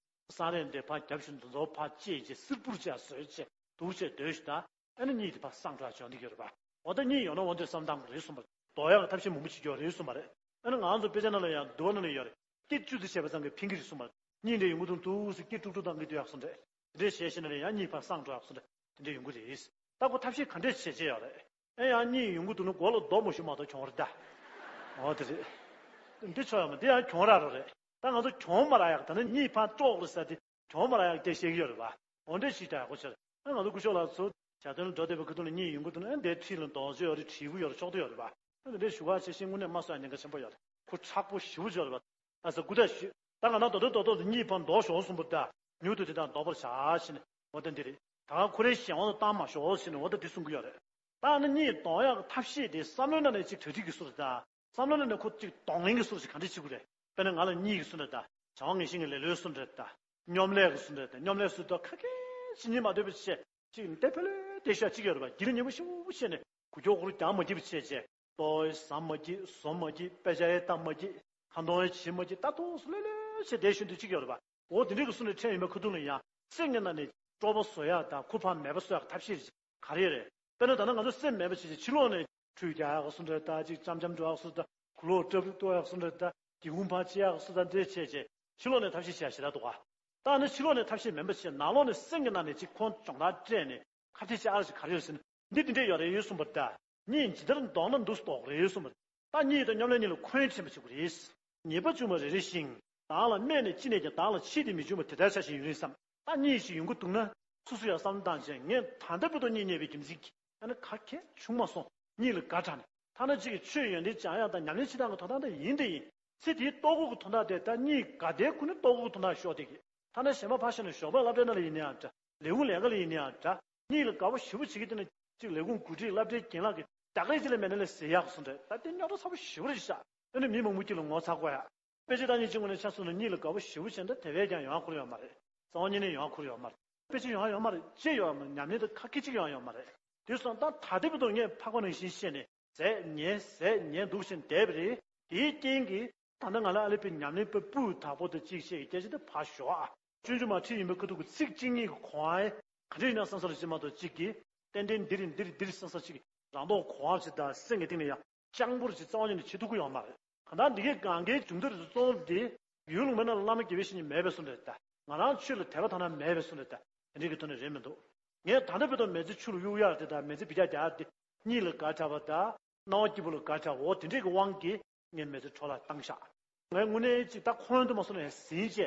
སང་རས་འདི་ཕར་རྒྱབ་བཞིན་དེ་ཚོ་ཕར་ཕྱེ་བྱས། སིར་པུར་བྱས་བཟོས་བྱས་འདུག་བྱས་སྡོད་ཤིག་ད། ཨ་ནི་གཉིད་དེ་ཕར་སངས་འགྲོ་ཡག་བྱུང་བསྡད་ཀྱི་ཡོད་རེད་པ། འོ་ད་གཉིད་ཡོང་ན་འོ་འདིར་བསམ་བློ་བཏང་དགོས་རེད་གསུངས་པ་རེད། ལྡོག་ཡག་གི་ཐབས་ཤེས་མང་པོ་བྱེད་ཀྱི་ཡོད་རེད་གསུངས་པ་རེད། ཨ་ནི་ང་ཚོ་དཔེ་ཆ་ནང་ལ་ཡང་འདུལ་བ་ནང་ལ་ཡོད་རེད། སྐད་བཅུ་ཙམ་བྱས་པ་ཙམ་གྱིས་ཕན་གྱི་རེད་གསུངས་པ་རེད། གཉིད་འདྲ་ཡོང་གི་འདུག་འདུག་ཟེར་སྐད་དཀྲུག་དཀྲུག་བཏང་གི་སྡོད་ཡག་བཟོ་འདྲ། དེ་འདྲས་བྱས་ཤེས་ན་ཡང་གཉིད་ཕར་སངས་འགྲོ་ཡག་བཟོ་འདྲ་དེ་འདྲས་ཡོང་གི་རེད། ད་ཁོ་ཐབས་ཤེས་ག་འདྲས་བྱས་བྱས་ཡོད་རེད། ཨེ་ཡང་གཉིད་ཡོང་གི་འདུག་ན་མགོ་ལ་རྡོ་མ་གཞུས་མ་གཏོགས་གྱོང་རེད་ད། འོ་དེ་རེད། འདི་ཆོག་ཡོད་མ་འདི་ཡང་གྱོང་རག་རོགས་རེད། ད་ང་ཚོ་གྱོང་མ་རག་ཡག་ད་ནི་གཉིད་ཕར་དཀྲོག་རེད་ཟེར་དེ། གྱོང་མ་རག་ཡག་དེ་བཤད་ཀྱི་ཡོད་རེད་པ། འོ་འདྲས་ཞིག་ད་ཡག་པོ་བྱས། ཨ་ང་ཚོ་སྐུ་ཞབས་ལགས་ཚོ་ཞལ་འདོན་འགྲོ་བསྡད་པའི་ཁ་ཐུག་ལ་གཉིད་ཡོང་གི་འདུག་ན་ཨ་འདིའི་འཁྲིས་ལ་རྡོག་རྫིས་ཡོད་རེད། དྲིལ་བུ་ཡོད་རེད། ཕྱོགས་བསྡུས་ཡོད་རེད་པ། ཨ་འདི་འདྲས་ཞུ་ག་བྱེད་ཤེས་དངོས་གནས་མ་གསོ་ཡག་ཉེན་ཁ་ཆེན་པོ་ཡོད་རེད། ཁོ་མཁྲེགས་པོ་ཞེ་པོ་ཅིག་ཡོད་རེད་པ། ཨ་ས་སྐུ་ད་ཞུ། ད་ང་ན་རྡོག་རྡོག་རྡོག་རྡོག་ཏུ་གཉིད་ཕར་འདོགས་ཞོག་གསུངས་པ་རེད་ད། མྱུར་དུ་དེ་དག་འདོགས་པར་བྱ་ཞེས་ནས་འོ་ད་འདི་རེད། ད་ཁོ་རའི་གཞན་དབང་དུ་བཏང་མ་ཤོག་ཞེས་ནས་འོ་ད་འདི་གསུང་གི་ཡོད་རེད། ད་ཨ་ནི་གཉིད་འདོགས་ཡག་གི་ཐབས་ཤེས་དེ་བསམ་བློའི་ནང་ནས་ཅིག་གྲ་སྒྲིག་གི་སུ་རེད་ད། བསམ་བློ་ནང་ནས་ཁོ་ཅིག་གདོང་ལེན་གྱི་སུ་རེད་ཅིག་ག་འདྲ་བྱེད་དགོས་རེད། དཔེར་ན་ང་ལ་གཉིད་ཀྱི་སུ་འདྲ་ད། བྱ་བ་ངན་ཞེན་གྱི་ལེ་ལོའི་སུ་འདྲ་ད། སྙོམ་ལས་ཀྱི་སུ་འདྲ་ད། སྙོམ་ལས་སུ་ད་ཁ་སྐད་ཅིག་གཉིད་མ་སྡོད་པ་བྱས། ཅིག་འདི་ཕེ་ལོས་བསྡད་ཤག་ཅིག་ཡོད་རེད་པ། སྒྱིད་ལ་ཉལ་པོ་ཞེ་པོ་བྱས་ནས་གུ་ཅོག་གུ་རུ་རྒྱག་མ་བགྱིད་པ་བྱས་བྱས། ལྟོ་ཟ་མ་བགྱིད། བཟོ་མ་བགྱིད། དཔེ་ཆ་ཡང་ལྟ་མ་བགྱིད། ཁ་འདོན་ཡང་བྱེད་མ་བགྱིད། ད་ཏོག་ཙམ་ལྷོད་ལྷོད་བྱས་བསྡད་བཞིན་དུ་ཅིག་ཡོད་རེད་པ། འོ་དེ་འདྲའི་གི་སུ་འདྲ་ཕྲད་ཡོང་བའི་ཁ་ཐུག་ལ་ཡང་སེམས་ཀྱི་ནང་ནས་སྤྲོ་པོ་བཟོ་ཡག་དང་ཁོ་ཕར་མེད་པ་བཟོ་ཡག་གི་ཐབས་ཤེས་རེད། ག་རེ་རེད། དཔེར་ན་ད་ལྟ་ང་ཚོ་སེམས་མེད་པ་བྱས་བྱས་ཕྱི་ལོགས་ནས་ཁྲུས་རྒྱག་ཡག་སུ་འདྲ་ད། ཅིག་འཇམ་འཇམ་འགྲོ་ཡག་སུ་འདྲ། གུ་ལོག་ཏྲབ་ཏྲུབ་གཏོང་ཡག་སུ་འདྲ་ད། སྒེའུ་ཁུང་ཕར་ཕྱེ་ཡག་སུ་འདྲ་འདྲས་བྱས་བྱས་ཕྱི་ལོགས་ནས་ཐབས་ཤེས་བྱེད་ཡག་ཞེ་དྲག་འདུག་ག། ད་ནི་ཕྱི་ལོགས་ནས་ཐབས་ཤེས་མིན་པ་བྱས་ནང་ལོགས་ནས་སེམས་ཀྱི་ནང་ནས་ཅིག་ཁོང་སྦྱོང་བརྡར་སྤྲད་ནས་ཁ་གཏད་བྱེད་ཨ་ར་ཞིག་ག་རེ་ཡོད་ཟེར་ན། འདི་འདི་འདྲས་ཡོད་རེད་ཡོད་གསུངས་པ་རེད་ད། གཉིད་ཇི་ལྟར་འདོགས་ན་འདུག་སེ་འདོགས་རེད་གསུངས་པ་རེད། ད་གཉིད་དང་སྙོམ་ལས་གཉིས་ལ་འཁོན་ཆེན་པོ་བྱེད་དགོས་རེད། ཉེས་པ་བྱུང་བ་རེ་རེ་ཞིང་བདག་ལ་སྨད་ནས་ཅི་ནས་ཀྱང་བདག་ལ་ཕྱིས་ཏེ་མི་འབྱུང་བ་དེ་ལྟར་ཆགས་ཤིང་ཡུན་རིང་བསམ། ད་གཉིད་ཞིག་ཡོང་གི་འདུག་ན་སོ་སོ་ཡང་བསམ་བློ་བཏང་བྱས། ངས་ད་ལྟ་བར་དུ་གཉིད་རྙེད་པའི་རྒྱུ་མཚན་གྱིས་ཨ་ནི་ག་གེ་བྱུང་མ་སོང་། གཉིད་ལ་དགའ་དྲགས་ནས། ཐ་ན་གཅིག་གིས་ཆོས་ཡོན་ཏན་སྦྱང་ཡག་དང་ཉམས་ལེན་བྱེད་སྟངས་ཀྱི་དོན་དག་འདི་ཡིན་དེ་ཡིན། ཚེ་འདིའི་ལྟོ་གོས་ཀྱི་དོན་དག་དེ་ད་གཉིད་དགའ་བདེའི་ཁུ་ནི་ལྟོ་གོས་ཀྱི་དོན་དག་ཤོར་བསྡད་ཀྱི། ཐ་ན་གཞན་པ་ཕར་བཞག་ན་ཞོགས་པའི་སློབ་གྲྭའི་ནང་ལ་ཡིན་ན་ཡང་འདྲ། ལས་ཁུངས་ལས་ཀ་ལ་ཡིན་ན་ཡང་འདྲ། གཉིད་ལ་དགའ་པོ་ཞེ་པོ་བྱེད་ཀྱི་དེ་ནི་གཅིག་ལས་ཁུངས་འགོ་ཁྲིད་སློབ་གྲྭའི་རྒན་ལགས་ཀྱིས་རྒྱག་རེས་ཅིག་ལ་མེད་ན་ལས་ཟེར་ཡག་སོང་འདྲ། ད་དེ་རྙོག་དྲ་ཚ་པོ་ཞེ་པོ་རེད་ཤག། ཨ་ནི་མི་མང་པོ་དཀྱིལ་ལ་ངོ་ཚ་དགོས་ཡ། དཔེ་ཆ་ལྟ་མཁན་གཅིག་ངོས་ནས་ཆ་བཞག་ན་གཉིད་ལ་དགའ་པོ་ཞེ་པོ་བྱས་འདྲ་དེ་བས་ཀྱང་ཡོང་ཁུལ་ཡོད་མ་རེད། རྩ་བ་ཉིད་ནས་ཡོང་ཁུལ་ཡོད་མ་རེད། དཔེ་ཆ་ཡོང་ཡ་ཡོད་མ་རེད། ཅི་ཡོད་མ་རེད། ཉམས་ལེན་དང་ཁ་སྐད་ཅིག་ཡོང་ཡ་ཡོད་མ་རེད། དེ་སོང་ཙང་ད་ལྟ་བར་དུ་ངས་ཕག་པ་ནང་བཞིན་བཤད་ནས་ཟས་ཉལ་ཟས་ཉལ་འདུག་བཞིན་བསྡད་པ་རེད། དེའི་རྐྱེན་གྱིས་ད་ལྟ་ང་ལ་ཨ་ལེ་པའི་ཉམས་ལེན་པ་སྤུས་དག་པོ་དང་གཅིག་བཤད་ཀྱི་སྐད་ཆ་དེ་ཕར་ཞོག་ཨ། ཆུང་ཆུང་མ་ཁྲིད་ཡིན་པའི་ཁ་ཐུག་གི་ཚིག་གཅིག་གཉིས་ཀྱི་གོང་ཨེ་ག་འདྲ་ཡིན་ན་བསམ་བསམ་ལ་ཅི་མ་གཏོགས་གཅིག་གིས་ཏན་ཏན་འདི་རེད་འདི་རེད་འདི་རེད་བསམ་བསམ་ཅིག་རང་མདོག་གོང་ཨ་ཅིག་དང་སེམས་ཀྱི་གཏིང་ནས་ཡང་སྤྱང་པོར་ཅིག་རྩ་བ་ཉིད་ནས་བྱེད་ཐུབ་ཀྱི་ཡོད་མ་རེད། གང་ལྟར་འདི་གའི་གང་གའི་མཇུག་མཐར་དུ་གཙོ་བོ་འདི་བོད་ལུང་པའི་ནང་ལ་བླ་མ་དགེ་བའི་བཤེས་གཉེན་མེད་པའི་བཟོ་འདྲ་རེད་ད། ང་རང་ཆོས་ལ་དད་པ་དག་སྣང་མེད་པའི་བཟོ་འདྲ་རེད་ད། དེ་འདྲའི་གི་ཐོག་ནས་རེད་མི་འདུག། ངས་ད་ལྟ་བར་དུ་མི་ཚེ་ཆུ་ལ་གཡུག་ཡག་དེ་དང་མི་ཚེ་འབུད་རྒྱག་རྒྱག་དེ་གཉིད་ལ་དགའ་དྲགས་པ་དང་སྣང་བ་སྐྱིད་པོ་ལ་དགའ་དྲགས་པ་འོ་དེ་འདྲའི་གི་དབང་གིས་ངས་མི་ཚེ་འཕྲོ་བརླག་བཏང་ཤག། ངས་དངོས་གནས་ཅིག་ད་ཁོང་དུ་མ་སོང་ནས་ཟིན་བྱས་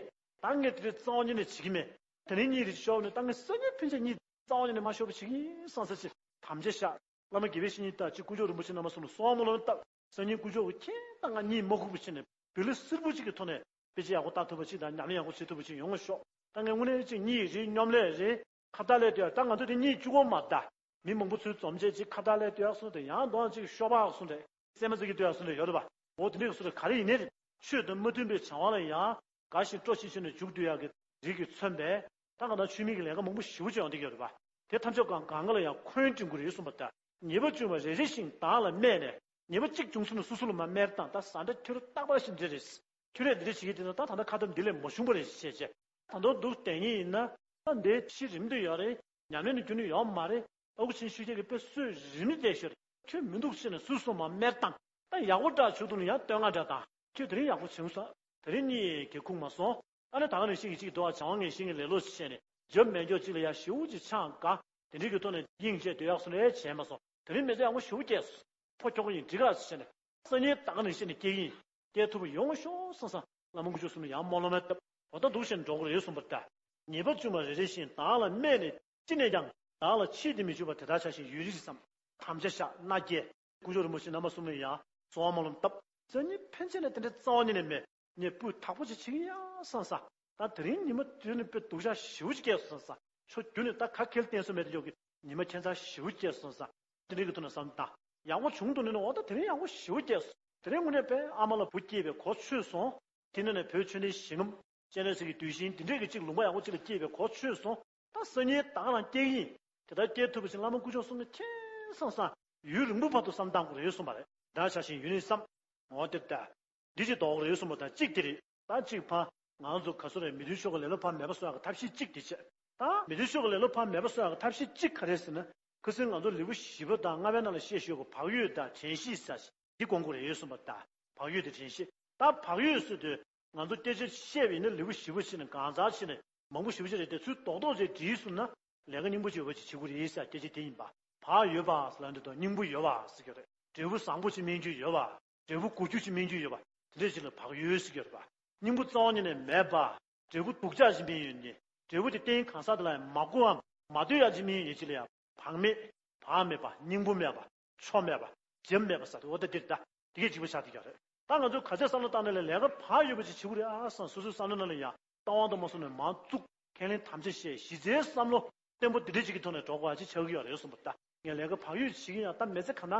ད་ངས་དེ་འདྲའི་རྩ་བ་ཉིད་ནས་བྱེད་ཀྱི་མེད། དེ་ནས་གཉིད་རེ་ཤོར་ནས་ད་ངས་སང་ཉིན་ཕན་ཆད་གཉིད་རྩ་བ་ཉིད་ནས་མ་ཤོར་བ་བྱེད་ཀྱི་ཡིན་བསམ་ས་ཅིག་དམ་བཅའ་བཞག། བླ་མ་དགེ་བའི་བཤེས་གཉེན་ལྟར་ཅིག་དཀོན་མཆོག་རིན་པོ་ཆེ་རྣམ་པ་གསུམ་ལ་གསོལ་བ་སྨོན་ལམ་བཏབ། སང་ཉིན་དཀོན་མཆོག་གིས་ཁྱེད་དང་ང་གཉིད་མ་ཁུག་པ་བྱས་ནས་བོད་ལུགས་སིལ་བུ་གཅིག་གི་ཐོག་ནས་དཔེ་ཆ་ཡག་པོ་ལྟ་ཐུབ་པ་ཅིག་དང་ཉམས་ལེན་ཡག་པོ་བྱེད་ཐུབ་པ་ཅིག་ཡོང་བ་ཤོག། ད་ངས་དངོས་གནས་ཅིག་གཉིད་རེད་སྙོམ་ལས་རེད་ཁ་བརྡ་ལས་ལྟོས་ཡག་ད་ང་ཚོ་དེ་གཉིད་བཅུ་གོ་མ་ད་མི་མང་པོ་ཚོའི་འཛོམས་བྱས་ཅིག་ཁ་བརྡ་ལས་ལྟོས་ཡག་སོང་དེ་ཡང་གདོང་ཅིག་ཤོ་སྦག་སོང་དེ་སེམས་མ་ཚིག་གི་ལྟོས་ཡག་སོང་དེ་ཡོད་རེད་པ། འོ་དེ་འདྲའི་སོ་རེད་ག་རེ་ཡིན་ནའི་རེད། ཆོས་དང་མ་མཐུན་པའི་བྱ་བ་ལ་ཡང་དགའ་ཞིང་སྤྲོ་ཞིང་ཆེ་ནས་འཇུག་སྡོད་ཡག་གི་རིགས་ཀྱིས་མཚོན་པས་ད་ག་ད་ཆོས་མེད་ཀྱི་ལས་ཀ་མང་པོ་ཞེ་པོ་ཅིག་ཡོང་བསྡད་ཀྱི་ཡོད་རེད་པ། དེ་ཐམས་ཅད་གང་གང་ག་ལ་ཡང་འཁོན་འགྲིམ་དགོས་རེད་གསུངས་པ་ལྟར་ཉེས་པ་བྱུང་བ་རེ་རེ་བཞིན་བདག་ལ་སྨད་ནས་ཉེས་པ་གཅིག་བྱུང་སོང་ན་སོ་སོ་ལ་མར་སྨད་བཏང་ད་ཟ་འདྲ་ཁྱོད་རྟག་པར་ཞིག་འདྲ་རེད། ཁྱོད་རས་འདི་འདྲ་བྱེད་ཀྱི་འདུག་ན་ད་ད་ལྟ་ཁ་ཏམ་འདི་ལས་མ་བྱུང་བ་རེད་ཞེས་བྱས། ད་དུང་འདུག་བསྡད་ངེས་ཡིན་ན། ད་འདི་ཤི་རིམ་དུ་ཡོད་རེད། ཉམས་ལེན་ནི་རྒྱུ་ནི་ཡོད་མ་རེད། ཨ་ཁུ་ཆེན་ཤོས་ཀྱི་དཔེ་གསོས་རིམ་ནི་བསྡད་ཤོད་རེད། ཁྱོད་མི་འདུག་ཤེས་ནས་སུས་སོང་མ་སྨེར་བཏང་། ད་ཡག་པོ་འདྲ་བྱུང་འདུག་ནི་ཡང་བསྟོད་བསྔགས་འདྲ་བཏང་། ཁྱོད་དེ་རིང་ཡག་པོ་བྱུང་ས། དེ་རིང་གཉིད་ཀྱི་ཁུག་མ་སོང་། ཨ་ནི་ད་ག་ནང་བཞིན་གྱི་གཅིག་འདུག་ཨ། བྱ་བ་ངན་ཞིག་གི་ལེ་ལོ་ཞིག་བྱས་ནས་རྒྱབ་མེད་འཇོག་གཅིག་ལ་ཡ་ཞེ་པོ་ཅིག་ཆང་དགའ། དེ་འདྲའི་གི་ཐོག་ནས་སྙིང་རྗེ་འདོད་ཡག་སོང་ནས་བྱས་མ་སོང་། དེ་རིང་མི་ཚེ་ཡག་པོ་ཞེ་པོ་སྐྱེལ་སོང་། ཕོ་ཁྱོ་ག་ཡིན་འགྲིག་ག་ཟེར་ནས། སང་ཉིན་ད་ག་ནང་བཞིན་ནས་སྐྱེལ་གི་ཡིན། སྐྱེལ་ཐུབ་པ་ཡོང་ཤོག་བསམ་བསམ་བླ་མ་དཀོན་མཆོག་གསུམ་ལ་ཡང་སྨོན་ལམ་བཏབ། འོ་ད་འདུག་བྱས་ནས་འགྲོ་གི་རེད་གསུངས་པ་ལྟར། ཉེས་པ་བཙུན་མ་རེ་རེ་བཞིན་བདག་ལ་སྨྲས་ནས་ཅི་ནས་ཀྱང་བདག་ལ་ཆེས་ཏེ་མི་བྱུང་བ་དེ་དག་ཆགས་ཤིང་ཡུན་རིང་བསམ། དམ་བཅའ་བཞག་མནའ་སྐྱེལ། དཀོན་མཆོག་རིན་པོ་ཆེ་རྣམ་པ་གསུམ་ལ་ཡང་གསོལ་བ་སྨོན་ལམ་བཏབ། སང་ཉིན་ཕན་ཆད་ནས་དེ་འདྲའི་རྩ་བ་ཉིད་ནས་མེད། ངས་སྤུས་དག་པོ་ཅིག་བྱེད་ཀྱི་ཡིན་བསམ་བསམ། ད་དེ་རིང་ཉི་མ་དེ་ནི་དཔེ་སྡུག་ཅག་ཞེ་པོ་ཅིག་སྐྱེས་སོང་བསམ་བསམ། ཆོ་རྒྱུ་ནི་ད་ག་གེ་ལ་བརྟེན་སོང་མེད་དེ་འཇོག་གི། ཉི་མ་ཁྱད་མཚར་ཞེ་པོ་སྐྱེས་སོང་བསམ། དེ་འདྲའི་གི་ཐོག་ནས་བསམ་བློ་བཏང་། ཡག་པོ་བྱུང་འདུག་ནི་ནི། འོ་ད་དེ་རིང་ཡག་པོ་ཞེ་པོ་སྐྱེས་སོང་། དེ་རིང་དངོས་གནས་དཔེ་ཨ་མ་ལ་བུ་སྐྱེས་པའི་གོ་ཆོད་སོང་། དེ་ནས་ནས་བོད་ཆོས་ལྡན་ཞིང་ཁམས་སྤྱན་རས་གཟིགས་ཀྱི་གདུལ་ཞིང་དེ་འདྲས་ཀྱི་གཅིག་ལུང་པ་ཡག་པོ་གཅིག་ལ་སྐྱེས་པའི་གོ་ཆོད་སོང་། ད་སང་ཉིན་ད་ག་རང་སྐྱེལ་ཡིན། དེ་ལྟར་སྐྱེལ་ཐུབ་པ་ཞིག་བླ་མ་དཀོན་མཆོག་གསུམ་ལ་མཁྱེན་བསམ་བསམ། ཡུན་རིང་པོ་བར་དུ་བསམ་བཏང་དགོས་རེད་གསུངས་པ་རེད། བདག་ཆགས་ཤིང་ཡུན་རིང་བསམ། འོ་དེ་ལྟ། འདི་ཅིག་དོགས་རེད་གསུངས་པ་དང་གཅིག་དེ་རེད། ད་གཅིག་ཕ། ང་ཚོ་ག་སོ་རེད། མི་མཐུན་ཕྱོགས་ཀྱི་ལེ་ལོ་ཕ་མེད་པ་བཟོ་ཡག་གི་ཐབས་ཤེས་གཅིག་དེ་བྱས། ད་མི་མཐུན་ཕྱོགས་ཀྱི་ལེ་ལོ་ཕ་མེད་པ་བཟོ་ཡག་གི་ཐབས་ཤེས་གཅིག་ག་རེ་ཟེར་ན། ཁ་སང་ང་ཚོ་ལེའུ་བཞི་པ་དང་ལྔ་པའི་ནང་ལ་བཤད་ཞོར་གྱི་བག་ཡོད་དང་དྲན་ཤེས་ཟེར་འདི་སྐོང་དགོས་རེད་གསུངས་པ་དང་། བག་ཡོད་དང་དྲན་ཤེས། ད་བག་ཡོད་ཟེར་དུས་ང་ཚོ་སྐད་ཆ་བཤད་པ་ཡིན་ན་ལེའུ་བཞི་པ་བྱས་ནས་གང་ཟག་བྱས་ནས་མང་པོ་ཞེ་པོ་ཅིག་རེད་དེ། ཚུར་རྡོག་རྡོག་ཅིག་བྲིས་སོང་ན་ལས་ཀ་སྙིང་པོ་ཅིག་ཡོད་པ་ཅིག་བྱེད་དགོས་རེད་ཟེར་སྐད་ཆ་དེ་ཡིན་པ། བག་ཡོད་པ་ཟེར་ལབ་འདི་དང་སྙིང་པོ་ཡོད་པ་ཟེར་གྱི་རེད། འབྲས་བུ་བཟང་པོ་ཅིག་སྨིན་རྒྱུ་ཡོད་པ། འབྲས་བུ་དགུ་རྒྱུ་ཅིག་སྨིན་རྒྱུ་ཡོད་པ། དེ་འདྲ་ཅིག་ལ་བག་ཡོད་ཟེར་གྱི་རེད་པ། སྙིང་པོ་རྩ་བ་ཉིད་ནས་མེད་པ། འབྲས་བུ་སྡུག་ཅག་ཅིག་སྨིན་ཡོད་ནི། འབྲས་བུ་དེ་རྟེན་གང་ཟག་དེ་ལ་ཡང་མ་དགོའམ་མ་འདོད་ཡག་ཅིག་སྨིན་ཡོད་ནི་ཅིག་ལ་ཡང་བག་མེད། བག་མེད་པ། སྙིང་པོ་མེད་པ། ཆོ་མེད་པ། རྒྱབ་མེད་པ་ཟེར་དེ། འོ་ད་འདིར་ད་དེ་གའི་འཇིགས་པ་ཆགས་བསྡད་ཀྱི་རེད། ད་ང་ཚོས་ག་ཚད་བསམ་བློ་བཏང་ན་ལས་ལས་ཀ་བག་ཡོད་པ་ཅིག་བྱེད་དགོས་རེད་ཨ་བསམ། སོ་སོའི་བསམ་བློ་ནང་ལ་ཡང་རྟ་དབང་དུ་མ་སོང་ནས་མར་བཙུགས། ཁས་ལེན་དམ་བཅའ་བཞེས། གཞི་རྩའི་བསམ་བློ་བརྟན་པོ་འདི་འདྲ་ཅིག་གི་ཐོག་ནས་འགྲོ་དགོས་ཡག་ཅིག་ཆགས་ཀྱི་ཡོད་རེད་གསུངས་པ། ད་ངས་ལས་ཀ་བག་ཡོད་བྱེད་ཀྱི་ཡང་ད་མི་ཚེ་ག་ན་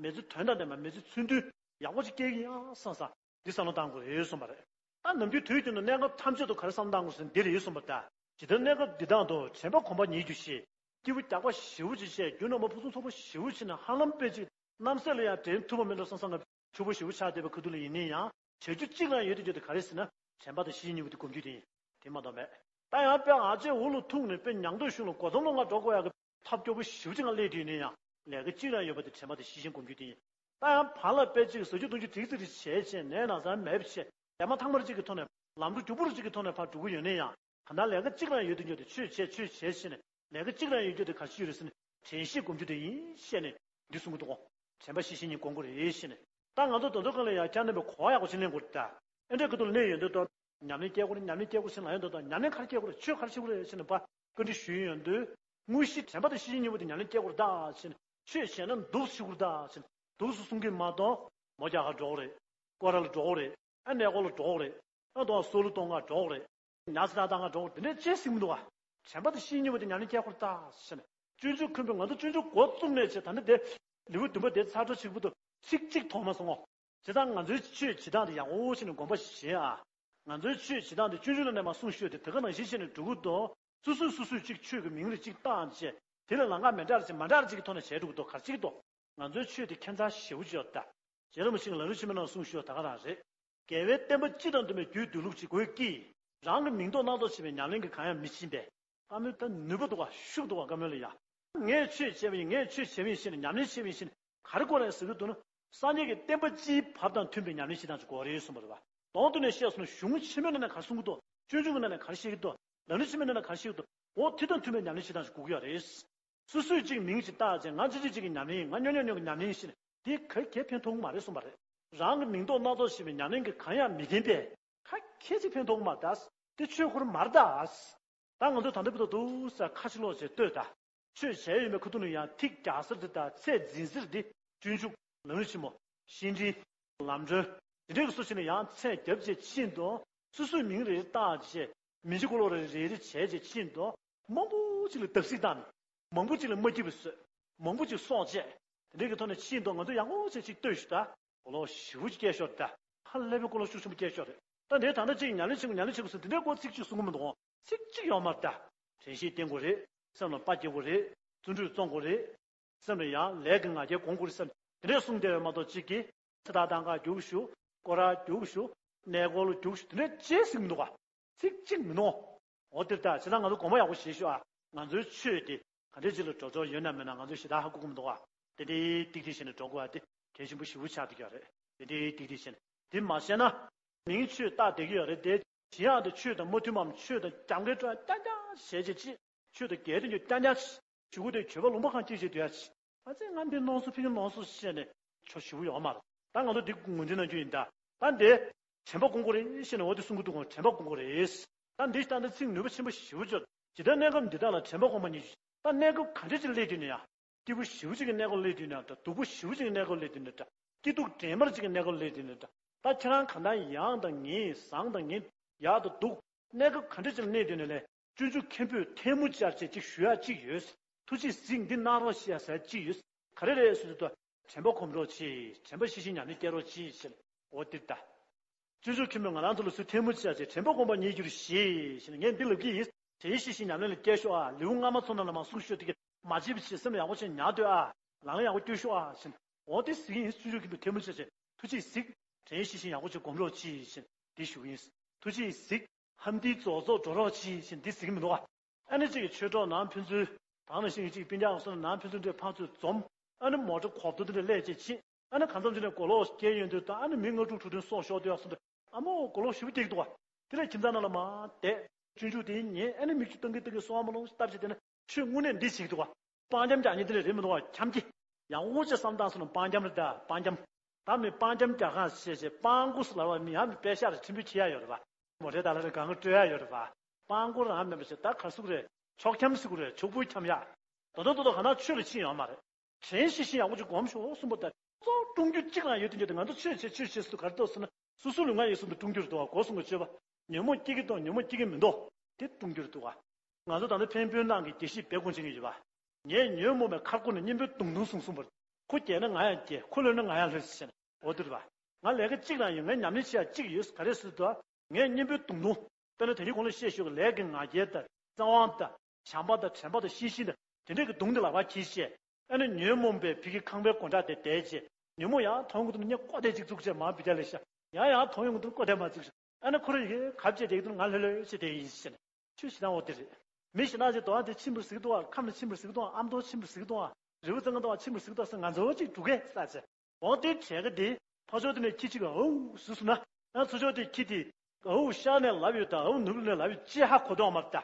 མི་ཚེ་དོན་དང་ལྡན་པ། མི་ཚེ་ཚུན་དུ་ཡག་པོ་ཅིག་སྐྱེལ་གྱི་ཡིན་ཨ་བསམ་བསམ། འདི་བསམ་བློ་བཏང་དགོས་རེད་གསུངས་པ་རེད། ད་ནམ་རྒྱུན་དུས་རྒྱུན་དུ་གནས་སྐབས་ཐམས་ཅད་དུ་ག་རེ་བསམ་བློ་བཏང་དགོས་ཟེར་ན་འདི་རེད་གསུངས་པ། ད་ཇི་ལྟར་གནས་སྐབས་འདི་དག་ཏུ་དྲན་པ་གོམས་པ་ཉིད་ཀྱིས་ཤེས། སྐྱེས་བུ་རྒྱགས་པ་ཞེ་པོ་ཅིག་བྱས། རྒྱུ་ནོར་ཕུན་སུམ་ཚོགས་པ་ཞེ་པོ་ཅིག་ནས་ཧ་ལམ་དཔེ་ཅིག་རྣམ་གསལ་ལ་ཡང་དྲན་ཐུབ་པ་མེད་འགྲོ་བསམ་བསམ་ལ་ཕྱུག་པོ་ཞེ་པོ་ཆགས་བསྡད་པའི་ཁ་ཐུག་ལ་ཡིན་ན་ཡང་བྱ་རྒྱུ་གཅིག་ལ་ཡོད་དུ་ཡོད་དུ་ག་རེ་ཟེར་ན། དྲན་པ་དང་ཤེས་བཞིན་གཉིས་པོ་དེ་སྒོམ་རྒྱུ་དེ་ཡིན། དེ་མ་གཏོགས་མེད། ད་ཡང་དཔེ་ཨ་ཅེ་འུ་ལུ་ཐུག་ནས་དཔེ་ཉང་སྟོད་གཞུང་ལ་སྒོ་འཛོམས་ལ་ང་འགྲོ་དགོས་ཡག་གི་ཐབས་སྐྱོ་པོ་ཞེ་པོ་ཅིག་ང་སླེབས་དུས་ཡིན་ན་ཡང་ལས་ཀ་གཅིག་ལ་ཡོད་པ་དེ་དྲན་པ་དང་ཤེས་བཞིན་སྒོམ་རྒྱུ་དེ་ཡིན། ད་ཡང་བར་ལ་དཔེ་གཅིག་ཟ་རྒྱུ་འཐུང་རྒྱུ་ཏིག་ཙི་རེ་བྱས་བྱས་ནས་ན་ཚ་མེད་པ་བྱས། ཡ་མ་ཐང་མར་གཅིག་གི་ཐོག་ནས་ལམ་འགྲོ་རྒྱུ་བུར་གཅིག་གི་ཐོག་ནས་ཕར་འགྲོ་གི་ཡོད་ན་ཡང་། གང་ལྟར་ལས་ཀ་གཅིག་ལ་ཡོད་དུ་ཡོད་དུ་ཆོས་བྱས་ཆོས་བྱས་བྱས་ནས་ལས་ཀ་གཅིག་ལ་ཡོད་དུ་ཡོད་དུ་ག་རེ་ཡོད་རེད་ཟེར་ན་དྲན་ཤེས་སྒོམ་རྒྱུ་དེ་ཡིན་ཞེས་ནས་འདི་གསུང་གི་འདུག་གོ། དྲན་པ་ཤེས་བཞིན་གཉིས་སྒོམ་དགོས་རེད་ཞེས་ནས། ད་ང་ཚོ་དོན་ཚོ་གང་ལ་ཡང་བསྐྱར་ནས་པའི་གོ་བ་ཡག་པོ་ཞིག་ལེན་དགོས་རེད་ད། ཨེ་འདྲ་ཁ་ཐུག་ལ་གནས་ཡོད་འདོད་དོ། ཉམས་ལེན་སྐྱེལ་དགོས་རེད། ཉམས་ལེན་སྐྱེལ་དགོས་ཞེས་ལབ་ཡོད་འདོད་དོ། ཉམས་ལེན་ག་རེ་སྐྱེལ་དགོས་རེད། ཆོས་ག་རེ་བྱེད་དགོས་རེད་ཞེས་ནས་པ་བཀའ་འདྲི་ཞུས་ཡོད་འདོད། དངོས་གཞི་དྲན་པ་དང་ཤེས་བཞིན་གཉིས་པོ་དེ་ཉམས་ལེན་སྐྱེལ་དགོས་རེད་ད་ཞེས་ནས། ཆོས་བྱས་ན་འདུག་ཞུ་དགོས་རེད་ད་ཞེས་ནས་འདུག་སུ་གསུང་གི་མ་གཏོགས། མོ་རྒྱ་གར་འགྲོ་དགོས་རེད། སྐོར་ར་ལ་འགྲོ་དགོས་རེད། ཨ་གནས་སྐོར་ལ་འགྲོ་དགོས་རེད། ཨ་དོ་སོ་ལུ་གཏོང་ག་འགྲོ་དགོས་རེད། ཉ་ས་ད་ད་ང་འགྲོ་དགོས་རེད། དེ་འདྲས་ཅི་ཟིག་མི་འདུག་ག། དྲན་པ་དང་ཤེས་བཞིན་གཉིས་པོ་དེ་ཉམས་ལེན་སྐྱེལ་དགོས་རེད་ད་ཞེས་ནས། སྤྱོད་འཇུག་མཁན་པོས་ང་ཚོ་སྤྱོད་འཇུག་འགོ་བཙུགས་ནས་བྱས་ད་ནི་དེ་ལེའུ་བདུན་པ་དེ་ཚར་འགྲོ་གཅིག་པུ་དུ་ཚིག་གཅིག་མཐོང་མ་སོང་ངོ་། བྱས་ཙང་ང་ཚོའི་ཆོས་བྱེད་སྟངས་དེ་ཡག་པོ་བྱས་ནས་དགོངས་པ་བཞེས་ཨ། ང་ཚོའི་ཆོས་བྱེད་སྟངས་དེ་སྤྱོད་འཇུག་ནང་ནས་མར་གསུངས་ཤོད་དེ་དེ་ག་ནང་བཞིན་བྱས་ནས་འགྲོ་གི་འདུག། སོ་སོས་སོ་སོས་གཅིག་ཆོས་ཀྱི་མིང་ལ་གཅིག་བཏགས་བྱས། དེ་ལ་ལམ་ཁ་མི་འདྲ་ར་ཅིག་མ་འདྲ་ར་ཅིག་གི་ཐོག་ནས་བྱས་འགྲོ་གི་འདུག། ག་རེ་བྱེད་ཀྱི་འདུག། ང་ཚོའི་ཆོས་དེ་ཁྱད་མཚར་ཞེ་པོ་ཅིག་ཡོད་ད། རྗེ་རིན་པོ་ཆེ་གིས་ལམ་རིམ་ཆེན་མོའི་ནང་གསུངས་ཤོད་ད་ག་རང་རེད། རྒྱལ་བའི་བསྟན་པ་སྤྱི་དང་མཐུན་པའི་རྒྱུའི་སྡོད་ལུགས་ཅིག་དགོས་ཀྱི། རང་གི་མིང་འདོགས་རྣ་ཐོག་བྱེད་པའི་ཉམས་ལེན་གྱིས་གང་ཡང་མི་ཕྱིན་པས། བཀའ་མོལ་ད་ནུས་པ་འདུག་ག། ཤུགས་འདུག་ག། བཀའ་མོལ་ལ་ཡ། ངས་ཆོས་བྱས་པ་ཡིན། ངས་ཆོས་བྱས་པ་ཡིན་ཞེས་ནས་ཉམས་ལེན་བྱས་པ་ཡིན་ཞེས་ནས་ག་རེ་དགོས་རེད་ཟེར་གྱི་འདུག་ན། སངས་རྒྱས་ཀྱི་བསྟན་པ་སྤྱིའི་བབ་དང་མཐུན་པའི་ཉམས་ལེན་བྱེད་སྟངས་ཅིག་དགོས་རེད་གསུངས་པ་རེད་བ། དོན་དུ་ནས་བཤད་སོང་ན་གཞུང་ཆེན་མོའི་ནང་ནས་ག་རེ་གསུང་གི་འདུག། སྤྱོད་འཇུག་གི་ནང་ནས་ག་རེ་བཤད་ཀྱི་འདུག། ལམ་རིམ་ཆེན་མོའི་ནང་ནས་ག་རེ་བཤད་ཀྱི་འདུག། འོ་དེ་དང་མཐུན་པའི་ཉམས་ལེན་བྱེད་སྟངས་ཅིག་དགོས་ཀྱི་ཡོད་རེད། སོ་སོས་གཅིག་མིང་གཅིག་བཏགས་བྱས་ང་གཅིག་གཅིག་གཅིག་གི་ཉམས་ལེན་ཡིན། ང་སྨྱོ་སྨྱོ་སྨྱོ་གི་ཉམས་ལེན་ཡིན་ཞེས་ནས་དེ་ག་གེ་ཕན་ཐོགས་ཀྱི་མ་རེད་གསུངས་པ་རེད། རང་གི་མིང་འདོགས་རྣ་ཐོག་བྱེད་པའི་ཉམས་ལེན་གྱིས་གང་ཡང་མི་ལྡན་པས། ག་གེ་ཅིག་ཕན་ཐོགས་ཀྱི་མ་རེད་ད། དེ་ཆོས་ཁོ་རང་མ་རེད་ད། ད་ང་ཚོས་ད་ལྟ་བར་དུ་འདུག་ཟེར་ཁ་ཕྱིར་ལོག་བྱས་ལྟོས་ད། ཆོས་བྱས་ཡོད་མེད་ཁ་ཐུག་ནས་ཡང་ཐིག་རྒྱག་ས་རེད་ད། ཚད་འཛིན་ས་རེད་དེ། སྤྱོད་འཇུག། ལམ་རིམ་ཆེན་མོ། བཤེས་སྤྲིང་། ལམ་སྒྲོན། དེ་འདྲའི་གི་སོ་ཞིག་ནས་ཡང་ཚད་རྒྱབ་བྱས་ཕྱིན་དང་། སོ་སོའི་མིང་རེ་རེ་བཏགས་བྱས། མི་གཅིག་གོ་ལོག་རེ་རེ་རེ་བྱས་བྱས་ཕྱིན་དང་། མང་པོ་ཅིག་ལ་བརྡབ་གསིག་བཏང་ནས། མང་པོ་ཅིག་ལ་མ་སྐྱིད་པ་བཟོས། མང་པོ་ཅིག་སྲོག་བཅད། དེ་འདྲའི་གི་ཐོག་ནས་ཕྱིན་དང་། ང་ཚོ་ཡག་པོ་བྱས་ཅིག་ལྟོས་ཤིག་ད། གོ་ལོག་ཞེ་པོ་ཅིག་བསྐྱལ་ཤོར་ད། ཧ་ལས་པའི་གོ་ལོག་ཤུགས་ཆེན་པོ་བསྐྱལ་ཤོར་རེད། ད་འདིར་ད་ལྟ་ཅིག་ཉམས་ལེན་བྱེད་དགོས། ཉམས་ལེན་བྱེད་དགོས་ཟེར་འདི་འདྲའི་སྐོར་ཚིག་གཅིག་གསུང་གི་མི་འདུག། ཚིག་གཅིག་ཡོད་མ་རེད་ད། དྲན་ཤེས་བསྟེན་དགོས་རེད། སེམས་ལ་དཔའ་སྐྱེ་དགོས་རེད། བརྩོན་འགྲུས་བརྩོན་དགོས་རེད། སེམས་ལ་ཡང་ལས་ཀྱི་ང་རྒྱལ་སྒོམ་དགོས་རེད་བསམ། དེ་འདྲས་གསུངས་བསྡད་པ་མ་གཏོགས་གཅིག་གིས་ཚེ་ཐར་གཏང་གར་རྒྱུགས་ཤོག། སྐོར་ར་རྒྱུགས་ཤོག། གནས་སྐོར་ལ་རྒྱུགས་ཤོག། དེ་འདྲས་ཅི་ཟིག་མི་འདུག་ག། ཚིག་གཅིག་མི་འདུག། འོ་དེ་ལྟ་བྱས་ཙང་ང་ཚོ་དགོངས་པ་ཡག་པོ་བཞེས་ཤོག་ཨ། ང་ཚོའི་ཆོས་དེ་ག་འདྲའི་ཅིག་ལ་འགྲོ་ཕྱོགས་ཡོད་ན་མེད་ན་ང་ཚོས་ཞེ་དྲག་ཧ་གོ་གི་མི་འདུག་ཨ། དེ་འདྲའི་ཏིག་ཏིག་བྱས་ནས་འགྲོ་དགོས་ཨ། དེ་གལ་ཆེན་པོ་ཞེ་པོ་ཆགས་བསྡད་ཀྱི་ཡོད་རེད། དེ་འདྲའི་ཏིག་ཏིག་བྱས་ནས་དེ་མ་བྱས་ན། མིང་ཆོས་བཏགས་བསྡད་ཀྱི་ཡོད་རེད་དེ། གཞན་ཡང་དེ་ཆོས་དང་མ་མཐུན་པའམ་ཆོས་དང་རྒྱབ་འགལ་འགྲོ་ཡ་རྐྱང་རྐྱང་བྱས་བྱས་ཅིག་ཆོས་དང་འགལ་དོན་གྱི་རྐྱང་རྐྱང་ཞུ་གི་དེ་གྱོད་པ་ལུང་པ་གང་སྐྱེ་བྱེད་དུ་ཡ་ཆེ། ཨ་ཙི་ང་འདི་གནོང་སོ་ཕི་གི་གནོང་སོ་བཤད་ནས་ཆོ་ཞུ་གི་ཡོད་མ་རེད། ད་ང་ཚོ་འདི་ངོས་འཛིན་གནང་རྒྱུ་ཡིན་ད། ད་འདི་དྲན་པ་སྐོང་དགོས་རེད་བཤད་ནས་འོ་དེ་གསུང་གི་འདུག་གོ། དྲན་པ་སྐོང་དགོས་རེད། ད་འདི་ལྟ་འདི་ཚིག་ནུས་པ་ཆེན་པོ་ཞེ་པོ་ཅིག་ཇི་ལྟར་གནས་སྐབས་འདི་དག་ལ་དྲན་པ་སྐོང་བ་ཉིད། ད་གནས་སྐབས་ག་འདྲ་ཅིག་སླེབས་དུས་ནས་ཡང་སྐྱིད་པོ་ཞེ་པོ་ཅིག་གི་གནས་སྐབས་སླེབས་དུས་ནས་འདྲ། སྡུག་པོ་ཞེ་པོ་ཅིག་གི་གནས་སྐབས་སླེབས་དུས་ནས་འདྲ། སྐྱིད་སྡུག་འདྲེས་མར་ཅིག་གི་གནས་སྐབས་སླེབས་དུས་ནས་འདྲ། ད་ཁྱེད་རང་གང་ལྟར་ཡང་དང་ངེས་བཟང་དང་ངེས་ཡག་དང་སྡུག་གནས་སྐབས་ག་འདྲ་ཅིག་ལ་གནས་དུས་ནས་ལས། སྤྱོད་འཇུག་མཁན་པོས་ཐལ་མོ་སྦྱར་བྱས་ཅིག་ཞུ་ཡག་ཅིག་ཡོད། ཐུགས་རྗེས་གཟིགས་འདི་གནང་རོགས་ཞེས་ཟེར་ཅིག་ཡོད། ག་རེ་རེད་ཟེར་དུས། དྲན་པ་སྒོམ་རོགས་གྱིས། དྲན་པ་ཤེས་བཞིན་ཉམས་ལེན་སྐྱེ་རོགས་གྱིས་ཞེས། འོ་འདིར་ལྟ། སྤྱོད་འཇུག་མཁན་པོས་ང་རང་ཚོ་ལ་སུས་ཐལ་མོ་སྦྱར་བྱས་དྲན་པ་སྒོམ་པ་ཉིད་གྱུར་ཞེས་ཞེས་ངས་འདི་ལབ་ཀྱི་ཡིན། དྲན་ཤེས་བཞིན་ཉམས་ལེན་ལ་སྐྱེལ་ཤོག་ཨ། ལེའུ་སྔ་མ་ཚོ་ནང་ལ་མ་གསུངས་ཤོག་དེ་གས་མ་བྱེད་པ་བྱེད། སེམས་ཡག་པོ་བྱས་ཉར་སྡོད་ཨ། ལག་ལེན་ཡག་པོ་སྐྱོན་ཤོག་ཨ་ཞེས། འོ་དེ་ཟིག་ཡིན། སྤྱོད་འཇུག་མཁན་པོས་ཐལ་མོ་སྦྱར་བྱས་ཐུགས་རྗེས་གཟིགས། དྲན་ཤེས་བཞིན་ཡག་པོ་བྱས་སྒོམ་རོགས་གྱིས་ཞེས་འདི་ཞུ་གི་ཡིན། ཐུགས་རྗེས་གཟིགས། ཧམ་འདི་རྫོགས་རྫོགས་འགྲོ་རོགས་གྱིས་ཞེས་འདི་ཟེར་གྱི་མི་འདུག་ག། ཨ་ནི་གཅིག་གིས་ཆོས་གྲོགས་ནང་ཕན་ཚུན་དང་ནང་བཞིན་གཅིག་སྤུན་ཀྱག་སོགས་ནང་ཕན་ཚུན་འདྲེས་ཕར་ཚུར་འཛོམས། ཨ་ནི་མོ་ཊ་གོབ་ཏོ་འདི་འདྲ་སླེབས་བྱས་ཕྱིན། ཨ་ནི་གང་འཚམ་ཅིག་ནས་གོ་ལོག་སྐྱེལ་ཡོང་དུས་དང་ཨ་ནི་མི་ལྔ་དྲུག་དྲུག་བདུན་སོགས་ཤོར་དུས་ཡག་སོང་དུས་ཨ་མོ་གོ་ལོག་ཞེ་པོ་སྐྱེ་གི་འདུག་ག། དེ་ལས་ཁྱིམ་ཚང་ནང་ལ་མར་བསྡད། སྤྱོད་འཇུག་དེ་ཉན། ཨ་ནི་མིག་ཆུ་བཏང་གི་བཏང་གི་སོང་བ་མ་ལོང་སྟབས་ཅིག་དེ་ནི་ཆོས་དངོས་གནས་འདི་བྱེད་ཀྱི་འདུག་ག། སྤང་རྒྱམ་རྒྱག་མཁན་དེ་འདྲ་རེད་མི་འདུག་ག། འཁྱམ་གྱི། ཡག་པོ་ཅིག་བསམ་བཏང་སོང་ན་སྤང་རྒྱམ་རེད་ད། སྤང་རྒྱམ། ད་མི་སྤང་རྒྱམ་རྒྱག་ག་ཞེས་བྱས་སྤང་མགོ་ཟེར་ལབ་པ་མི་ཡང་མི་པད་ཤག་རེད། ཕྲན་བུ་ཁྱེར་ཡག་ཡོད་རེད་པ། མོ་ཊའི་ད་ལ་རེ་གང་ག་སྤྲོད་ཡག་ཡོད་རེད་པ། སྤང་མགོ་རང་མེད་པ་བྱས་ད་ག་རེ་ཟེར་དགོས་རེད། ཕྱོགས་འཁྱམ་ཟེར་དགོས་རེད། ཕྱུག་པོའི་འཁྱམ་ཡག། ད་དུང་ད་དུང་ག་ན་ཆོས་ལ་ཕྱིན་ཡོད་མ་རེད། དྲན་ཤེས་བཞིན་ཡག་པོ་ཅིག་སྒོམ་ཤོག་གསུངས་པ་ལྟར་གཙོ་བོ་ཀྲུང་རྒྱུ་གཅིག་རང་ཡོད་དུས་ཀྱང་ང་ཚོ་ཆོས་བྱེད་ཆོས་བྱེད་ཟེར་དུས་ག་རེ་འདུག་ཟེར་ན་སོ་སོ་ལུས་ངག་ཡིད་གསུམ་དུ་ཀྲུང་རྒྱུ་རེད་འདུག་ག། སྒོ་གསུམ་གྱི་སྤྱོད་པ། ཉོན་མོངས་སྐྱེ་གི་འདུག། ཉོན་མོངས་སྐྱེ་གི་མི་འདུག། དེ་ཀྲུང་རྒྱུ་རེད་འདུག་ག། ང་ཚོ་ད་ལྟ་ཕན་བོད་ནང་གི་དགེ་བཤེས་བེ་ཀོང་ཆེན་གྱི་ཡོད་པ། ངས་ཉོན་མོངས་པའི་མཁར་བསྐོར་ནས་གཉེན་པོའི་དུང་དུང་བཟུང་གསུངས་པར། ཁོ་རྒྱལ་ན་ང་ཡང་རྒྱལ། ཁོ་ལྷོད་ན་ང་ཡང་ལྷོད་ཟེར་ནས་འོ་དེ་རེད་པ། ང་ལས་ཀ་གཅིག་རང་ཡོད། ངས་ཉམས་ལེན་བྱེད་ཡག་གཅིག་ཡོད། ག་རེ་ཟེར་དུས། ངས་གཉེན་པོའི་དུང་དུང་། དཔེར་ན་དེ་རིང་གོང་ལ་བཤད་ཞོར་གྱི་ལས་ཀྱི་ང་རྒྱལ་དང་། བཙན་དབང་དང་། བྱམས་པ་དང་། དྲན་པ་དང་། ཤེས་བཞིན་དང་། དེ་འདྲས་ཀྱི་དུང་དེ་ལག་པར་འཁྱེར་བྱས། ཨ་ནི་ཉོན་མོངས་པའི་ཕ་གི་ཁང་པའི་སྒོ་འགྲམ་དེ་བསྡད་བྱས། ཉོན་མོངས་ཡར་མཐོང་གི་འདུག་ན་ངས་ཀོ་དེ་གཅིག་བཙུགས་བྱས་མར་འབུད་རྒྱག་ལས་ཤག། ཡང་ཡར་མཐོང་ཡོང་གི་འདུག་ན་ཀོ་དེ་མར་བཙུགས་ཤག། ཨ་ནི་ཁོ་རང་ཡིན་གབ་བྱས་བསྡད་ཀྱི་འདུག་ན་ང་ལྷོད་ལྷོད་བྱས་བསྡད་ཡིན་ཟེར་ནས། ཆོས་ཞེ་དྲག་འོ་དེ་རེད། མི་ཞེ་དྲག་ཅིག་དོ་བ་དེ་ཕྱིན་པར་གཟིགས་འདུག་ག། ཁམས་ལ་ཕྱིན་པར་གཟིགས་འདུག་ག། ཨ་མདོ་ཕྱིན་པར་གཟིགས་འདུག་ག། རི་བོ་རྩེ་ལྔ་དོ་བ་ཕྱིན་པར་གཟིགས་འདུག་ཟེར་ང་ཚོ་ཅིག་འགྲོ་གས་ས་ཆེ། འོ་དེ་བྲལ་གི་དེ་ཕར་ཕྱོགས་དེ་ནས་ཁྱི་གཅིག་གིས་ཨའུ་ཟེར་སོང་ན། ཡང་ཚུར་ཕྱོགས་དེ་ཁྱི་དེ་ཨའུ་ཤར་ནས་ལབ་ཡོད་ད། ཨའུ་ནུབ་ནས་ལབ་ཡོད་ཅེས་ཧ་གོ་དོན་མ་རེད་ད།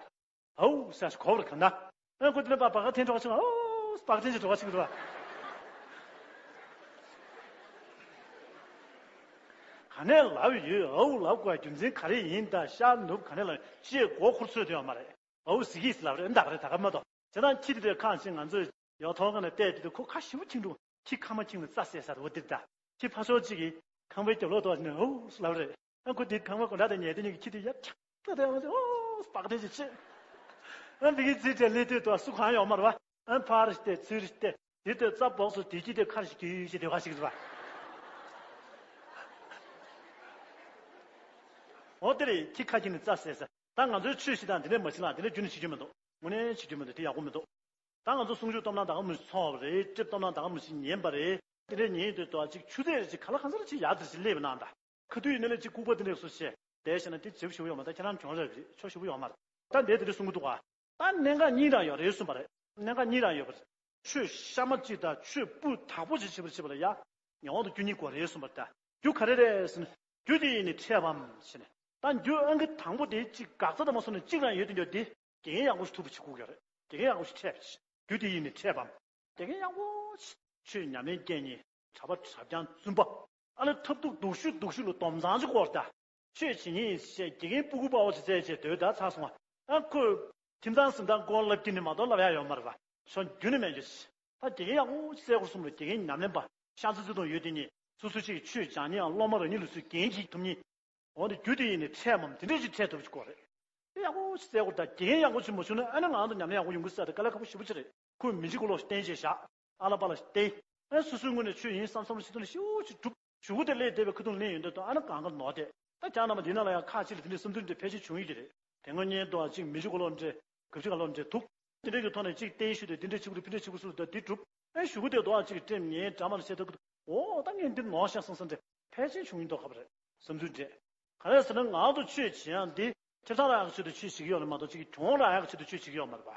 ཨའུ་ཟེར་གོ་བར་ག་ན། ཨ་ཁོ་དེ་ནས་པ་བག་འཐེན་འགྲོ་བ་ཆེ་བ། ཨའུ་བག་འཐེན་ཅིག་འགྲོ་བ་ཆེ་གི་འགྲོ་བ། ག་ནས་ལབ་ཡོད། ཨའུ་ལབ་དགོས་རྒྱུ་མཚན་ག་རེ་ཡིན་ད། ཤར་ནུབ་ག་ནས་ལབ་ཅེས་མགོ་འཁོར་ཚོད་དོན་མ་རེད། ཨའུ་ཟིག་གིས་ལབ་རེད། འདག་རེད་ད་ག་མ་གཏོགས། བྱས་ཙང་ཁྱི་དེ་དེར་ཁ་ཕྱིན། ང་ཚོས་ཡོག་ཐོག་ཁ་ནས་བལྟས་དུས་ཁོ་ཁ་ཞེ་པོ་འཁྱིང་འདུག། ཁྱི་ཁ་མ་འཁྱིང་ནས་རྩྭ་ཟས་ས་རེད། འོ་དེ་ད། ཁྱི་ཕར་ཕྱོགས་གཅིག་གིས་ཁང་པའི་རྒྱབ་ལོགས་དུ་བ་ནས་ཨོ་ལབ་རེད། ཨ་ཁོ་དེ་ཁང་པ་སྒོ་འགྲམ་དེ་ཉལ་དེ་ཉིད་ཀྱི་ཁྱི་དེ་ཡར་ཁྱག་ཏུ་དེ་ཨོ་སྤག་དེ་ཅིག་བྱེད། ཨ་འདི་གི་རྩིས་སྤྲད་ལས་དུས་དུ་བ་སུ་གང་ཡོང་མ་རེད་བ། ཨ་ཕར་བལྟས་ཚུར་བལྟས། དེ་དུས་རྩྭ་སྦོག་སུ་དེ་ཁྱི་དེ་ཁར་ཞིག་གི་ཞིག་དེ་བ་ཞིག་རེད་བ། འོ་དེ་རེད། ཁྱི་ཁ་འཁྱིང་ནས་རྩྭ་ཟས་ས། ད་ང་ཚོའི་ཆོས་ཞེ་དྲག་འདི་འདྲས་མ་བྱེད་ལ། འདི་འདྲས་རྒྱུན་ནས་བྱེད་རྒྱུ་མི་འདུག། དངོས་གནས་བྱེད་རྒྱུ་མི་འདུག། དེ་ཡག་པོ་མི་འདུག། ད་ང་ཚོ་གསུང་ཆོས་གཏོང་ན་ད་ག་མི་ཚོར་བ་རེད། དེབ་གཏོང་ན་ད་ག་མི་ཉན་པ་རེད། དེ་འདྲས་ཉན་ཡོང་དུས་དོ་ཅིག་ཆུ་ཚོད་རེ་ཅིག་ག་ལ་གང་ཟག་རེ་ཅིག་ཡག་དེ་ཅིག་སླེབས་ན་ད། ཁ་ཐུག་ཡིན་ན་ལས་ཅིག་ལྐུགས་པ་དེ་འདྲས་སུ་བྱས་བསྡད་ཤེ་ན་དེ་བྱེད་པོ་ཞེ་པོ་ཡོད་མ་རེད། ད་ཁྱེད་རང་གྱོང་རེ་རེད། ཆོ་ཞེ་པོ་ཡོད་མ་རེད། ད་འདས་དེ་འདྲས་གསུང་གི་འདུག་ག། ད་གནད་འགག་གཉིས་རང་ཡོད་རེད་གསུངས་པ་རེད། གནད་འགག་གཉིས་རང་ཡོད་པ་རེད། ཆོས་གཤའ་མ་གཅིག་དང་ཆོས་སྤུས་དག་པོ་ཅིག་བྱེད་པར་བྱེད་པ་ལ་ཡ། ངེས་པར་དུ་རྒྱུ་གཉིས་དགོས་རེད་གསུངས་པ་རེད་ད། རྒྱུ་ག་རེ་རེད་ཟེར་ན། རྒྱུ་དེ་ཡིས་ནི་འཕྲད་པའམ་ཞེས་ནས། ད་རྒྱུ་ཨང་ཀི་དང་པོ་དེ་གཅིག་འགག་རྩ་དང་མ་སོང་ནས་གཅིག་རང་ཡོད་དུས་འདི་དགེ་རྒན་ཡག་པོ་ཞིག་ཐུག་པ་ཞིག་དགོས་ཀྱི་རེད། དགེ་རྒན་ཡག་པོ་ཞིག་འཕྲད་པ་ཞིག། རྒྱུ་དེ་ཡིས་ནི་འཕྲད་པའམ། དགེ་རྒན་ཡག་པོ་ཞིག། ཆོས་ཉམས་ལེན་སྐྱེལ་མཁན་གྲྭ་པ་གྲྭ་རྐྱང་བཙུན་པ། ཨ་ནི་ཐབས་སྡུག་སྡུག་ཤོས་སྡུག་ཤོས་ལ་སྡོམ་ཚང་ཅིག་དགོས་རེད་ད། ཆོས་བྱེད་མཁན་ཡིན་ཞེས་དགེ་རྒན་སྤུ་གུ་དཔའ་བོ་ཅིག་བཙལ་བྱས་སྡོད་ད་ཚར་སོང་བ། ཨ་ཁོས་ཁྱིམ་ཚང་གཟིམ་ཐང་སྐོར་ལབ་ཀྱི་ནི་མ་གཏོགས་ལབ་ཡ་ཡོད་མ་རེད་པ། ཤོ་རྒྱུ་ནི་མེད་རྒྱུ་ཞིག། ད་དགེ་རྒན་ཡག་པོ་ཅིག་བཙལ་དགོས་གསུངས་པ་རེད། དགེ་རྒན་ཉམས་ལེན་པ་ཤང་ཙི་ཙི་དང་ཡོད་དེ་ནི་སོ་སོ་ཅིག་ཆོས་སྦྱང་མཁན་ཡང་སློབ་མ་རང་ཉིད་ལ་སུས་འགན་འཁྱེར་ཐུབ་མཁན། འོ་ན་རྒྱུ་དེ་ཡིས་ནི་འཕྲད་པའམ་དེ་འདྲས་ཅིག་འཕྲད་ཐུབ་ཅིག་དགོས་རེད། དེ་ཡག་པོ་ཅིག་བཙལ་དགོས་རེད་ད། དགེ་རྒན་ཡག་པོ་ཅིག་མ་བྱུང་ན་ཨ་ནི་ང་རང་ཚོ་ཉམས་ལེན་ཡག་པོ་ཡོང་གི་ས་དེ་དཀའ་ལས་ཁག་པོ་ཞེ་པོ་ཅིག་རེད། ཁོས་མི་གཅིག་གོ་ལོག་བསྟན་བྱས་བཞག། ཨ་ལ་པ་ལ་བསྟན། ཨ་སོ་སོའི་ངོས་ནས་ཆོས་ཡིན་བསམ་བསམ་བྱེད་ཐུབ་ན་ཞེ་པོ་ཅིག་འགྲུབ། གཞུག་གུ་དེ་སླེབས་བསྡད་པའི་ཁ་ཐུག་ལེན་ཡོང་དུས་དང་ཨ་ནི་གང་ག་ནོར་བསྡད། ད་ཁྱེད་རྣམ་པ་འདི་ནང་ལ་ཡང་ཁག་ཅིག་ལ་དེ་འདྲའི་བསམ་ཚུལ་འདྲ་ཕལ་ཆེར་བྱུང་ཡོད་ཀྱི་རེད། དེ་སྔོན་ཉན་དུ་ཨ་ཅིག་མི་གཅིག་གོ་ལོག་འདྲ། གབ་ཅིག་ག་ལོག་འདྲ་འདུག། དེ་འདྲའི་གི་ཐོག་ནས་ཅིག་བསྟན་ཞུས་ཏེ་དེ་འདྲ་བྱེད་དགོས་རེད། དེ་འདྲ་བྱེད་དགོས་སུ་ད་དེ་གྲུབ། ཨེ་གཞུག་གུ་དེ་དོ་ཨ་ཅིག་སྤྲེམ་ཉན་འདྲ་མ་ལ་བྱེད་ཐུབ་ཀྱི་འདུག། འོ་ད་ངས་འདི་ནོར་ཤག་བསམ་བསམ་འདྲ་ཕལ་ཆེར་བྱུང་ཡིན་མདོག་ཁ་པོ་རེད། བསམ་ཚུལ་འདྲ། ག་རེ་ཟེར་ན་ང་ཚོ་ཆོས་བྱེད་ཡག་འདི་ ཁེ་བཟང་རག་ཡག་གི་ཆེད་དུ་ཆོས་བྱེད་ཀྱི་ཡོད་རེད་མ་གཏོགས་ཅིག་གྱོང་རག་ཡག་གི་ཆེད་དུ་ཆོས་བྱེད་ཀྱི་ཡོད་མ་རེད་པ།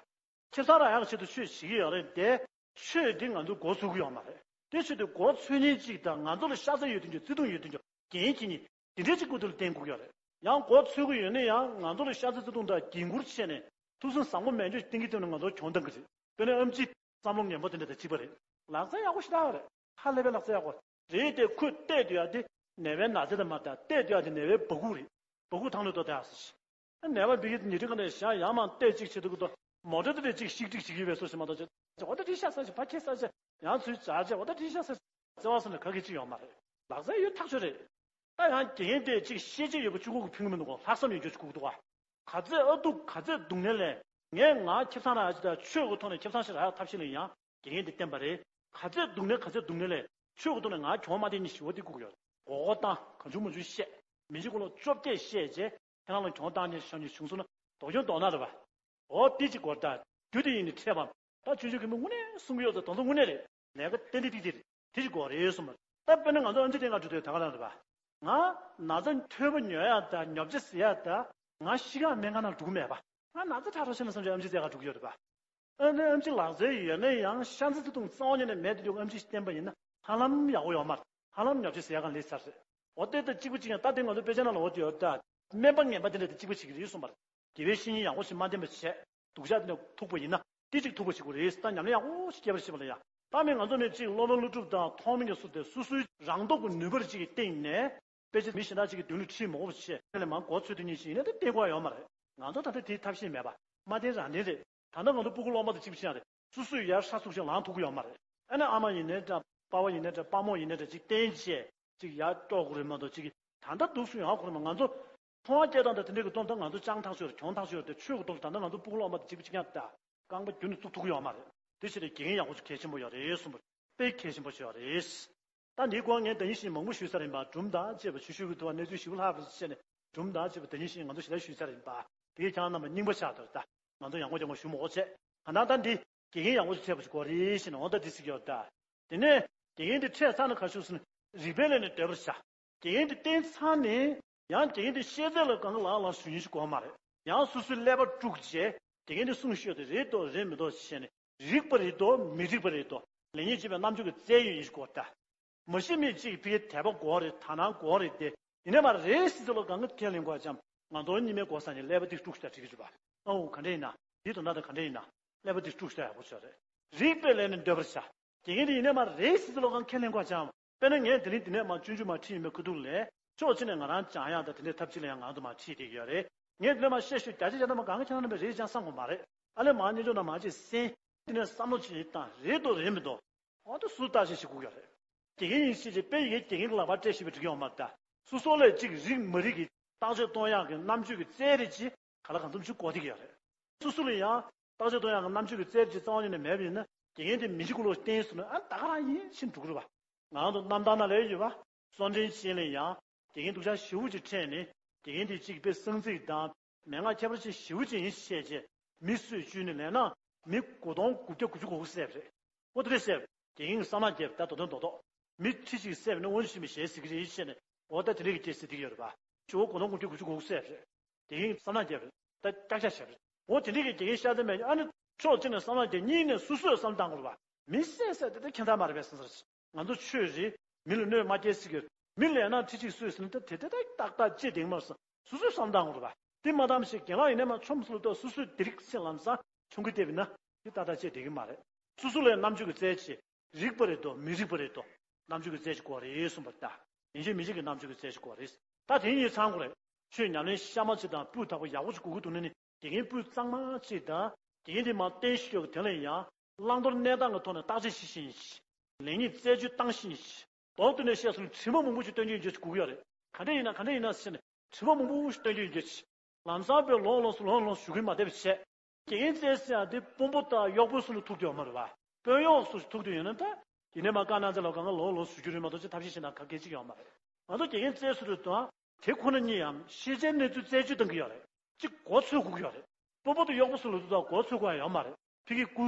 ཁེ་བཟང་རག་ཡག་གི་ཆེད་དུ་ཆོས་བྱེད་ཀྱི་ཡོད་རེད་དེ། ཆོས་དེ་མགོ་ཚོས་ཀྱི་ཡོད་མ་རེད། དེ་ཆོས་དེ་མགོ་ཚོས་མཁན་གཅིག་དང་ང་ཚོ་ལ་ཤ་ཚ་ཡོད་དུས་ཀྱང་བརྩེ་དུང་ཡོད་དུས་ཀྱང་འགན་འཁྱེར་མཁན་དེ་འདྲའི་གཅིག་སྐུ་དུ་ལ་བརྟེན་དགོས་ཀྱི་ཡོད་རེད། ཡང་མགོ་ཚོས་ཀྱི་ཡོད་ན་ཡང་ང་ཚོ་ལ་ཤ་ཚ་བརྩེ་དུང་དང་འགན་འཁུར་བྱས་ནས་ཐུགས་བསམ་བཟང་པོ་མེད་ཆོག་གཏིང་གི་སྟེང་ནས་ང་ཚོ་གྱོང་བཏང་གི་རེད། དཔེར་ན་ཨེམ་ཆི་བསམ་བློ་ངན་པ་དེ་འདྲ་དང་གཅིག་པ་རེད། ལག་རྩལ་ཡག་པོ་ཞེ་དྲག་རེད། ཧ་ལས་པའི་ལག་རྩལ་ཡག་པོ་རེད་དེ། ཁོས་བལྟས་སྡོད་ཡ་དེ་ནད་པའི་ན་ཚ་དེ་མ་རེད། བལྟས་སྡོད་ཡ་དེ་ནད་པའི་སྦ་ཁུག་རེད། སྦ་ཁུག་ཐང་ལ་གཏོར་བསྡད་ཡ་ཟེར། ནད་པ་འབི་གི་ཉལ་ཁྲི་ཁ་ནས་ཞག་ཡར་མར་བལྟས་གཅིག་བྱེད་དུས་ཀྱི་མོ་ཊ་དེ་འདྲ་གཅིག་ཤིག་ཀྲིག་བྱེད་ཀྱི་ཡོད་པའི་བཟོ་ཞིག་མ་གཏོགས། ཅེ་འོ་ད་དེ་ཤ་ཚ་ཞིག་ཕ་ཁེ་ཚ་ཞིག་ཡང་ཚུར་བྱ་ཅེ་འོ་ད་དེ་ཤ་ཚ་ཞིག་བརྩེ་བ་སོགས་ནས་ག་གེ་ཅིག་ཡོད་མ་རེད། ལག་རྩལ་ཡོད་ཐག་ཆོད་རེད། ད་ཡང་དགེ་རྒན་དེ་གཅིག་ཤེས་བྱེད་ཡོད་པ་གཅིག་པོ་གིས་ཕན་གྱི་མི་འདུག་གོ། ལྷག་བསམ་ཡོད་རྒྱུ་གཅིག་དགོས་ཀྱི་འདུག་ག་ག་ཚད་ཨ་སྡུག་ག་ཚད་སྡུག་བསྔལ་ལས་ངས་ང་ཁེ་བཟང་རག་ཡ་ཅིག་དང་ཆོས་ཀྱི་ཐོག་ནས་ཁེ་བཟང་ཞིག་རག་ཡ་ཐབས་ཤེས་ལ་ཡང་དགེ་རྒན་དེ་བསྟེན་པ་རེད། ག་ཚད་སྡུག་བསྔལ་ག་ཚད་སྡུག་བསྔལ་ལས་ཆོས་ཀྱི་ཐོག་ནས་ང་གྱོང་མ་བཏང་ནི་ཞི་བ་དེ་དགོས་ཀྱི་ཡོད། མགོ་སྐོར་བཏང་གང་བྱུང་མང་བྱུང་བཤད། མི་གཅིག་ཀུན་ལ་བཅོ་བརྒྱད་བཤད་རྗེས་ཁྱེད་རང་ལ་གྱོང་བཏང་ནི་ཤོང་ནི་བྱུང་སོང་ན་ལྡོག་གྱོང་ལྡོག་ན་རེད་པ། འོ་དེ་གཅིག་དགོས་རེད་ད། རྒྱུ་དེ་ཡིན་ནི་འཕྲད་པ། ད་ཆུང་ཆུང་གི་མི་དངོས་གནས་གསུང་གི་ཡོད་ཙང་དེ་ཚོ་དངོས་གནས་རེད། ལས་ཀ་ཏན་ཏན་ཏིག་ཏིག་རེད། དེ་གཅིག་དགོས་རེད་གསུངས་པ། ད་དཔེར་ན་ང་ཚོ་ཨེམ་ཆི་སྟེང་ག་འགྲོ་དུས་ད་ག་རང་རེད་པ། ང་ན་ཚ་མཐོན་པོ་ཉོ་ཡ་དང་ཉོ་ཆ་ཟ་ཡ་དང་ང་ཤི་ཁ་སྨན་ཁང་ནང་འགྲོ་གི་མེད་པ། ང་ན་ཚ་དྲག་དྲག་ཤི་ན་བསམ་བྱས་ཨེམ་ཆི་སྟེང་ག་འགྲོ་གི་ཡོད་རེད་པ། ཨ་ནི་ཨེམ་ཆི་ལག་རྩལ་ཡོད་ན་ཡང་ཤ་ཚ་བརྩེ་དུང་རྩ་བ་ཉིད་ནས་མེད་དུས་ཨེམ་ཆི་བསྟེན་པ་ཡིན་ན་ཧ་ལམ་ཡག་པོ་ཡོད་མ་རེད། ཧ་ལམ་ཉོ་ཆ་ཟ་ཡ་གང་ལས་ཚར་རེད། འོ་དེ་དང་གཅིག་པ་གཅིག་རྐྱང་། ད་དེ་ང་ཚོ་དཔེ་ཆ་ནང་ལ་འོ་དེ་ཡོད་ད། སྨན་པ་ངན་པ་དེ་འདྲ་དང་གཅིག་པ་བྱེད་ཀྱི་རེད་གསུངས་པ་རེད། དགེ་བའི་བཤེས་གཉེན་ཡག་པོ་ཞིག་མ་བསྟེན་པ་བྱས། སྡུག་ཅག་དེ་འདྲ་ཐུག་པ་ཡིན་ན་དེ་གཅིག་ཐུག་པ་བྱེད་དགོས་རེད། ད་ཉམས་ལེན་ཡག་པོ་ཞིག་སྐྱེལ་བར་བྱེད་པ་ལ་ཡ། ད་མི་ང་ཚོ་ནི་གཅིག་སློབ་དཔོན་ཀླུ་སྒྲུབ་དང་ཐོགས་མེད་ཀྱི་སུ་དེ་སོ་སོའི་རང་སྟོབས་ཀྱི་ནུས་པར་གཅིག་གི་སྟེང་ནས། དཔེ་ཆ་མི་གཞན་དག་ཅིག་གི་མདུན་ལ་ཁྲིད་མ་དགོས་པ་བྱས། དེ་ལས་མང་མགོ་ཚོས་དུས་ཉིན་ཞིག་ཡིན་ན་དེ་བསྟེན་དགོས་ཡ་ཡོད་མ་རེད། ང་ཚོ་ད་ལྟ་དེའི་ཐབས་ཤེས་མེད་པ། མ་བསྟེན་རང་བསྟེན་རེད། ད་ལྟ་ང་ཚོ་སྤུ་གུ་སློབ་མ་དང་གཅིག་པ་བྱེད་ཡ་རེད། སོ་སོས་ཡར་ཧྲ་ཚུགས་ཤིག་ལངས་ཐུབ་ཀྱི་ཡོད་མ་རེད། ཨ་ནི་ཨ་མ་ཡིན་ནའི་འདྲ། པ་ཕ་ཡིན་ནའི་འདྲ། དཔའ་མོ་ཡིན་ནའི་འདྲ། ཅིག་བསྟེན་བྱས་ཅིག་ཡར་སྐྱོར་དགོས་རེད་མ་གཏོགས་ཅིག་ད་ལྟ་འདུག་སུ་ཡང་ཁོ་རེ་མ། ང་ཚོ་མཐོང་བ་སྐྱེས་སྟངས་དང་དེ་འདྲ་གི་སྟོང་ད་ང་ཚོ་སྤྱང་ཐག་ཆོད་རེད། གྱོང་ཐག་ཆོད་རེད་དེ། ཆོས་ཀྱི་ཐོག་ལ་ད་ལྟ་ང་ཚོ་སྤུ་གུ་སློབ་མ་དང་གཅིག་པ་གཅིག་རྐྱང་ད། རྐང་པ་བརྒྱུད་ནས་བཙུགས་ཐུབ་ཀྱི་ཡོད་མ་རེད། དེ་ཕྱིར་དགེ་རྒན་ཡག་པོ་ཞིག་གལ་ཆེན་པོ་ཡོད་རེད་གསུངས་པ། དཔེ་གལ་ཆེན་པོ་ཞིག་ཡོད་རེད། ད་འདིའི་སྐོར་ངས་ཟླ་ཉིན་ཞིག་མང་པོ་ཞུས་ཚར་ཡིན་པ། སྒྲུང་དང་བཅས་པ་ཞུ་ཞུ་གི་འདུག་པ། གནས་ཚུལ་ཞིབ་ལྷག་པ་བྱས་ནས་སྒྲུང་དང་བཅས་པ་ཟླ་ཉིན་ཞིག་ང་ཚོ་ཞེ་དྲག་ཞུས་ཚར་ཡིན་པ། དེ་གས་ཁྱེད་རང་རྣམ་པ་རྙིང་པ་ཆགས་འདུག་ད་ང་ཚོ་ཡང་སྒོ་རྒྱག་དགོས་ཞུ་མ་དགོས་བྱས། གང་ལྟར་ད་འདི་དགེ་རྒན་ཡག་པོ་ཞིག་འཕྲད་པ་ཞིག་དགོས་རེད་ཞེས་ནས་འོ་ད་འདི་ཟེར་གྱི་ཡོད་ད། དེ་ནས་དགེ་རྒན་འདི་འཕྲད་ཚར་ན་ག་ཞུ་ཟེར་ན། རིག་པའི་ལས་ནི་འདོད་པར་བྱ། དགེ་རྒན་དེ་བསྟེན་ཚར་ནས་ཡང་དགེ་རྒན་དེ་ཤེས་ཚད་ལ་གང་ག་ལག་ལག་ཞུ་ཉན་ཞིག་དགོས་མ་རེད། ཡང་སོ་སོའི་ཀླད་པ་དཀྲུགས་བྱས་དགེ་རྒན་དེ་གསུང་ཤོད་དེ་རེད་དོ་རེད་མི་དོ་བྱས་ནས་རིགས་པ་རེད་དོ་མི་རིགས་པ་རེད་དོ་ལེགས་ཉེས་འབྱེད་པའི་རྣམ་དཔྱོད་ཀྱི་རྩལ་ཡོད་ཉན་ཞིག་དགོས་ད། མ་ཤེས་མི་གཅིག་ཕ་གིའི་དད་པ་དགོས་རེད། དག་སྣང་དགོས་རེད་དེ། ཡིན་ནའི་མ་རེད་ཟེར་ཚེ་ལོ་གང་ག་ཁས་ལེན་དགོས་ཙམ། ང་ཚོ་གཉིས་མེད་དགོས་ས་ནས་ཀླད་པ་དེ་དཀྲུགས་ཤོག་དྲིས་ཀྱི་རེད་པ། ཨོ་ག་འདྲ་ཡིན་ན། འདི་དོན་དག་དེ་ག་འདྲ་ཡིན་ན། ཀླད་པ་དེ་དཀྲུགས་ཤོག་ཡག་པོ་ཆགས་རེད། རིགས་པའི་ལས་ནི་འདོད་པར་བྱ། དགེ་རྒན་དེ་ཡིན་ནའི་མ་རེད་ཟེར་ཚེ་ལོ་གང་ཁས་ལེན་དགོས་ཙམ། དཔེར་ན་ངས་དེ་རིང་འདི་ནས་མར་སྤྱོད་འཇུག་མར་ཁྲིད་ཡིན་པའི་ཁ་ཐུག་ལ། ཕྱོགས་གཅིག་ནས་ང་རང་སྦྱང་ཡག་དང་དེ་འདྲའི་ཐབས་ཅིག་ལ་ཡང་ང་ཚོ་མར་ཁྲིད་བསྡད་ཀྱི་ཡོད་རེད། ངས་དེ་ནས་མར་བཤད་ཤོད་བརྒྱ་ཆ་བརྒྱ་ཐམ་པ་གང་ག་ཁྱེད་རང་རྣམ་པས་རེད་ཅང་བསམ་དགོས་མ་རེད། ཨ་ལས་མར་སྙན་ཅོག་ནང་མར་ཅིག་གསན། དེ་ནས་བསམ་བློ་ཅིག་བཏང་རེད་དོ་རེད་མི་དོ། འོ་ད་སུ་བརྟག་དཔྱད་བྱེད་དགོས་ཀྱི་རེད། དགེ་རྒན་ཡིན་ཞེས་བྱས་དཔེ་ཡི་གེ་དགེ་རྒན་གྱི་ལག་པར་སྤྲད་ཤེས་པའི་འགྲིག་ཡོད་མ་རེད་ད། སོ་སོ་ལས་གཅིག་རིག་མ་རིག་གི་བརྟག་དཔྱད་གཏོང་ཡག་གི་རྣམ་དཔྱོད་ཀྱི་རྩལ་རེ་ཅིག་གང་ལ་གང་འཚམ་ཅིག་དགོས་བསྡད་ཀྱི་ཡོད་རེད། སོ་སོ་ལ་ཡང་བརྟག་དཔྱད་གཏོང་ཡག་གི་རྣམ་དཔྱོད་ཀྱི་རྩལ་ཅིག་རྩ་བ་ཉིད་ནས་མེད་པ་ཡིན་ན་དགེ་རྒན་དེ་མི་གཅིག་ཀུན་ལ་བསྟེན་སོང་ན་ཨ་ད་ག་རང་ཡིན་ཕྱིན་འགྲོ་གི་རེད་པ། ང་ཚོ་རྣམ་ཐར་ནང་ལ་ཡོད་པ། སོ་འདྲེན་ཅན་ལ་ཡང་དགེ་རྒན་སྡུག་ཅག་ཞེ་པོ་ཅིག་འཕྲད་ནས་དགེ་རྒན་དེ་གཅིག་དཔེ་གསང་ཚིག་དང་མན་ངག་ཁྱད་པར་ཅན་ཞེ་པོ་ཅིག་ཡིན་ཞེས་བྱས་མི་གསོད་གཅོད་ནས་ལས་ན་མི་དགུ་སྟོང་དགུ་བརྒྱ་དགུ་བཅུ་གོ་དགུ་བསད་པ་རེད། འོ་དེ་འདྲ་བསད་པ་རེད། དགེ་རྒན་གྱི་བསམ་བློ་བརྒྱབ་ད་དོ་དོན་རྡོག་རྡོག་མི་ཁྲི་གཅིག་བསད་པ་ནི་དབང་ཆེ་མི་ཞེས་ཟེར་གྱི་རེད་ཞེས་ནས་འོ་ད་དེ་འདྲ་གི་སྐད་ཟེར་བསྡད་ཀྱི་ཡོད་རེད་པ། ཞེ་པོ་དགུ་སྟོང་དགུ་བརྒྱ་དགུ་བཅུ་གོ་དགུ་བསད་པ་རེད། དེ་ཡིན་བསམ་ན་རྒྱབ་རེད། ད་ཀྱག་ཀྱག་བྱས་པ་རེད། འོ་དེ་འདྲའི་གི་དགེ་རྒན་ཤ་ཚ་མེད་ཨ་ནི་ཕྱོགས་གཅིག་ནས་བསམ་ན་རྒྱབ་གཉིས་ནས་སོ་སོས་བསམ་བཏང་དགོས་རེད་པ། མི་བསད་བསད་དེ་ད་ཁྱད་མཚར་མ་རེད་པས་བསམ་ས་རེད། ང་ཚོ་ཆོས་རེད། མི་ལ་གནོད་མ་སྐྱེལ་སྲིད་ཀྱི་རེད། མི་ལས་ན་ཁྲི་གཅིག་གསོས་ཟིན་ན་ད་དེ་ད་ཏག་ཏག་ཅེས་བདེན་མ་རེད་བསམ་སོ་སོས་བསམ་བཏང་དགོས་རེད་པ། དེ་མ་བཏང་ཞིག་རྒན་ལགས་ཡིན་ནས་མ་ཆོམ་སོ་ལ་ཏོག་སོ་སོས་དེ་རིགས་སེམས་ལམ་སང་ཆུང་གི་བལྟས་པ་ན་དེ་ཏག་ཏག་ཅེས་བསྡད་ཀྱི་མ་རེད། སོ་སོ་ལས་རྣམ་དཔྱོད་ཀྱི་རྩལ་ཆེ། རིག་པ་རེད་དོ་མི་རིག་པ་རེད་དོ། རྣམ་དཔྱོད་ཀྱི་རྩལ་ཅིག་དགོས་རེད་གསུངས་པ་རེད་ད། ཡིན་གཅིག་མིན་གཅིག་གི་རྣམ་དཔྱོད་ཀྱི་རྩལ་ཅིག་དགོས་རེད། ད་དེ་གཉིས་ཚང་དགོས་རེད། ཆོས་ཉམས་ལེན་གཤའ་མ་ཅིག་དང་སྤུས་དག་པོ་ཡག་པོ་ཅིག་དགོས་ཀྱི་འདུག་ན་ནི་དགེ་རྒན་སྤུས་གཙང་མ་ཅིག་དང་དགེ་རྒན་དེ་མར་བསྟེན་ཤོག་གི་དེ་ལ་ཡང་བླང་དོར་གནས་སྟངས་ཀྱི་ཐོག་ནས་བརྟག་དཔྱད་བྱེད་ཤེས་ཤིང་། ལེགས་ཉེས་རྩད་གཅོད་བཏང་ཤེས་ཤིང་། མདོར་བསྡུས་ནས་བཤད་སོང་ན་དྲི་མ་མང་པོ་ཞིག་སྟོན་རྒྱུ་ཡོད་རྒྱུ་ཅིག་དགོས་ཀྱི་ཡོད་རེད། ག་འདྲ་ཡིན་ན་ག་འདྲ་ཡིན་ན་ཟེར་ནས་དྲི་མ་མང་པོ་ཞིག་སྟོན་རྒྱུ་ཡོད་རྒྱུ་ཅིག་ལམ་སང་དཔེ་ལོངས་ལོངས་སུ་ལོངས་ལོངས་ཞུ་གི་མ་བསྡད་པ་བྱས། དགེ་རྒན་རྩལ་ཟེར་ཡག་དེ་དཔོན་པོ་དང་གཡོག་པོ་སུ་ལ་ཐུག་རྒྱུ་ཡོད་མ་རེད་པ། དཔོན་གཡོག་སུ་ཞིག་ཐུག་རྒྱུ་ཡོད་ན་ད། ཡིན་ནའི་མ་དཀའ་སྣང་ཚ་ལ་གང་ག་ལོངས་ལོངས་ཞུ་རྒྱུ་རེད་མ་གཏོགས་ཅི་ཐབས་ཤེས་བྱེད་ན་ག་གེ་ཅིག་ཡོད་མ་རེད། ང་ཚོ་དགེ་རྒན་རྩལ་ཟེར་དུས་དང་དེ་ཁོ་ན་གཉིས་ཡང་ཤེས་བྱའི་གནས་ཚུལ་རྩད་གཅོད་གཏང་གི་ཡོད་རེད། གཅིག་མགོ་ཚོས་དགོས་ཀྱི་ཡོད་རེད། དཔོན་པོ་དང་གཡོག་པོ་སུ་ལ་ཐུག་དང་མགོ་ཚོས་དགོས་ཡ་ཡོད་མ་རེད། ཕ་གི་སྐུ་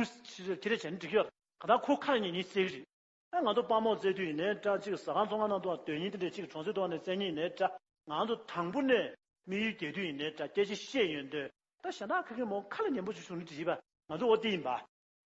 ཁྱེར་རེ་བྱས་ན་འགྲིག་གི་ཡོད་རེད། ག་ད་ཁོ་ཁ་ཉིན་ཉིན་གསལ་གི་རེད། ཨ་ང་ཚོ་དཔའ་མོ་རྩེ་དུས་ཡིན་ནའི་འདྲ་གཅིག་ཟ་ཁང་ཚོང་ཁང་ནང་དུ་སྡོད་ཉིན་དེ་འདྲས་གཅིག་གྲོང་གསེབ་ཐོག་ནས་རྩེ་ཉིན་ནའི་འདྲ་ང་ཚོ་དང་པོ་ནས་ དམིགས་ཡུལ་རྒྱས་བསྡུས་ཡིན་ནའི་འདྲ། སྐད་ཆ་བཤད་ཡོང་དུས་ད་གཞན་དག་ཁ་ཁ་མོ་ཁ་ལ་ཉན་པོ་ཅིག་བྱུང་ནས་བྲིས་པ། ང་ཚོ་འོ་དེ་ཡིན་པ།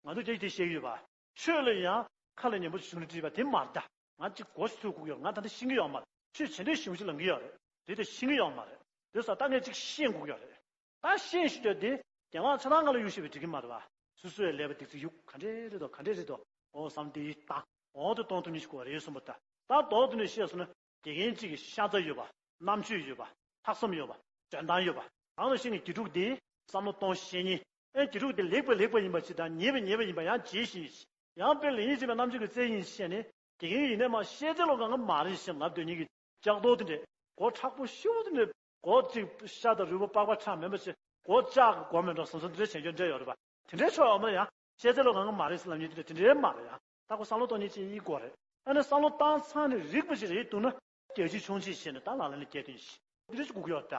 ང་ཚོ་སྐད་ཆ་དེ་བཤད་ཀྱི་ཡོད་པ། ཆོས་ལ་ཡང་ཁ་ལ་ཉན་པོ་ཅིག་བྱུང་ནས་བྲིས་པ་དེ་མ་རེད་ད། ང་གཅིག་མགོ་ཞིག་ཚོས་དགོས་ཀྱི་ཡོད་རེད། ང་ད་ལྟ་ཤེས་ཀྱི་ཡོད་མ་རེད། ཆོས་བྱེད་འདོད་ཞེ་པོ་ཅིག་ལངས་ཀྱི་ཡོད་རེད། དེ་ད་ཤེས་ཀྱི་ཡོད་མ་རེད། དེ་ས་ད་ངས་གཅིག་ཤེས་དགོས་ཀྱི་ཡོད་རེད། ད་ཤེས་ཤེས་ཀྱི་དེ་རྒན་ལགས་ཆ་ཚང་ང་ལ་གཡུག་ཤེས་པའི་འགྲིག་གི་མ་རེད་པ། སོ་སོའི་ཀླད་པ་ཏིག་ཙི་གཡུག་ག་འདྲས་རེད་དོ། ག་འདྲས་རེད་དོ། འོ་བསམ་དེ་ཡིས་ད་འོ་དེ་གཏོང་ཐུབ་ཉེན་ཞིག་དགོས་རེད་གསུངས་པ། ད་ད་མདོར་བསྡུས་ནས་བཤད་སོང་ན། དགེ་རྒན་གཅིག་གི་ཤ་ཚ་ཡོད་པ། རྣམ་དཔྱོད་ཡོད་པ། ལྷག་བསམ་ཡོད་པ། འཇོན་ཐང་ཡོད་པ། གང་ལ་ཤེས་ངེས་དགེ་ཕྲུག་དེ་བསམ་བློ་གཏོང་ཤེས་ཉེན། ཨེ་དགེ་ཕྲུག་དེ་ལེགས་པ་ལེགས་པ་ཡིན་པ་ཅིག་དང་ཉེས་པ་ཉེས་པ་ཡིན་པ་ཡང་འབྱེད་ཤེས་ཉེན་ཞིག། ཡང་དཔེ་ལེགས་ཉེས་འབྱེད་པའི་རྣམ་དཔྱོད་ཀྱི་རྩལ་ཡིན་ཞེས་ནས། དགེ་རྒན་ཡིན་ནས་མ་ཤེས་ཚད་ལོ་གང་ག་མ་རེད་ཞེས་ལབ་སྡོད་ཉེན་གྱི་ལྕགས་རྡོ་དེ་འདྲས། མགོ་མཁྲེགས་པོ་ཤུ་དེ་འདྲས། མགོ་གཅིག་ཤ་དང་རུས་པ་པགས་པ་མཁྲེགས་མེད་པ་ཞིག། མགོ་ལྕགས་ཀྱི་མགོ་མེད་འགྲོ་བསམ་བསམ་དེ་འདྲས་བྱེད་རྒྱུ་འདྲ་ཡོད་རེད་པ། དེ་འདྲའི་ཕྱོགས་ཡོད་མ་རེད་ཡ། ཤེས་ཚད་ལོ་གང་ག་མ་རེད་ཟེར་ལབ་ཉེན་དེ་འདྲ་དེ་འདྲའི་མ་རེད་ཡ། ད་ཁོ་བསམ་བློ་གཏོང་ཉེན་ཅིག་ཡིན་དགོས་རེད། ཨ་ནི་བསམ་བློ་བཏང་ཚར་ནས་རིག་པ་ཞིག་རེད་འདུག་ན། རྒྱལ་སྤྱིའི་ཆུང་ཆེ་བྱས་ནས་ད་ལག་ལེན་ལ་བསྐྱལ་དོན་ཞིག་འདི་འདྲ་ཞིག་དགོས་ཀྱི་ཡོད་ད།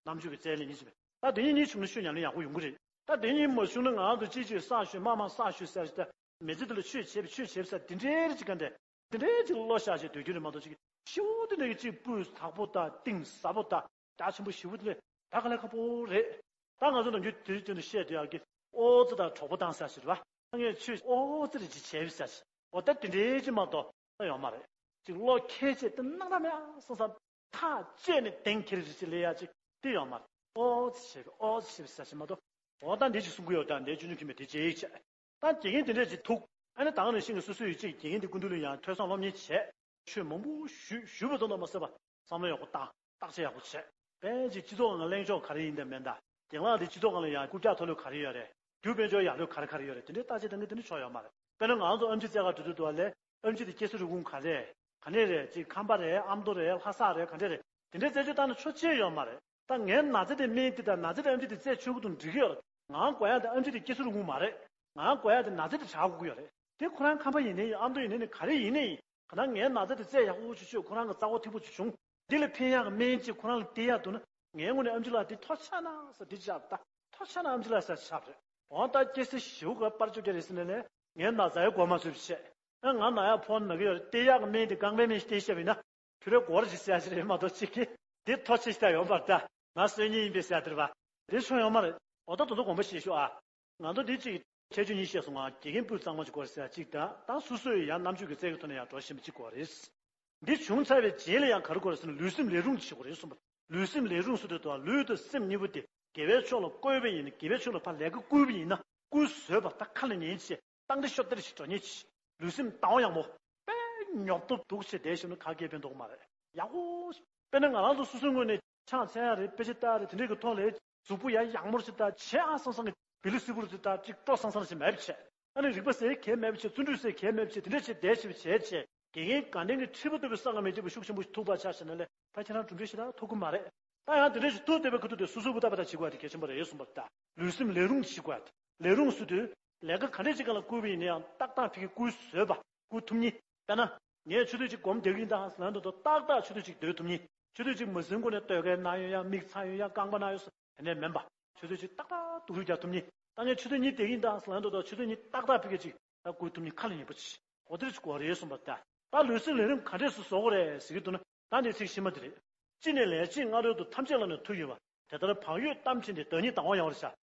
རྣམ་དཔྱོད་ཀྱི་རྩལ་ལེན་ཉེན་ཞིག་མེད། ད་དེ་གཉིས་གཉིས་བྱུང་ན་ཤུགས་ཉམས་ལེན་ཡག་པོ་ཡོང་གི་རེད། ད་དེ་གཉིས་མ་བྱུང་ན་ང་རང་ཚོ་ཅིག་ཅིག་བསགས་ཤོད་མ་མ་བསགས་ཤོད་ཟེར་ཞིག་ད། མི་ཚེ་འདི་ལ་ཆོས་བྱེད་པ་ཆོས་བྱེད་པ་ཟེར་དེ་འདྲའི་རིགས་ཅིག་ག་འདྲ། དེ་འདྲའི་ཅིག་བློ་བཞག་བྱས་སྡོད་རྒྱུ་རེད་མ་གཏོགས་ཅིག་ཞེ་པོ་དེ་འདྲའི་ཅིག་སྤུས་དག་པོ་དང་གཏིང་ཟབ་པོ་དང་རྒྱ་ཆེན་པོ་ཞེ་པོ་དེ་ལས་ད་དཀའ་ལས་ཁག་པོ་རེད། ད་ང་ཚོ་ནམ་རྒྱུན་དེ་རིང་དུས་ནས་བཤད་བསྡད་ཡག་གི་ཨོ་ཙི་དང་གྲོགས་པོ་བཏང་ས་ཞིག་རེད་པ། ད་ངས་ཆོས་ཨོ་ཙི་རེ་ཅིག་བྱས་པའི་ས་ཞིག་འོ་ད་དེ་འདྲའི་ཅིག་མ་གཏོགས་ད་ཡོད་མ་རེད། ཅིག་བློ་ཁེལ་བྱས་དེ་སྣང་དག་མེད་ཨ་བསམ་བསམ། ཐག་བཅད་ནས་གདེང་ཁྱེར་རེ་ཅིག་ལས་ཡག་ཅིག་དེ་ཡོད་མ་རེད། ཨོ་ཙི་བྱས་པའི་ཨོ་ཙི་བྱས་པའི་ས་ཞིག་མ་གཏོགས། འོ་ད་འདི་ཅིག་གསུང་གི་ཡོད་ད། འདི་ཆུང་ཆུང་ཁྱིམ་པའི་དེ་བྱས་ཡིག་བྱས། ད་དགེ་རྒན་དེ་འདྲས་ཅིག་ཐུག་ཨ་ནི་ད་ག་ནང་བཞིན་གྱི་སོ་སོ་ཡི་ཅིག་དགེ་རྒན་དེ་སྐུ་མདུན་ལ་ཡང་ཐོས་བསམ་སློབ་གཉེར་བྱས། ཆོས་མང་པོ་ཞུས་ཞུས་པ་ཙམ་དུ་མ་ཟད་པ། བསམ་བློ་ཡག་པོ་བཏང་། བརྟག་དཔྱད་ཡག་པོ་བྱས། དཔེ་ཅིག་སྤྱི་ཚོགས་ནང་གླེང་ཕྱོགས་ག་རེ་ཡིན་དང་མིན་དང་། རྒན་ལགས་དེ་སྤྱི་ཚོགས་ནང་ལ་ཡང་རྐུབ་བཀྱག་མཐོ་ལོས་ག་རེ་ཡོད་རེད། རྒྱུ་དཔལ་འབྱོར་ཡག་ལོས་ག་རེ་ག་རེ་ཡོད་རེད། དེ་འདྲའི་བརྟག་དཔྱད་གཏང་གི་དེ་འདྲ་ཆོག་ཡོད་མ་རེད། དཔེར་ན་ང་ཚོ་ཨེམ་ཆི་རྩེད་གར་འགྲོ་དུས་དུ་བ་ལས་ཨེམ་ཆི་དེ་སྐྱེ་ས་རུས་ཁུངས་ག་རེ། ག་ནས་རེད། ཅིག་ཁམས་པ་རེད། ཨ་མདོ་རེད། ལྷ་ས་རེད། ག་འདྲས་རེད། དེ་འདྲའི་རྩད་གཅོད་བཏང་ན་ཆོག་ཅེས་ཡོད་མ་རེད། ད་ངའི་ན་ཚ་དེ་སྨན་དེ་དང་ན་ཚ་དེ་ཨེམ་ཆི་དེ་རྩད་ཆོད་ཀྱི་འདུག་འགྲིག་གི་ཡོད་རེད། ང་དགོས་ཡག་དེ་ཨེམ་ཆི་དེ་སྐྱེ་ས་རུས་ཁུངས་མ་རེད། ང་དགོས་ཡག་དེ་ན་ཚ་དེ་དྲག་དགོས་ཀྱི་ཡོད་རེད། དེ་ཁོ་རང་ཁམས་པ་ཡིན་ནའི་ཨ་མདོ་ཡིན་ནའི་ག་རེ་ཡིན་ནའི། ག་ན་ངའི་ན་ཚ་དེ་རྩད་ཡག་པོ་ཅིག་ཆོད། ཁོ་རང་གི་རྩ་བ་ཐིག་པོ་ཅིག་བྱུང་། འདི་ལ་ཕན་ཡག་གི་སྨན་ཅིག་ཁོ་རང་ལ་སྟེར་ཡག་འདུག་ན། ངའི་ངོས་ནས་ཨེམ་ཆི་ལགས་འདི་ཐུགས་རྗེ་ཆེ་གནང་ཟེར་འདི་བྱས་པ་ད། ཐུགས་རྗེ་ཆེ་གནང་། ཨེམ་ཆི་ལགས་ཟེར་བྱས་པ་རེད། འོ་ད་སྐྱེ་ས་ཞེ་པོ་ག་པར་བཅོ་བརྒྱད་རེད་ཟེར་ནས་ལས་ངའི་ན་ཚ་ཡང་འགོ་མ་ཚུགས་པ་བྱས། ཨ་ང་ན་ཡག་ཕོག་ན་གི་ཡོད་རེད། སྟེར་ཡག་གི་སྨན་འདི་རྐང་པའི་སྨན་ཞིག་སྟེར་བཞག་པ་ཡིན་ན། ཁྱོད་རའི་མགོར་ཅིག་ཟེར་ཡག་ཞིག་རེད་མ་གཏོགས་ཅིག་གི་འདི་ཐུགས་རྗེ་ཆེ་ད་ཡོང་པར་ད། ང་སྲོལ་ངན་ཡིན་པས་ཟེར་ཡག་དེ་རེད་པ། དེ་ཆོ་ཡོང་མ་རེད། འོ་ད་དེ་ཚོ་དགོངས་པ་བཞེས་ཤོག་ཨ། ང་ཚོ་འདི་ཅིག་ཁྱད་ཆོས་གཉིས་བཤད་སོང་ང་། དགེ་རྒན་སྤུས་གཙང་མ་ཅིག་དགོས་རེད་ཟེར་ཡག་གཅིག་དང་། ད་སོ་སོ་ཡི་ཡང་རྣམ་དཔྱོད་ཀྱི་རྩལ་གྱི་ཐོག་ནས་ཡང་འགྲོ་ཤེས་པ་ཅིག་དགོས་རེད། འདི་བྱུང་ཚར་བའི་རྗེས་ལ་ཡང་ག་རེ་དགོས་རེད་ཟེར་ན་ལུས་སེམས་ལས་རུང་ཅིག་དགོས་རེད་གསུངས་པ། ལུས་སེམས་ལས་རུང་ཟེར་དུས་དང་ལུས་དང་སེམས་གཉིས་པོ་དེ་དགེ་བའི་ཕྱོགས་ལ་བཀོལ་བ་ཡིན་ན། དགེ་བའི་ཕྱོགས་ལ་ཕར་ལས་ཀ་བསྐུལ་བ་ཡིན་ན། བསྐུལ་བཟོད་པ་ད་ཁ་ལ་ཉན་བྱས། བཏང་སྟེ་ཤོར་སྟེ་ཞིག་འགྲོ་ཉེན་ཆེ། ལུས་སེམས་བཏང་བ་ཡག་མོ། དཔེ་ཉོབ་ཏོ་འདུག་བྱས་བསྡད་ཤེས་ན་ག་གེ་ཕན་ཐོགས་མ་རེད། ཡག་པོ། དཔེར་ན་ང་རང་ཚོ་སོ་སོའི་ངོས་ནས་ཆང་འཐེན་ཡག་རེད། དཔེ་ཆ་ལྟ་ཡག་རེད། དེ་འདྲའི་གི་ཐོག་ལ་གཟུགས་པོ་ཡག་ཡག་མོ་ཞིག་ད་བྱས་ཨ་སང་སང་གི་བི་ལི་སིལ་བུར་ཞིག་ད་ཅིག་སྤྲོ་སང་སང་ཞིག་མེད་པ་བྱས། ཨ་ནི་རིག་པ་ཟེར་གལ་མེད་པ་བྱས། བརྩོན་འགྲུས་ཟེར་གལ་མེད་པ་བྱས། དེ་འདྲ་བྱས་བསྡད་ཤེས་པ་བྱས་བྱས། དགེ་རྒན་དགའ་ལྡན་གྱི་ཁྲི་པ་ལྟ་བུའི་གསང་སྔགས་མི་བརྗེད་པ་ཤུགས་ཆེན་པོ་ཞིག་ཐུག་པ་ཆ་བཞག་ན་ལས་ད་ཁྱེད་རང་གྲུབ་འབྲས་ཞེ་དྲག་ཐོབ་ཀྱི་མ་རེད། ད་ཡང་དེ་འདྲ་ཞིག་ཐུག་བསྡད་པའི་ཁ་ཐུག་དེ་སོ་སོ་བུ་ད་པ་ད་བྱེད་དགོས་ཡག་དེ་གལ་ཆེན་པོ་རེད་གསུངས་པ་རེད་ད། ལུས་སེམས་ལས་རུང་བྱེད་དགོས་ཡག་དེ། ལས་རུང་ཟེར་དུས་ལས་ཀ་ག་འདྲས་ཅིག་སྒང་ལ་བསྐུལ་བ་ཡིན་ན་ཡང་ཏག་ཏག་ཕ་གིར་བསྐུལ་བཟོད་པ་བསྐུལ་ཐུབ་ཉིན། དཔེར་ན། ངས་ཆུ་ཚོད་གཅིག་སྒོམ་བསྡད་ཀྱི་ཡིན་ད་ཟེར་ལབ་དུས་ཏག་ཏག་ཆུ་ཚོད་གཅིག་སྡོད་ཐུབ་ཉིན། ཆུ་ཚོད་གཅིག་མ་ཟིན་གོང་ནས་ལྟོ་གོས་གནང་ཡོང་ཡག་མིག་ཚ་ཡོང་ཡག་རྐང་པ་ན་ཡོང་ཟེར་དེ་འདྲས་མིན་པ། ཆུ་ཚོད་གཅིག་ཏག་ཏག་སྡུག་རུས་རྒྱག་ཐུབ་ཉིན། ད་ངས་ཆུ་ཚོད་གཉིས་བསྡད་ཀྱི་ཡིན་ད་ཟེར་ལབ་དུས་ཏོ་ཆུ་ཚོད་གཉིས་ཏག་ཏག་ཕ་གི་གཅིག་ད་བསྐུལ་ཐུབ་ཉིན་ཁ་ལ་ཉན་པོ་ཅིག་འོ་དེ་རེ་ཅིག་དགོས་རེད་གསུངས་པ་ད། ད་ལུས་སེམས་ལས་རིམ་ག་འདྲས་སུ་བཟོ་དགོས་རེད་ཟེར་གྱི་འདུག་ན། ད་འདི་ཚིག་ཕྱི་མ་འདི་རེད། ཅི་ནས་ལས་བྱེད་སྔ་རོལ་དུ་ཐམས་ཅད་ལ་ནི་མཐུ་ཡོད་པ། དེ་ལྟར་བག་ཡོད་གཏམ་དྲན་ཏེ་བདག་ཉིད་དང་བ་ཡང་བར་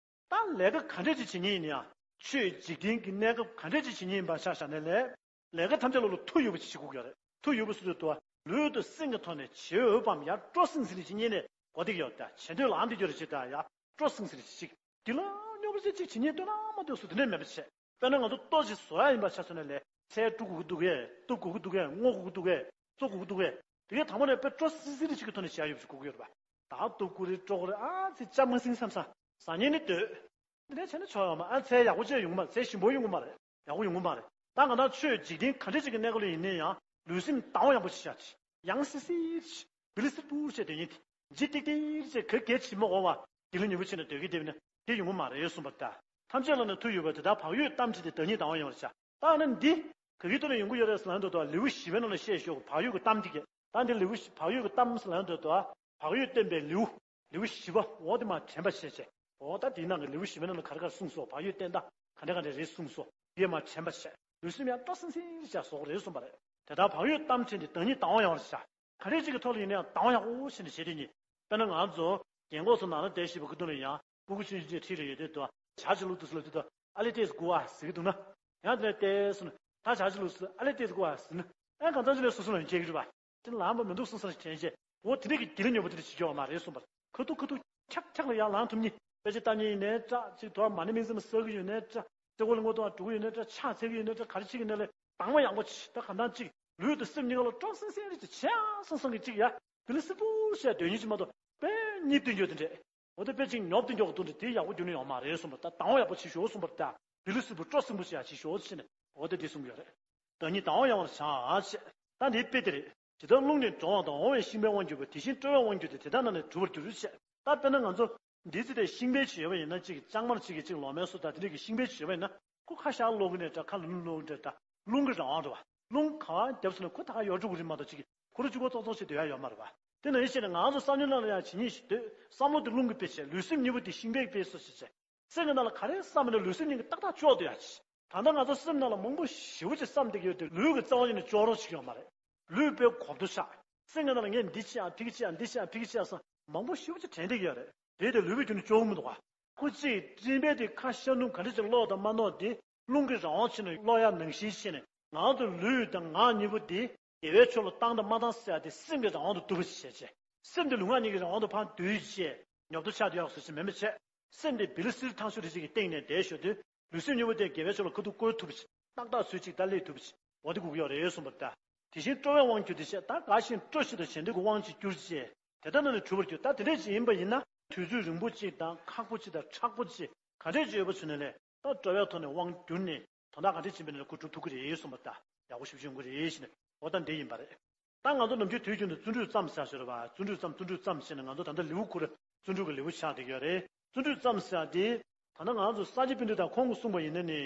བྱ། ད་ལས་ཀ་ག་འདྲས་ཅིག་བྱེད་ཉིན་ཡིན་ན་ཡང་ཆོས་འཇིག་རྟེན་གྱི་གནས་སྐབས་ག་འདྲས་ཅིག་བྱེད་ཉིན་ཡིན་པ་ཆ་བཞག་ནས་ལས། ལས་ཀ་ཐམས་ཅད་ལ་ལ་མཐུ་ཡོད་པ་ཅིག་བྱེད་དགོས་ཀྱི་ཡོད་རེད། མཐུ་ཡོད་པ་ཟེར་དུས་དུ་བ་ལུས་དང་སེམས་ཀྱི་ཐོག་ནས་བྱེད་འོས་པའམ་ཡར་སྤྲོ་སིང་སིང་ཅིག་བྱེད་ཉིན་ནས་གོ་བསྡད་ཡོད་ད། བྱེད་འདོད་ལངས་བསྡད་ཡོད་རེད་ཅེས་ད་ཡར་སྤྲོ་སིང་སིང་ཅིག་འདི་ལ་སྙོབ་པ་ཅིག་ཅིག་བྱེད་ཉིན་སྟོན་ན་མ་སྟོན་སུ་དེ་འདྲས་མེད་པ་བྱས། དཔེར་ན་ང་ཚོ་ལྟོ་ཅིག་བཟོ་ཡ་ཡིན་པ་ཆ་མཚོན་ན་ལས་ཚལ་བཀྲུ་དགོས་ཀྱི་འདུག་གས། གཏུབ་དགོས་ཀྱི་འདུག་གས། རྔོ་དགོས་ཀྱི་འདུག་གས། བཙོ་དགོས་ཀྱི་འདུག་གས། དེ་གའི་དང་པོ་ནས་དཔེ་སྤྲོ་སིང་སིང་རེ་ཅིག་གི་ཐོག་ནས་བྱ་ཡོད་པ་ཅིག་དགོས་ཀྱི་ཡོད་རེད་པ། ད་གཏུབ་དགོས་རེད། བཀྲུ་དགོས་རེད། ཨ་ཙི་ལྕགས་མ་སིང་བསམ་བསམ་ཟ་ཉིན་ནི་སྡོད། འདི་འདྲ་བྱས་ན་ཆོག་ཡོད་མ། ཨ་ཚལ་ཡག་པོ་བཅད་ཡོང་མ་རེད། ཚལ་ཞིམ་པོ་ཡོང་གི་མ་རེད། ཡག་པོ་ཡོང་གི་མ་རེད། ད་ང་ད་ཆོས་འཇིག་རྟེན་ག་འདྲ་ཅིག་གི་གནས་སྐབས་ལ་ཡིན་ན་ཡང་ལུས་སེམས་དང་བ་ཡག་པོ་ཅིག་བྱ་ཅིག་ཡང་སི་སི་ཅིག་བི་ལི་སི་པུར་བྱས་སྡོད་ཉིན་དེ་ལྗིད་ཏིག་ཏིག་ཅིག་ག་གེ་བྱེད་མ་དགོས་པ་དེ་ལ་ཉུ་གུ་བྱས་ནས་སྡོད་ཀྱི་བསྡད་པ་ན་དེ་ཡོང་གི་མ་རེད་གསུངས་པ་རེད་ད། ཐམས་ཅད་ལ་ནི་མཐུ་ཡོད་པ། དེ་ལྟར་བག་ཡོད་གཏམ་དྲན་ཏེ་བདག་ཉིད་དང་བ་ཡང་བར་བྱ། ད་ཨ་ནི་འདི་ག་གི་ཐོག་ནས་ཡོང་གི་ཡོད་རེད་ཟེར་ན་འདོད་དོ། ལེའུ་བཞི་པའི་ནང་ལ་བཤད་ཞོར་བག་ཡོད་ཀྱི་གཏམ་འདི་གས། ད་འདི་ལེའུ་བཞི་བག་ཡོད་ཀྱི་གཏམ་ཟེར་ན་འདོད་དོ། བག་ཡོད་བསྟན་པའི་ལེའུ། ལེའུ་བཞི་པ་འོ་དེ་མར་དྲན་པ་བྱས་བྱས། འོ་ད་དེའི་ནང་གི་ལེའུ་བཞི་པའི་ནང་ལ་ག་རེ་ག་རེ་གསུངས་སོང་། བག་ཡོད་བསྟན་སྟངས་ག་འདྲ་ག་འདྲ་རེད་གསུངས་སོང་། དེ་མར་དྲན་པ་བྱས། ལུས་སེམས་ཡང་སྤྲོ་སིང་སིང་བྱས་བཟོ་དགོས་རེད་གསུངས་པ་རེད། དེ་ལྟར་བག་ཡོད་གཏམ་དྲན་ཏེ་བདག་ཉིད་དང་བ་ཡང་བར་བྱ། ག་རེ་ཅིག་གི་ཐོག་ལ་ཡིན་ན་ཡང་དང་བ་ཡག་པོ་བྱས་ནས་བྱེད་དེ་ཉིད། དཔེར་ན་ང་ཚོ་ རྒན་གོག་ཚོ་ནང་ལ་བསྡད་བཞིན་པའི་སྐུ་མདུན་ལ་ཡང་སྤུ་གུ་ཆུང་ཆུང་ཅིག་ཁྲིད་ལ་ཡོད་དུས་དུ་ཇ་ཅིག་བླུགས་འདུག་ཟེར་ལབ་དུས་དུ་ཨ་ལེ་ཏེས་དགུ་བ་ཟེར་གི་འདུག་ན། ཡང་དེ་ནས་ཏེས་སོང་ད་ཇ་ཅིག་བླུགས་ཟེར་ཨ་ལེ་ཏེས་དགུ་བ་ཟེར་ན། ཨ་གང་ཚང་ཅིག་ལས་སོ་སོ་ལ་ཡང་སྐྱེ་གི་རེད་པ། དེ་ལངས་པ་མི་འདུག་སོང་ས་དྲན་བྱས་འོ་དེ་འདྲས་ཀྱི་དགེ་ལེགས་ཉོན་པོ་དེ་འདྲ་བྱེད་ཀྱི་ཡོད་མ་རེད་གསུངས་པར་ཁ་ཐུག་ཁ་ཐུག་འཁྱག་འཁྱག་ལ་ཡར་ལངས་ཐུབ་ཉིན་དཔེ་ཆ་ལྟ་ཉིན་ཡིན་ནའི་འདྲ་ཅིག་དོ་མ་ཎི་སྨོན་འཇུག་ཟ་གི་ཡོད་ནའི་འདྲ་ལྕགས་སྒོ་ལ་སྔོ་ཏོག་འགྲོ་གི་ཡོད་ནའི་འདྲ་ཕྱག་འཚལ་གི་ཡོད་ནའི་འདྲ་ག་རེ་བྱེད་ཀྱི་ནའི་ལས་དང་བ་ཡག་པོ་བྱེད་ད་གང་ལྟར་ཅིག་ལུས་དང་སེམས་གཉིས་ཀ་ལ་སྤྲོ་སིང་སིང་རེ་ཅིག་བྱས་ཨ་སང་སང་གི་ཅིག་ཡ་དེ་ལ་སི་པུ་བྱས་སྡོད་ཉིན་ཅིག་མ་གཏོགས་དཔེ་གཉིད་སྟོན་རྒྱུ་དེ་འདྲས། འོ་དེ་དཔེ་ཅིག་ཉོབ་སྟེ་མགྱོགས་འདུག་འདྲ་དེ་ཡག་པོ་རྒྱུ་ནི་ཡོད་མ་རེད་གསུངས་པ་ད་དང་བ་ཡག་པོ་བྱེད་ཤོག་གསུངས་པ་ད་དེ་ལ་སི་པུ་སྤྲོ་སིང་པོ་བྱས་ཡ་བྱེད་ཤོག་ཟེར་ནས་འོ་དེ་འདི་གསུང་གི་ཡོད་རེད། བདག་ཉིད་དང་བ་ཡང་བར་བྱ་ཞེས། ད་འདིའི་དཔེ་དེ་རེད། ཇི་ལྟར་རླུང་ནི་འགྲོ་བ་དང་འོང་བས་ཤིང་པའི་དབང་གྱུར་པ་དེ་བཞིན་སྤྲོ་བའི་དབང་གྱུར་ཏེ་དེ་དག་རྣམས་ནི་གྲུབ་པར་འགྱུར་ཞེས། ད་དཔེར་ན་ང་ཚོ་འདི་ཚེ་དེ་ཤིང་པའི་ཆེ་བ་ཡིན་ན་ཅིག་ལྕང་མར་ཅིག་གི་ཅིག་ལོ་མའི་སོ་ད་དེ་འདྲས་ཀྱི་ཤིང་པའི་ཆེ་བ་ཡིན་ན་ཁོ་ཁ་ཤག་སློག་གི་ནས་འདྲ་ཁ་ལུང་ལུང་འདྲ་འདྲ་རླུང་གི་རང་དབང་འདྲ་བ་རླུང་ག་བ་རྒྱབ་སོང་ན་ཁོ་ད་ག་ཡོར་འགྲོ་གི་རེད་མ་གཏོགས་ཅིག་ཁོ་རུ་གཅིག་པོ་ཙོག་ཙོག་ཞིག་སྡོད་ཡ་ཡོད་མ་རེད་བ། དེ་ནང་བཞིན་བྱས་ནས་ང་ཚོ་བསམ་བློ་ནང་ལ་ཡང་ཇི་སྙེད་ཞིག་འདོད་བསམ་བློ་དེ་རླུང་གི་དཔེ་བྱས་ལུས་སེམས་གཉིས་པོ་དེ་ཤིང་པའི་དཔེ་སོ་ཞེས་བྱས། སེམས་ཀྱི་ནང་ལ་ག་རེ་བསམ་མིན་ན་ལུས་སེམས་གཉིས་ཀྱི་ཏག་ཏག་ལྕོག་སྡོད་ཡ་ཅི། ད་ལྟ་ང་ཚོ་སེམས་ནང་ལ་མང་པོ་ཞེ་པོ་ཅིག་བསམ་བསྡད་ཀྱི་ཡོད་དེ་ལུས་ཀྱི་རྩ་བ་ཉིད་ནས་ལྕོག་རོགས་བྱེད་ཀྱི་ཡོད་མ་རེད། ལུས་པའི་གོ་བསྡུར་ཆགས། སེམས་ཀྱི་ནང་ལ་ངས་འདི་བྱེད་ཡ་ཕ་གི་བྱེད་ཡ་འདི་བྱེད་ཡ་ཕ་གི་བྱེད་ཡ་བསམ་མང་པོ་ཞེ་པོ་ཅིག་དྲན་བསྡད་ཀྱི་ཡོད་རེད། དེ་དེ་ལུས་པོའི་རྒྱུ་ནི་ལྕོག་མི་འདུག་ག་ཁོ་ཅིག་སྤྲིན་པས་དེ་ཁ་ཤ་སྣུམ་ག་འདྲ་ཅིག་གློག་དང་མ་གནོག་དེ་རླུང་གི་རང་དབང་ཕྱིན་ནས་གློག་ཡ་ནང་བཞིན་ཕྱིན་ནས་ང་ཚོ་ལུས་དང་ངག་གཉིས་པོ་དེ་དགེ་བའི་ཕྱོགས་ལ་བཏང་དང་མ་བཏང་ཟེར་ཡ་དེ་སེམས་ཀྱི་རང་དབང་དུ་བསྡུ་བ་ཞིག་བྱས་བྱས། སེམས་དེ་ལུས་ངག་གཉིས་ཀྱི་རང་དབང་དུ་ཕར་བསྡུས་བྱས་ཉོབ་ཏོ་ཆགས་དུ་ཡག་སུ་ཞིག་མེད་མི་བྱས། སེམས་དེ་བི་ལི་སིལ་ཐང་ཤོ་རེ་ཅིག་གི་སྟེང་ནས་བསྡད་ཞོར་དུ་ལུས་སེམས་གཉིས་པོ་དེ་དགེ་བའི་ཕྱོགས་ལ་ཁ་ཐུག་བཀོལ་ཐུབ་པ་ཞིག་ཏག་ཏག་ཚུལ་གཅིག་ད་སླེབས་ཐུབ་པ་ཞིག་འོ་དེ་དགོས་ཀྱི་ཡོད་རེད་གསུངས་པ་རེད་ད། དེ་བཞིན་སྤྲོ་བའི་དབང་གྱུར་ཏེ་ཞེས་ད་དགའ་ཞིང་སྤྲོ་ཞིང་དང་བྱེད་འདོད་ཀྱི་དབང་གྱུར་ཏེ་ཞེས་དེ་ལྟར་ན་ནི་གྲུབ་པར་འགྱུར། ད་དེ་འདྲས་ཅིག་ཡིན་པ་ཡིན་ན་དུས་ཚོད་རིང་པོ་ཅིག་དང་ཁག་པོ་ཅིག་དང་དྲག་པོ་ཅིག་ག་འདྲས་ཅིག་ཡོད་པ་བྱུང་ནས་ལས་ད་སྤྲོ་བའི་ཐོག་ནས་དབང་བསྒྱུར་ནས་དོན་དག་ག་འདྲས་ཕྱིན་པ་ཡིན་ན་ཁོ་གྲུབ་ཐུབ་ཀྱི་རེད་གསུངས་པ་ད་ཡག་པོ་ཞེ་པོ་ཅིག་ཡོང་གི་རེད་ཞེས་ནས་འོ་ད་འདི་ཡིན་པ་རེད། ད་ང་ཚོ་ནམ་རྒྱུན་དུས་རྒྱུན་དུ་བརྩོན་འགྲུས་བརྩམས་ཟེར་ཞོར་བ་བརྩོན་འགྲུས་བརྩམས་བརྩོན་འགྲུས་བརྩམས་བྱས་ནས་ང་ཚོ་ད་ལྟ་ལེའུ་དགུ་རེད། བརྩོན་འགྲུས་ཀྱི་ལེའུ་ཆགས་བསྡད་ཡོད་རེད། བརྩོན་འགྲུས་བརྩམས་ཟེར་དེ་ད་ལྟ་ང་ཚོ་ས་སྐྱ་པཎྜི་ཏ་ཁོང་གིས་གསུངས་པ་ཡིན་ན་ནི་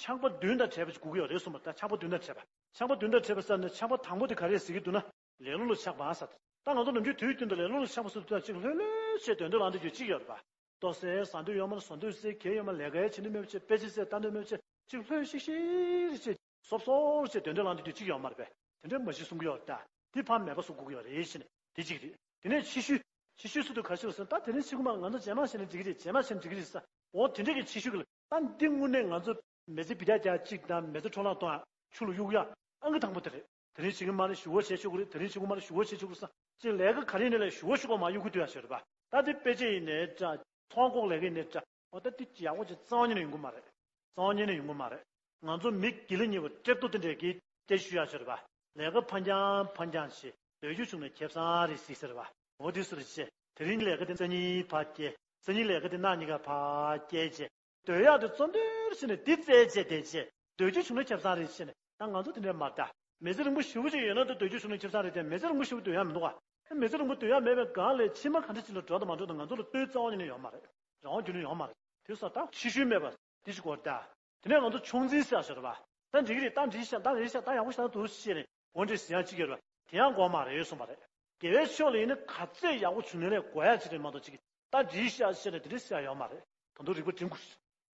ཆགས་པ་བདུན་དང་བྲལ་བ་ཞིག་དགོས་ཀྱི་ཡོད་རེད་གསུངས་པ་ད་ཆགས་པ་བདུན་དང་བྲལ་བ་ཆགས་པ་བདུན་དང་བྲལ་བ་ཟེར་ནས་ཆགས་པ་དང་པོ་དེ་ག་རེ་ཟེར་གྱི་འདུག་ན་ལེ་ལོ་ལ་ཆགས་པ་ཟེར། ད་ང་ཚོ་ནམ་རྒྱུན་དུས་རྒྱུན་དུ་ལེ་ལོ་ལ་ཆགས་པ་ཟེར་དུས་ཅིག་ལྷོད་ལྷོད་བྱས་འདོན་འདོད་ལངས་འདོད་རྒྱུ་གཅིག་ཡོད་རེད་པ། ལྟོ་ཟས་ཟ་འདོད་ཡོད་མ་རེད། བཟོ་འདོད་ཟས་གལ་ཡོད་མ་ལས་ཀ་བྱེད་འདོད་མེད་པ་བྱས་དཔེ་ཆ་ཟས་ལྟ་འདོད་མེད་པ་བྱས་ཅིག་ལྷོད་ཤིག་ཤིག་རེ་བྱས་སོབ་སོབ་བྱས་འདོན་འདོད་ལངས་འདོད་རྒྱུ་གཅིག་ཡོད་མ་རེད་པས། དེ་འདྲའི་མ་གཞི་གསུང་གི་ཡོད་རེད་ད། དེ་ཕར་མེད་པ་བཟོ་དགོས་ཀྱི་ཡོད་རེད་ཞེས་ནས་དེ་གཅིག་རེད། དེ་ནས་ཕྱི་ཤུལ། ཕྱི་ཤུལ་ཟེར་དུས་ག་རེ་ཟེར་ད་དེ་རིང་ཕྱི་གུ་མ་ང་ཚོ་རྗེས་མ་བྱས་ན་འགྲིག་གི་རེད། རྗེས་མ་བྱས་ན་འགྲིག་གི་རེད་ཟེར། འོ་དེ་འདྲ་གི་ཕྱི་ཤུལ་གི་ལ་ད་འདི་དངོས་གནས་ང་ཚོ་མི་ཚེ་བི་ཏ་རྒྱག་གཅིག་དང་མི་ཚེ་འཕྲོ་བརླག་གཏོང་ཡ་ཆུ་ལ་གཡུག་ཡ་ཨང་ཀི་དང་པོ་དེ་རེད། དེ་རིང་ཕྱི་གུ་མ་རེད་ཞུ་བ་བྱེད་ཆོག་གི་རེད། དེ་རིང་ཕྱི་གུ་མ་རེད་ཞུ་བ་བྱེད་ཆོག་གི་རེད་ཟེར་ཅིག་ལས་ཀ་ག་རེ་ཡིན་ནའི་ལས་ཞུ་བ་ཞུ་གོ་མ་གཡུག་གི་སྡོད་ཡ་ཞོར་བ་ད་དེ་དཔེ་ཆ་ཡིན་ནའི་འདྲ་ཚོང་ལྐོག་ལས་ཀ་ཡིན་ནའི་འདྲ་འོ་ད་དེ་ཡག་པོ་ཅིག་རྩ་བ་ཉིད་ནས་ཡོང་གི་མ་རེད། རྩ་བ་ཉིད་ནས་ཡོང་གི་མ་རེད། ང་ཚོ་མི་དགེ་ལ་ཉེ་བ་ཀྲེབ་ཏོ་དེ་འདྲས་ཀྱིས་དེ་ཞུ་ཡ་ཞོར་བ་ལས་ཀ་ཕན་རྐྱང་ཕན་རྐྱང་བྱེད་སྡོད་རྒྱུ་བྱུང་ན་ཁེ་བཟང་རེད་ཟེར་ཟེར་བ་འོ་དེ་སུ་རེད་ཅེ། དེ་རིང་ལས་ཀ་དེ་རྩ་གཉིས་ཕར་སྐྱེལ། རྩ་གཉིས་ལས་ཀ་དེ་གནངས་ཉིན་ཀ་ཕར་སྐྱེལ་ཅེ། སྡོད་ཡག་དེ་བཙོན་སྡོད་བྱས་ནས་འདི་བཙལ་བྱས་བསྡད་བྱས་སྡོད་རྒྱུ་བྱུང་ན་ཁེ་བཟང་རེད་བྱས་ནས་ད་ང་ཚོ་དེ་འདྲ་མ་ད། མི་ཚེ་རིང་པོ་ཞེ་པོ་ཅིག་ཡོད་ན་ད་སྡོད་རྒྱུ་བྱུང་ན་ཁེ་བཟང་རེད་དེ་མི་ཚེ་རིང་པོ་ཞེ་པོ་སྡོད་ཡག་མི་འདུག་ག་ཨ་མི་ཚེ་རིང་པོ་སྡོད་ཡག་མེད་པའི་སྒང་ལས་ཕྱི་མ་ག་འདྲ་ཅིག་ལ་འགྲོ་དང་མ་འགྲོ་དང་ང་ཚོ་ལ་ལྟོས་རྩ་བ་ཉིད་ནས་ཡོད་མ་རེད། རང་དབང་རྒྱུན་ནས་ཡོད་མ་རེད། དེ་སོགས་ད་ཕྱི་ཤུལ་མེད་པ་དེ་ཅིག་གོ་ད། དེ་ནས་ང་ཚོ་ཆུང་འཛིན་ཟེར་ཡག་ཞོར་བ་ད་འགྲིག་གི་རེད། ད་འགྲིག་ཤག་ད་རེད་ཤག་ད་ཡག་པོ་ཞིག་ད་འདུག་ཟེར་ནས་འོ་འདྲས་ཟེར་ཡག་ཅིག་ཡོད་རེད་བ། དེ་ཡང་དགོས་མ་རེད་གསུངས་པ་རེད། དགེ་བའི་ཕྱོགས་ལ་ཡིན་ན་ག་ཚད་ཡག་པོ་བྱུང་ནའི་ལས་དགོས་ཡག་ཅིག་རེད་མ་གཏོགས་ཅིག་ད་འགྲིག་ཤག་ཟེར་ནས་དེ་འདྲས་ཟེར་ཡག་ཡོད་མ་རེད། ད་དུང་རིག་པ་སྒྲིམ་དགོས།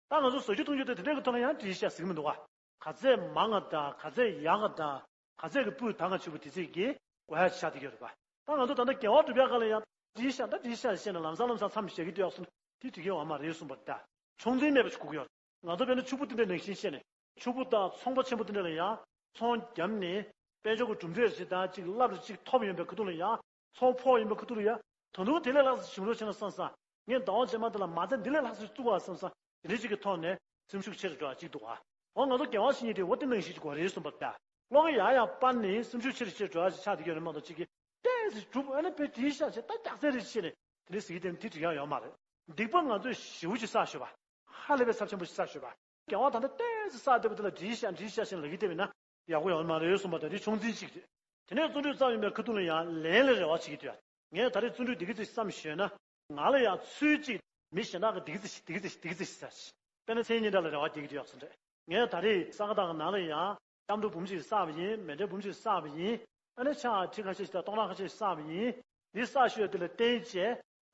ད་ང་ཚོ་བཟོ་རྒྱུ་འཐུང་རྒྱུ་དེ་དེ་འདྲས་ཀྱི་ཐོག་ལ་ཡང་འགྲིག་ཤག་ཟེར་གི་མི་འདུག་བ། ག་ཚད་མང་ང་དང་ག་ཚད་ཡག་ང་དང་ག་ཚད་ཀྱི་སྤུས་དག་ང་ཆུ་བུ་དེ་ཚད་ཀྱིས་དགོས་ཡག་ཆགས་བསྡད་ཀྱི་ཡོད་རེད་པ། ད་ང་ཚོ་ད་ལྟ་དགེ་བ་སྒྲུབ་ཡག་ག་ལ་ཡང་འགྲིག་ཤག་ད་འགྲིག་ཤག་ཟེར་ནས་ལམ་སང་ལམ་སང་མཚམས་བཞག་གི་འདུག་ཡག་སོང་དེ་འགྲིག་གི་ཡོད་མ་རེད་གསུངས་པ་རེད་ད། ཆུང་འཛིན་མེད་པ་ཞིག་དགོས་ཀྱི་ཡོད་རེད། ང་ཚོ་དཔེར་ན་ཕྱུག་པོ་དེ་འདྲ་ནང་བཞིན་བཤད་ནས་ཕྱུག་པོ་དང་ཚོང་པ་ཆེན་པོ་དེ་འདྲ་ལ་ཡང་ཚོང་བརྒྱབ་ནས་དཔལ་འབྱོར་གྱི་གྲུབ་འབྲས་ཞིག་དང་གཅིག་རླབས་རེ་གཅིག་ཐོབ་ཡོང་པའི་ཁ་ཐུག་ལ་ཡང་ཚོང་ཕོག་ཡོང་པའི་ཁ་ཐུག་ལ་ཡང་ད་དུང་དེ་ལས་ལྷག་ཙམ་བྱུང་རོགས་བྱས་ན་བསམ་སོང་། ངས་ཟླ་བ་རྗེས་མ་དེ་ལ་མ་རྩ་འདི་ལས་ལྷག་ཙམ་བཙུགས་པ་བསམ་སོང་། དེ་འདྲ་ཅིག་གི་ཐོག་ནས་སེམས་ཤུགས་ཆེ་རུ་འགྲོ་བ་ཅིག་འདུག་ཨ། འོ་ང་ཚོ་དགེ་བ་བཤེས་གཉེན་དེ་འོ་དེ་ནང་བཞིན་ཅིག་དགོས་རེད་གསུངས་པ་རེད་ད། བློ་ཁ་ཡག་ཡག་སྤར་ནས་སེམས་ཤུགས་ཆེ་རུ་ཆེ་རུ་འགྲོ་བ་ཅིག་ཆགས་བསྡད་ཀྱི་ཡོད་རེད་མ་གཏོགས་ཅིག་གིས་ཏོག་ཙམ་སྒྲུབ་ཨ་ནི་དཔེ་དེའི་ཤ་ཆེ་ད་རྒྱག་རྩལ་རེ་བྱས་ནས་དེ་འདྲ་ཟེར་གྱི་དེ་དེ་འགྲིག་ཡག་ཡོད་མ་རེད། སྡིག་པ་ང་ཚོས་ཞེ་པོ་ཅིག་བསགས་ཤོར་བ། ཧ་ལས་པའི་ཚབས་ཆེན་པོ་ཞིག་བསགས་ཤོར་བ། དགེ་བ་ད་ལྟ་ཏོག་ཙམ་བསགས་བསྡད་པ་དེ་ལ་འགྲིག་ཤག་འགྲིག་ཤག་བྱས་ནས་ལབ་ཀྱི་བསྡད་པ་ཡིན་ན་ཡག་པོ་ཡོད་མ་རེད་གསུངས་པ་དང་དེ་ཆུང་འཛིན་ཅིག་རེད། དེ་ནས་བརྩོན་འགྲུས་བརྩམས་ཡོད་པའི་ཁ་ཐུག་ལ་ཡང་ལན་ལ་རེ་བ་བྱེད་ཀྱི་འདུག་ཡ། ངས་ད་རེས་བརྩོན་འགྲུས་འདི་ག་ཚོད་བརྩམས་ཤོད་ན། ང་ལ་ཡང་ཚུལ་གཅིག་མི་གཞན་དག་གིས་འདི་ག་ཚོད་ཞིག་འདི་ག་ཚོད་ཞིག་འདི་ག་ཚོད་ཞིག་ཟེར། དཔེར་ན་མཚན་ཉིད་འདྲ་ལ་རེ་བ་རྒྱག་གི་འདུག་ཡག་སོང་རེད། ངས་ད་རེས་ས་ག་ཟླ་ནང་ལ་ཡང་སྐྱབས་འགྲོ་འབུམ་གཅིག་བསགས་པ་ཡིན། མཎྜལ་འབུམ་གཅིག་བསགས་པ་ཡིན། ཨ་ནི་ཕྱག་ཁྲི་ཁ་ཤས་ཤིག་དང་སྟོང་ཕྲག་ཁ་ཤས་ཤིག་བསགས་པ་ཡིན། འདི་བསགས་ཤོས་དེ་ལ་བརྟེན་བྱས་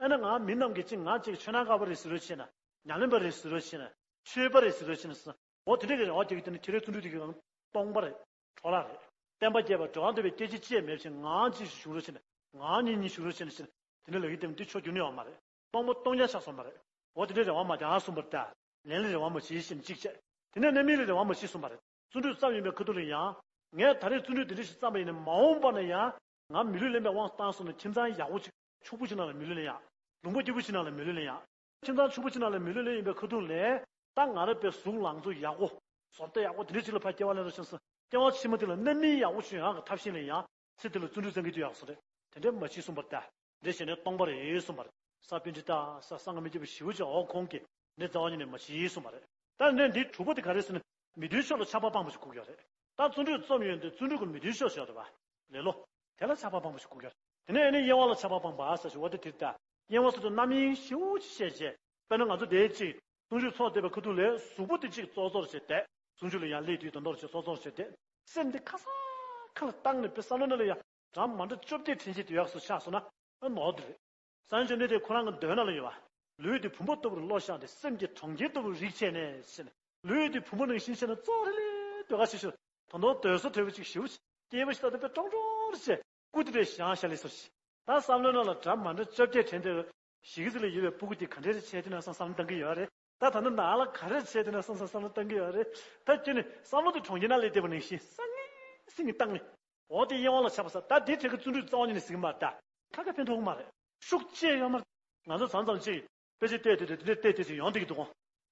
ཨ་ནི་ང་མི་རྣམས་ཀྱིས་ཅིག་ང་ཅིག་ཆོས་གནང་དཀའ་བ་རེད་ཟེར་རོགས་བྱས་ན། ཉམས་ལེན་པ་རེད་ཟེར་རོགས་བྱས་ན། ཆོས་པ་རེད་ཟེར་རོགས་བྱས་ན། འོ་དེ་འདྲ་གི་རེ་བ་རྒྱག་གི་དེ་ནི་ཁྱེད་རའི་བརྩོན་འགྲུས་དེ་གི་ནང་སྟོང་པ་རེད། འཕྲོ་བརླག་རེད། བསྟན་པ་རྒྱས་པར་འགྲོ་བ་འདོད་པའི་སྐད་ཆ་ཅིག་མེད་བྱས་ང་ཅིག་ཞིག་བྱུང་རོགས་བྱས་ན། ང་གཉིས་གཉིས་བྱུང་རོགས་བྱས་ན་ཟེར་ན་དེ་འདྲ་ལབ་ཀྱི་དེ་འདི་ཆོ་རྒྱུ་ནི་ཡོད་མ་རེད། སྟོང་པ་སྟོང་རྐྱང་ཆགས་སོང་བ་རེད། འོ་དེ་འདྲའི་རེ་བ་མ་བཅངས་གསུངས་པ་རེད་ད། ལན་ལ་རེ་བ་མ་བྱེད་ཞེས་གཅིག་བྱས། དེ་ནས་རྣམ་སྨིན་ལ་རེ་བ་མ་བྱེད་གསུངས་པ་རེད། བརྩོན་འགྲུས་ཙམ་ཡིན་པའི་ཁ་ཐུག་ལ་ཡང་། ངས་ད་རེས་བརྩོན་འགྲུས་འདི་འདྲ་ཞིག་བརྩམས་པ་ཡིན་ན་མ་འོངས་པ་ན་ཡང་། ང་མི་ལུས་ལེན་པའི་དབང་བཏང་སོང་ན་ཁྱིམ་ཚང་ཡག་པོ་ཅིག་ཕྱུག་པོ་ཅིག་ནང་ལ་མི་ལུས་ལེན་ཡག་ལུང་པ་སྐྱིད་པོ་ཅིག་ནང་ལ་མི་ལུས་ལེན་ཡག་ཁྱིམ་ཚང་ཕྱུག་པོ་ཅིག་ནང་ལ་མི་ལུས་ལེན་ཡིན་པའི་ཁ་ཐུག་ལ། ད་ང་རང་པའི་གཟུགས་ལང་ཚོ་ཡག་པོ། བཟོ་ལྟ་ཡག་པོ་འདི་འདྲ་ཅིག་ལ་ཕར་སྐྱེ་བ་ལེན་རོགས་བྱུང་སོང་། སྐྱེ་བ་ཕྱི་མ་དེ་ལ་རྣམ་སྨིན་ཡག་པོ་བྱུང་ཡག་གི་ཐབས་ཤེས་ལེན་ཡག་ཚེ་འདི་ལ་བརྩོན་འགྲུས་བསམ་གྱི་དུས་ཡག་སོང་རེད། དེ་འདྲ་མ་བྱེད་གསུངས་པ་རེད་ད། འདི་བྱས་ནས་སྟོང་པ་རེད་གསུངས་པ་རེད། ས་པཎྜི་ཏ་ས་སངས་ཀྱི་མི་སྐྱེ་བ་ཞི་བ་ཅིག་འོ་ཁོང་གིས་འདི་རྩ་བ་ཉིད་ནས་མ་བྱེད་གསུངས་པ་རེད། ད་འདི་འདི་དྲུག་པ་དེ་ག་རེ་ཟེར་ན་མི་མཐུན་ཕྱོགས་ལ་ཆགས་པ་སྤངས་པ་ཞིག་དགོས་ཀྱི་ཡོད་རེད། ད་བརྩོན་འགྲུས་རྩོམ་ཡོང་དུས་བརྩོན་འགྲུས་ཀྱི་མི་མཐུན་ཕྱོགས་ཞིག་ཡོད་རེད་པ། ལེ་ལོ། དེ་ལ་ཆགས་པ་སྤངས་པ་ཞིག་དགོས་ཀྱི་ཡོད་རེད། དེ་ནས་ཨ་ནི་གཡེང་བ་ལ་ཆགས་པ་སྤངས་པ་ཟེར་ཞིག་འོ་དེ་དེ་ལྟ། གཡེང་བ་ཟེར་དུས་རྣམ་གཡེང་ཞེ་པོ་ཅིག་བྱས་བྱས། དཔེར་ན་ང་ཚོ་དེའི་གཅིག་བརྩོན་འགྲུས་ཚོགས་བསྡད་པའི་ཁ་ཐུག་ལས་གཟུགས་པོ་དེ་གཅིག་ཙོག་ཙོག་བྱས་བསྡད། གཟུགས་འགྲུས་ལ་ཡང་སླེབས་དུས་དོན་དག་ཅིག་ཙོག་ཙོག་བྱས་བསྡད། སེམས་དེ་ཁ་སང་ཁ་ལ་བཏང་ནས་དཔེ་བསམ་བློ་ནང་ལ་ཡང་གྲངས་མ་འདྲ་བཅོ་བརྒྱད་དྲན་བྱེད་དེ་ཡག་སུ་ཆགས་སོང་ན་ཨ་ནོར་དེ་རེད། སངས་རྒྱས་བཅོམ་ལྡན་འདས་ཁོ་རང་གི་མདོ་ནང་ལ་ཡོད་པ། ལུས་འདི་བུམ་པ་ལྟ་བུར་བློ་བཞག་སྟེ་སེམས་ཀྱི་གྲོང་ཁྱེར་ལྟ་བུར་རིག་བྱས་ནས་ཟེར་ནས། ལུས་འདི་བུམ་པ་ནང་བཞིན་བྱས་ན་ཙོག་རེ་ལས་ཟློས་གར་ཞིག་ཞུ། ད་དུང་དོལ་ས་དོལ་པོ་ཅིག་ཞེ་པོ་ཅིག་སྐྱེས་པ་ཞིག་ལྟ་དུས་དཔེ་ཀྲོང་ཀྲོང་རེ་བྱས། སྐུ་དེ་འདྲ་བཞེངས་བཞག་ལེ་སོ་ཞིག་ད་བསམ་བློའི་ནང་ལ་གྲངས་མ་འདྲ་བཅོ་བརྒྱད་དྲན་དུས། གཞིས་ཀ་རྩེ་ལ་ཡོད་པའི་སྤུ་གུ་དེ་ག་འདྲ་རེ་བྱས་དེ་ན་བསམ་བསམ་བློ་བཏང་གི་ཡོད་རེད། ད་ད་ནི་ནང་ལ་ག་རེ་བྱས་དེ་ན་བསམ་བསམ་བསམ་བློ་བཏང་གི་ཡོད་རེད། ད་ཁྱོད་ནི་བསམ་བློ་དེ་གྲོང་ཁྱེར་ནང་སླེབས་བསྡད་པ་ནང་བཞིན་སང་ངེ་སིང་ངེ་བཏང་ནས། འོ་དེ་གཡེང་བ་ལ་ཆགས་པ་ས་ད་དེ་དྲན་གི་བརྩོན་འགྲུས་རྩ་བ་ཉིད་ནས་ཟིན་གི་མ་རེད་ད། ཁ་ཁ་ཕན་ཐོགས་གི་མ་རེད། ཤུགས་ཆེ་ཡོད་མ་རེད། ང་ཚོ་མཚམས་མཚམས་ཅིག་དཔེ་ཆ་བལྟས་དུས་དེ་འདྲ་བལྟས་དུས་ཅིག་ཡོང་བསྡད་ཀྱི་འདུག་གོ།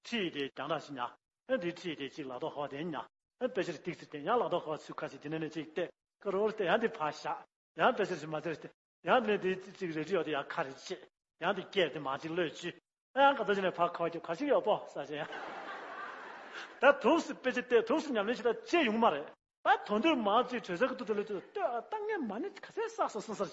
ཁྲིད་དེ་རྒྱང་ཐག་ཞིག་ཉར། ཨ་འདི་ཁྲིད་དེ་ཅིག་ལག་ཐོག་ཧོ་དེ་ཉར། ཨ་དཔེ་ཆ་རེ་ཏིག་ཙི་བལྟས་ཡང་ལག་ཐོག་ཧོ་ཚུར་ཁ་ཅིག་དེ་ནས་ནས་ཅིག་བལྟས་ཀ་རོ་རེ་བལྟས་ཡང་དེ་ཕར་བཞག་ཡང་དཔེ་ཆ་རེ་ཞིག་མ་ཚེ་རེ་བལྟས་ཡང་ནས་དེ་ཅིག་རེ་ཅིག་ཡོད་དེ་ཡང་ཁ་རེ་བྱེད། ཡང་དེ་སྐད་དེ་མ་ཅིག་གློད་ཅིག་ཨ་ཡང་ག་ཚོད་ཅིག་ནས་ཕར་ཁ་བ་ཅིག་ག་ཞིག་ཡོད་པོ་ས་ཅིག་ཡང་། ད་དུས་སུ་དཔེ་ཆ་བལྟས་དུས་སུ་ཉམས་ལེན་བྱེད་ད་ཅི་ཡོང་མ་རེད། ད་དོན་དུ་མ་ཅིག་གྲོས་ཚོགས་ཀྱི་ཐོག་དེ་ལ་ཅིག་ལྟོས་ཨ་ད་ངས་མ་ཎི་ག་ཚད་བསགས་སོང་སོང་སར་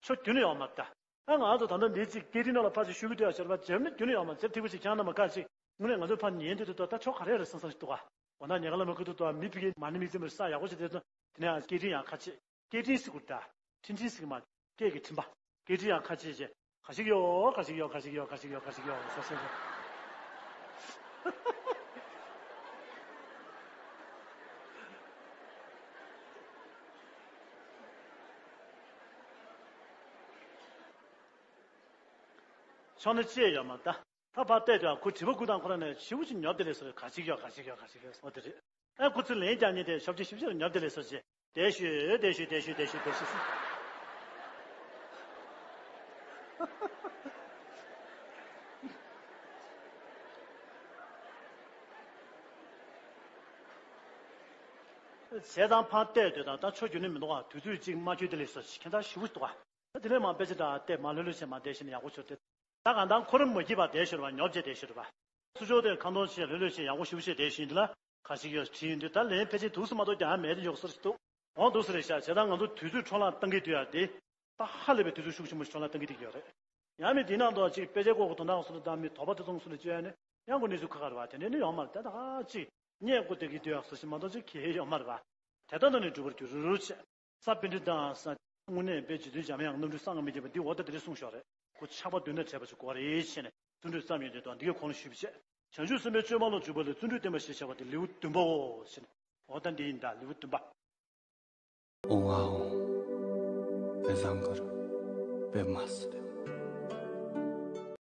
ཆོ་རྒྱུ་ནི་ཡོད་མ་རེད་ད། ཨ་ང་ཚོ་ད་ལྟ་འདི་ཅིག་སྐད་འཕྲིན་ནང་ལ་ཕར་ཅིག་ཞུ་གི་འདུག་ཡ་ཞོར་པ་འཇེབ་ནི་རྒྱུ་ནི་ཡོད་མ་རེད། ཚེ་ཐིག་པ་ཅིག་ཁྱང་ན་མ་ཁ་ཅིག་དངོས་གནས་ང་ཚོ་ཕར་ཉན་དུས་དུ་ད་ཆོ་ག་རེ་རེད་སོང་སོང་ཞིག་འདུག་ཨ། འོ་ན་ཉེ་ག་ལ་མ་ཁུ་ཐུག་ཏུ་ཨ་མི་ཕ་གི་མ་ཎི་མི་ཚེ་མི་ས་ཡག་པོ་ཞིག་དེ་ཚོ་དེ་ནས་ཨ་སྐད་འཕྲིན་ཡང་ཁ་ཅིག་སྐད་འཕྲིན་ཟེར་དགོས་རེད་ད། འཕྲིན་འཕྲིན་ཟེར་གི་མ། སྐད་ཀྱི་འཕྲིན་པ། སྐད་འཕྲིན་ཡང་ཁ་ཕྱེ་བྱས། ག་ཞིག་ཡོད་ག་ཞིག་ཡོད་ག་ཞིག་ཡོད་ག་ཞིག་ཡོད་ག་ཞིག་ཡོད་ཟེར་ཟེར་ཟེར། ཆོག་ན་ཅི་ཡོད་མ་ད། ད་ཕར་བལྟས་དུས་ཁོ་དྲི་བ་དགུ་དང་ཁོ་རང་ནས་ཞེ་པོ་ཅིག་ཉོབ་བསྡད་ལེ་སོ་རེད། ག་ཞིག་ཡོད་ག་ཞིག་ཡོད་ག་ཞིག་ཡོད་ཟེར་བ་དེ་རེད། ཨ་ཁོ་ཚོས་ལན་རྒྱག་མཁན་དེ་ཞབས་ཕྱི་ཞིབ་ཕྱིར་ཉོབ་བསྡད་ལེ་སོ་ཅེས། བསྡད་ཞུ་བསྡད་ཞུ་བསྡད་ཞུ་བསྡད་ཞུ་བསྡད་ཞུ། བྱས་ཙང་ཕར་བལྟས་དུས་དང་ད་ཆོ་རྒྱུ་ནི་མི་འདུག་ག་དུས་ཚོད་ཅིག་མ་འཁྱོལ་བསྡད་ལེ་སོ་ཅེས་ཁྱད་མཚར་ཞེ་པོ་ཞིག་འདུག་ག་ད་དེ་ནས་མར་དཔེ་ཆ་འདྲ་བལྟས་མར་ལྷོད་ལྷོད་བྱས་མར་བསྡད་ཤེས་ན་ཡག་པོ་ཆོག་སྟེ། ད་གང་ལྟར་ཁོ་རང་མ་སྐྱིད་པ་བསྡད་ཤོར་བ་ཉོབ་བྱས་བསྡད་ཤོར་བ། ཚུར་ཕྱོགས་དེར་ཁ་འདོན་བྱས་ལྷོད་ལྷོད་བྱས་ཡག་པོ་ཞེ་པོ་བྱས་བསྡད་ཤིང་འདི་ལ་ག་ཞིག་ཡོད་དྲིས་ཡོང་དུས་ད་ལན་ཕལ་ཆེར་དུས་སུ་མ་གཏོགས་ཀྱང་མེད་དེ་ཡོད་ས་རེད་འདུག་འོང་འདུག་ས་རེད་ཤག་བྱས་ཙང་ང་ཚོ་དུས་ཚོད་འཕྲོ་བརླག་བཏང་གི་འདུག་ཡ་དེ། ད་ཧ་ལས་པའི་དུས་ཚོད་ཤུགས་ཆེན་པོ་ཞིག་འཕྲོ་བརླག་བཏང་གི་འདུག་ཡོད་རེད། ཡང་མི་དེའི་ནང་དུ་ཅིག་དཔེ་ཆའི་སྐོར་གྱི་དོན་དག་སོགས་ལ་ད་མི་དོགས་པ་དེ་ཚོ་སོགས་ལ་བཅོས་ཡ་ནི་ཡང་ཁོ་གནས་ཚུལ་ཁ་ཁ་རེད་བ། དེ་འདྲ་ནི་ཡོད་མ་རེད། ད་ད་ག་ཅིག་བརྙས་བཀོད་བསྡད་ཀྱི་འདུག་ཡ་སོགས་ཤིག་མ་གཏོགས་ཅིག་གལ་ཡོད་མ་རེད་བ། དེ་ལྟ་ན་ནི་འགྲུབ་པར་འགྱུར་རོ་ཅེས། ས་པཎྜི་ཏ་ས། དངོས་གནས་དཔེ་རྗེ་བཙུན་འཇམ་དབྱངས་རྣམ་འཕྲུལ་སངས་རྒྱས་མི་བརྒྱད་པ་འདི་འོ་ད་དེ་འདྲ་གསུངས་ཤོག་རེད། ཁོ་ཆགས་པ་མདུན་ན་བྲལ་བ་ཞིག་དགོས་རེད་ཞེས་ནས་བརྩོན་འགྲུས་བརྩམས་ཡོད་དེ་དང་འདི་གའི་གོང་ལ་ཞུས་པ་བཅས། བྱང་ཆུབ་སེམས་དཔའི་སྤྱོད་པ་ལ་འཇུག་པ་ལས་བརྩོན་འགྲུས་བསྟན་པ་ཞེས་བྱ་བ་སྟེ་ལེའུ་བདུན་པའོ་ཞེས་ནས། འོ་ད་འདི་ཡིན་ད་ལེའུ་བདུན་པ། ཨོ་ཝའོ། དཔེ་བཟང་གི་རེད། དཔེ་མ་སྲིད་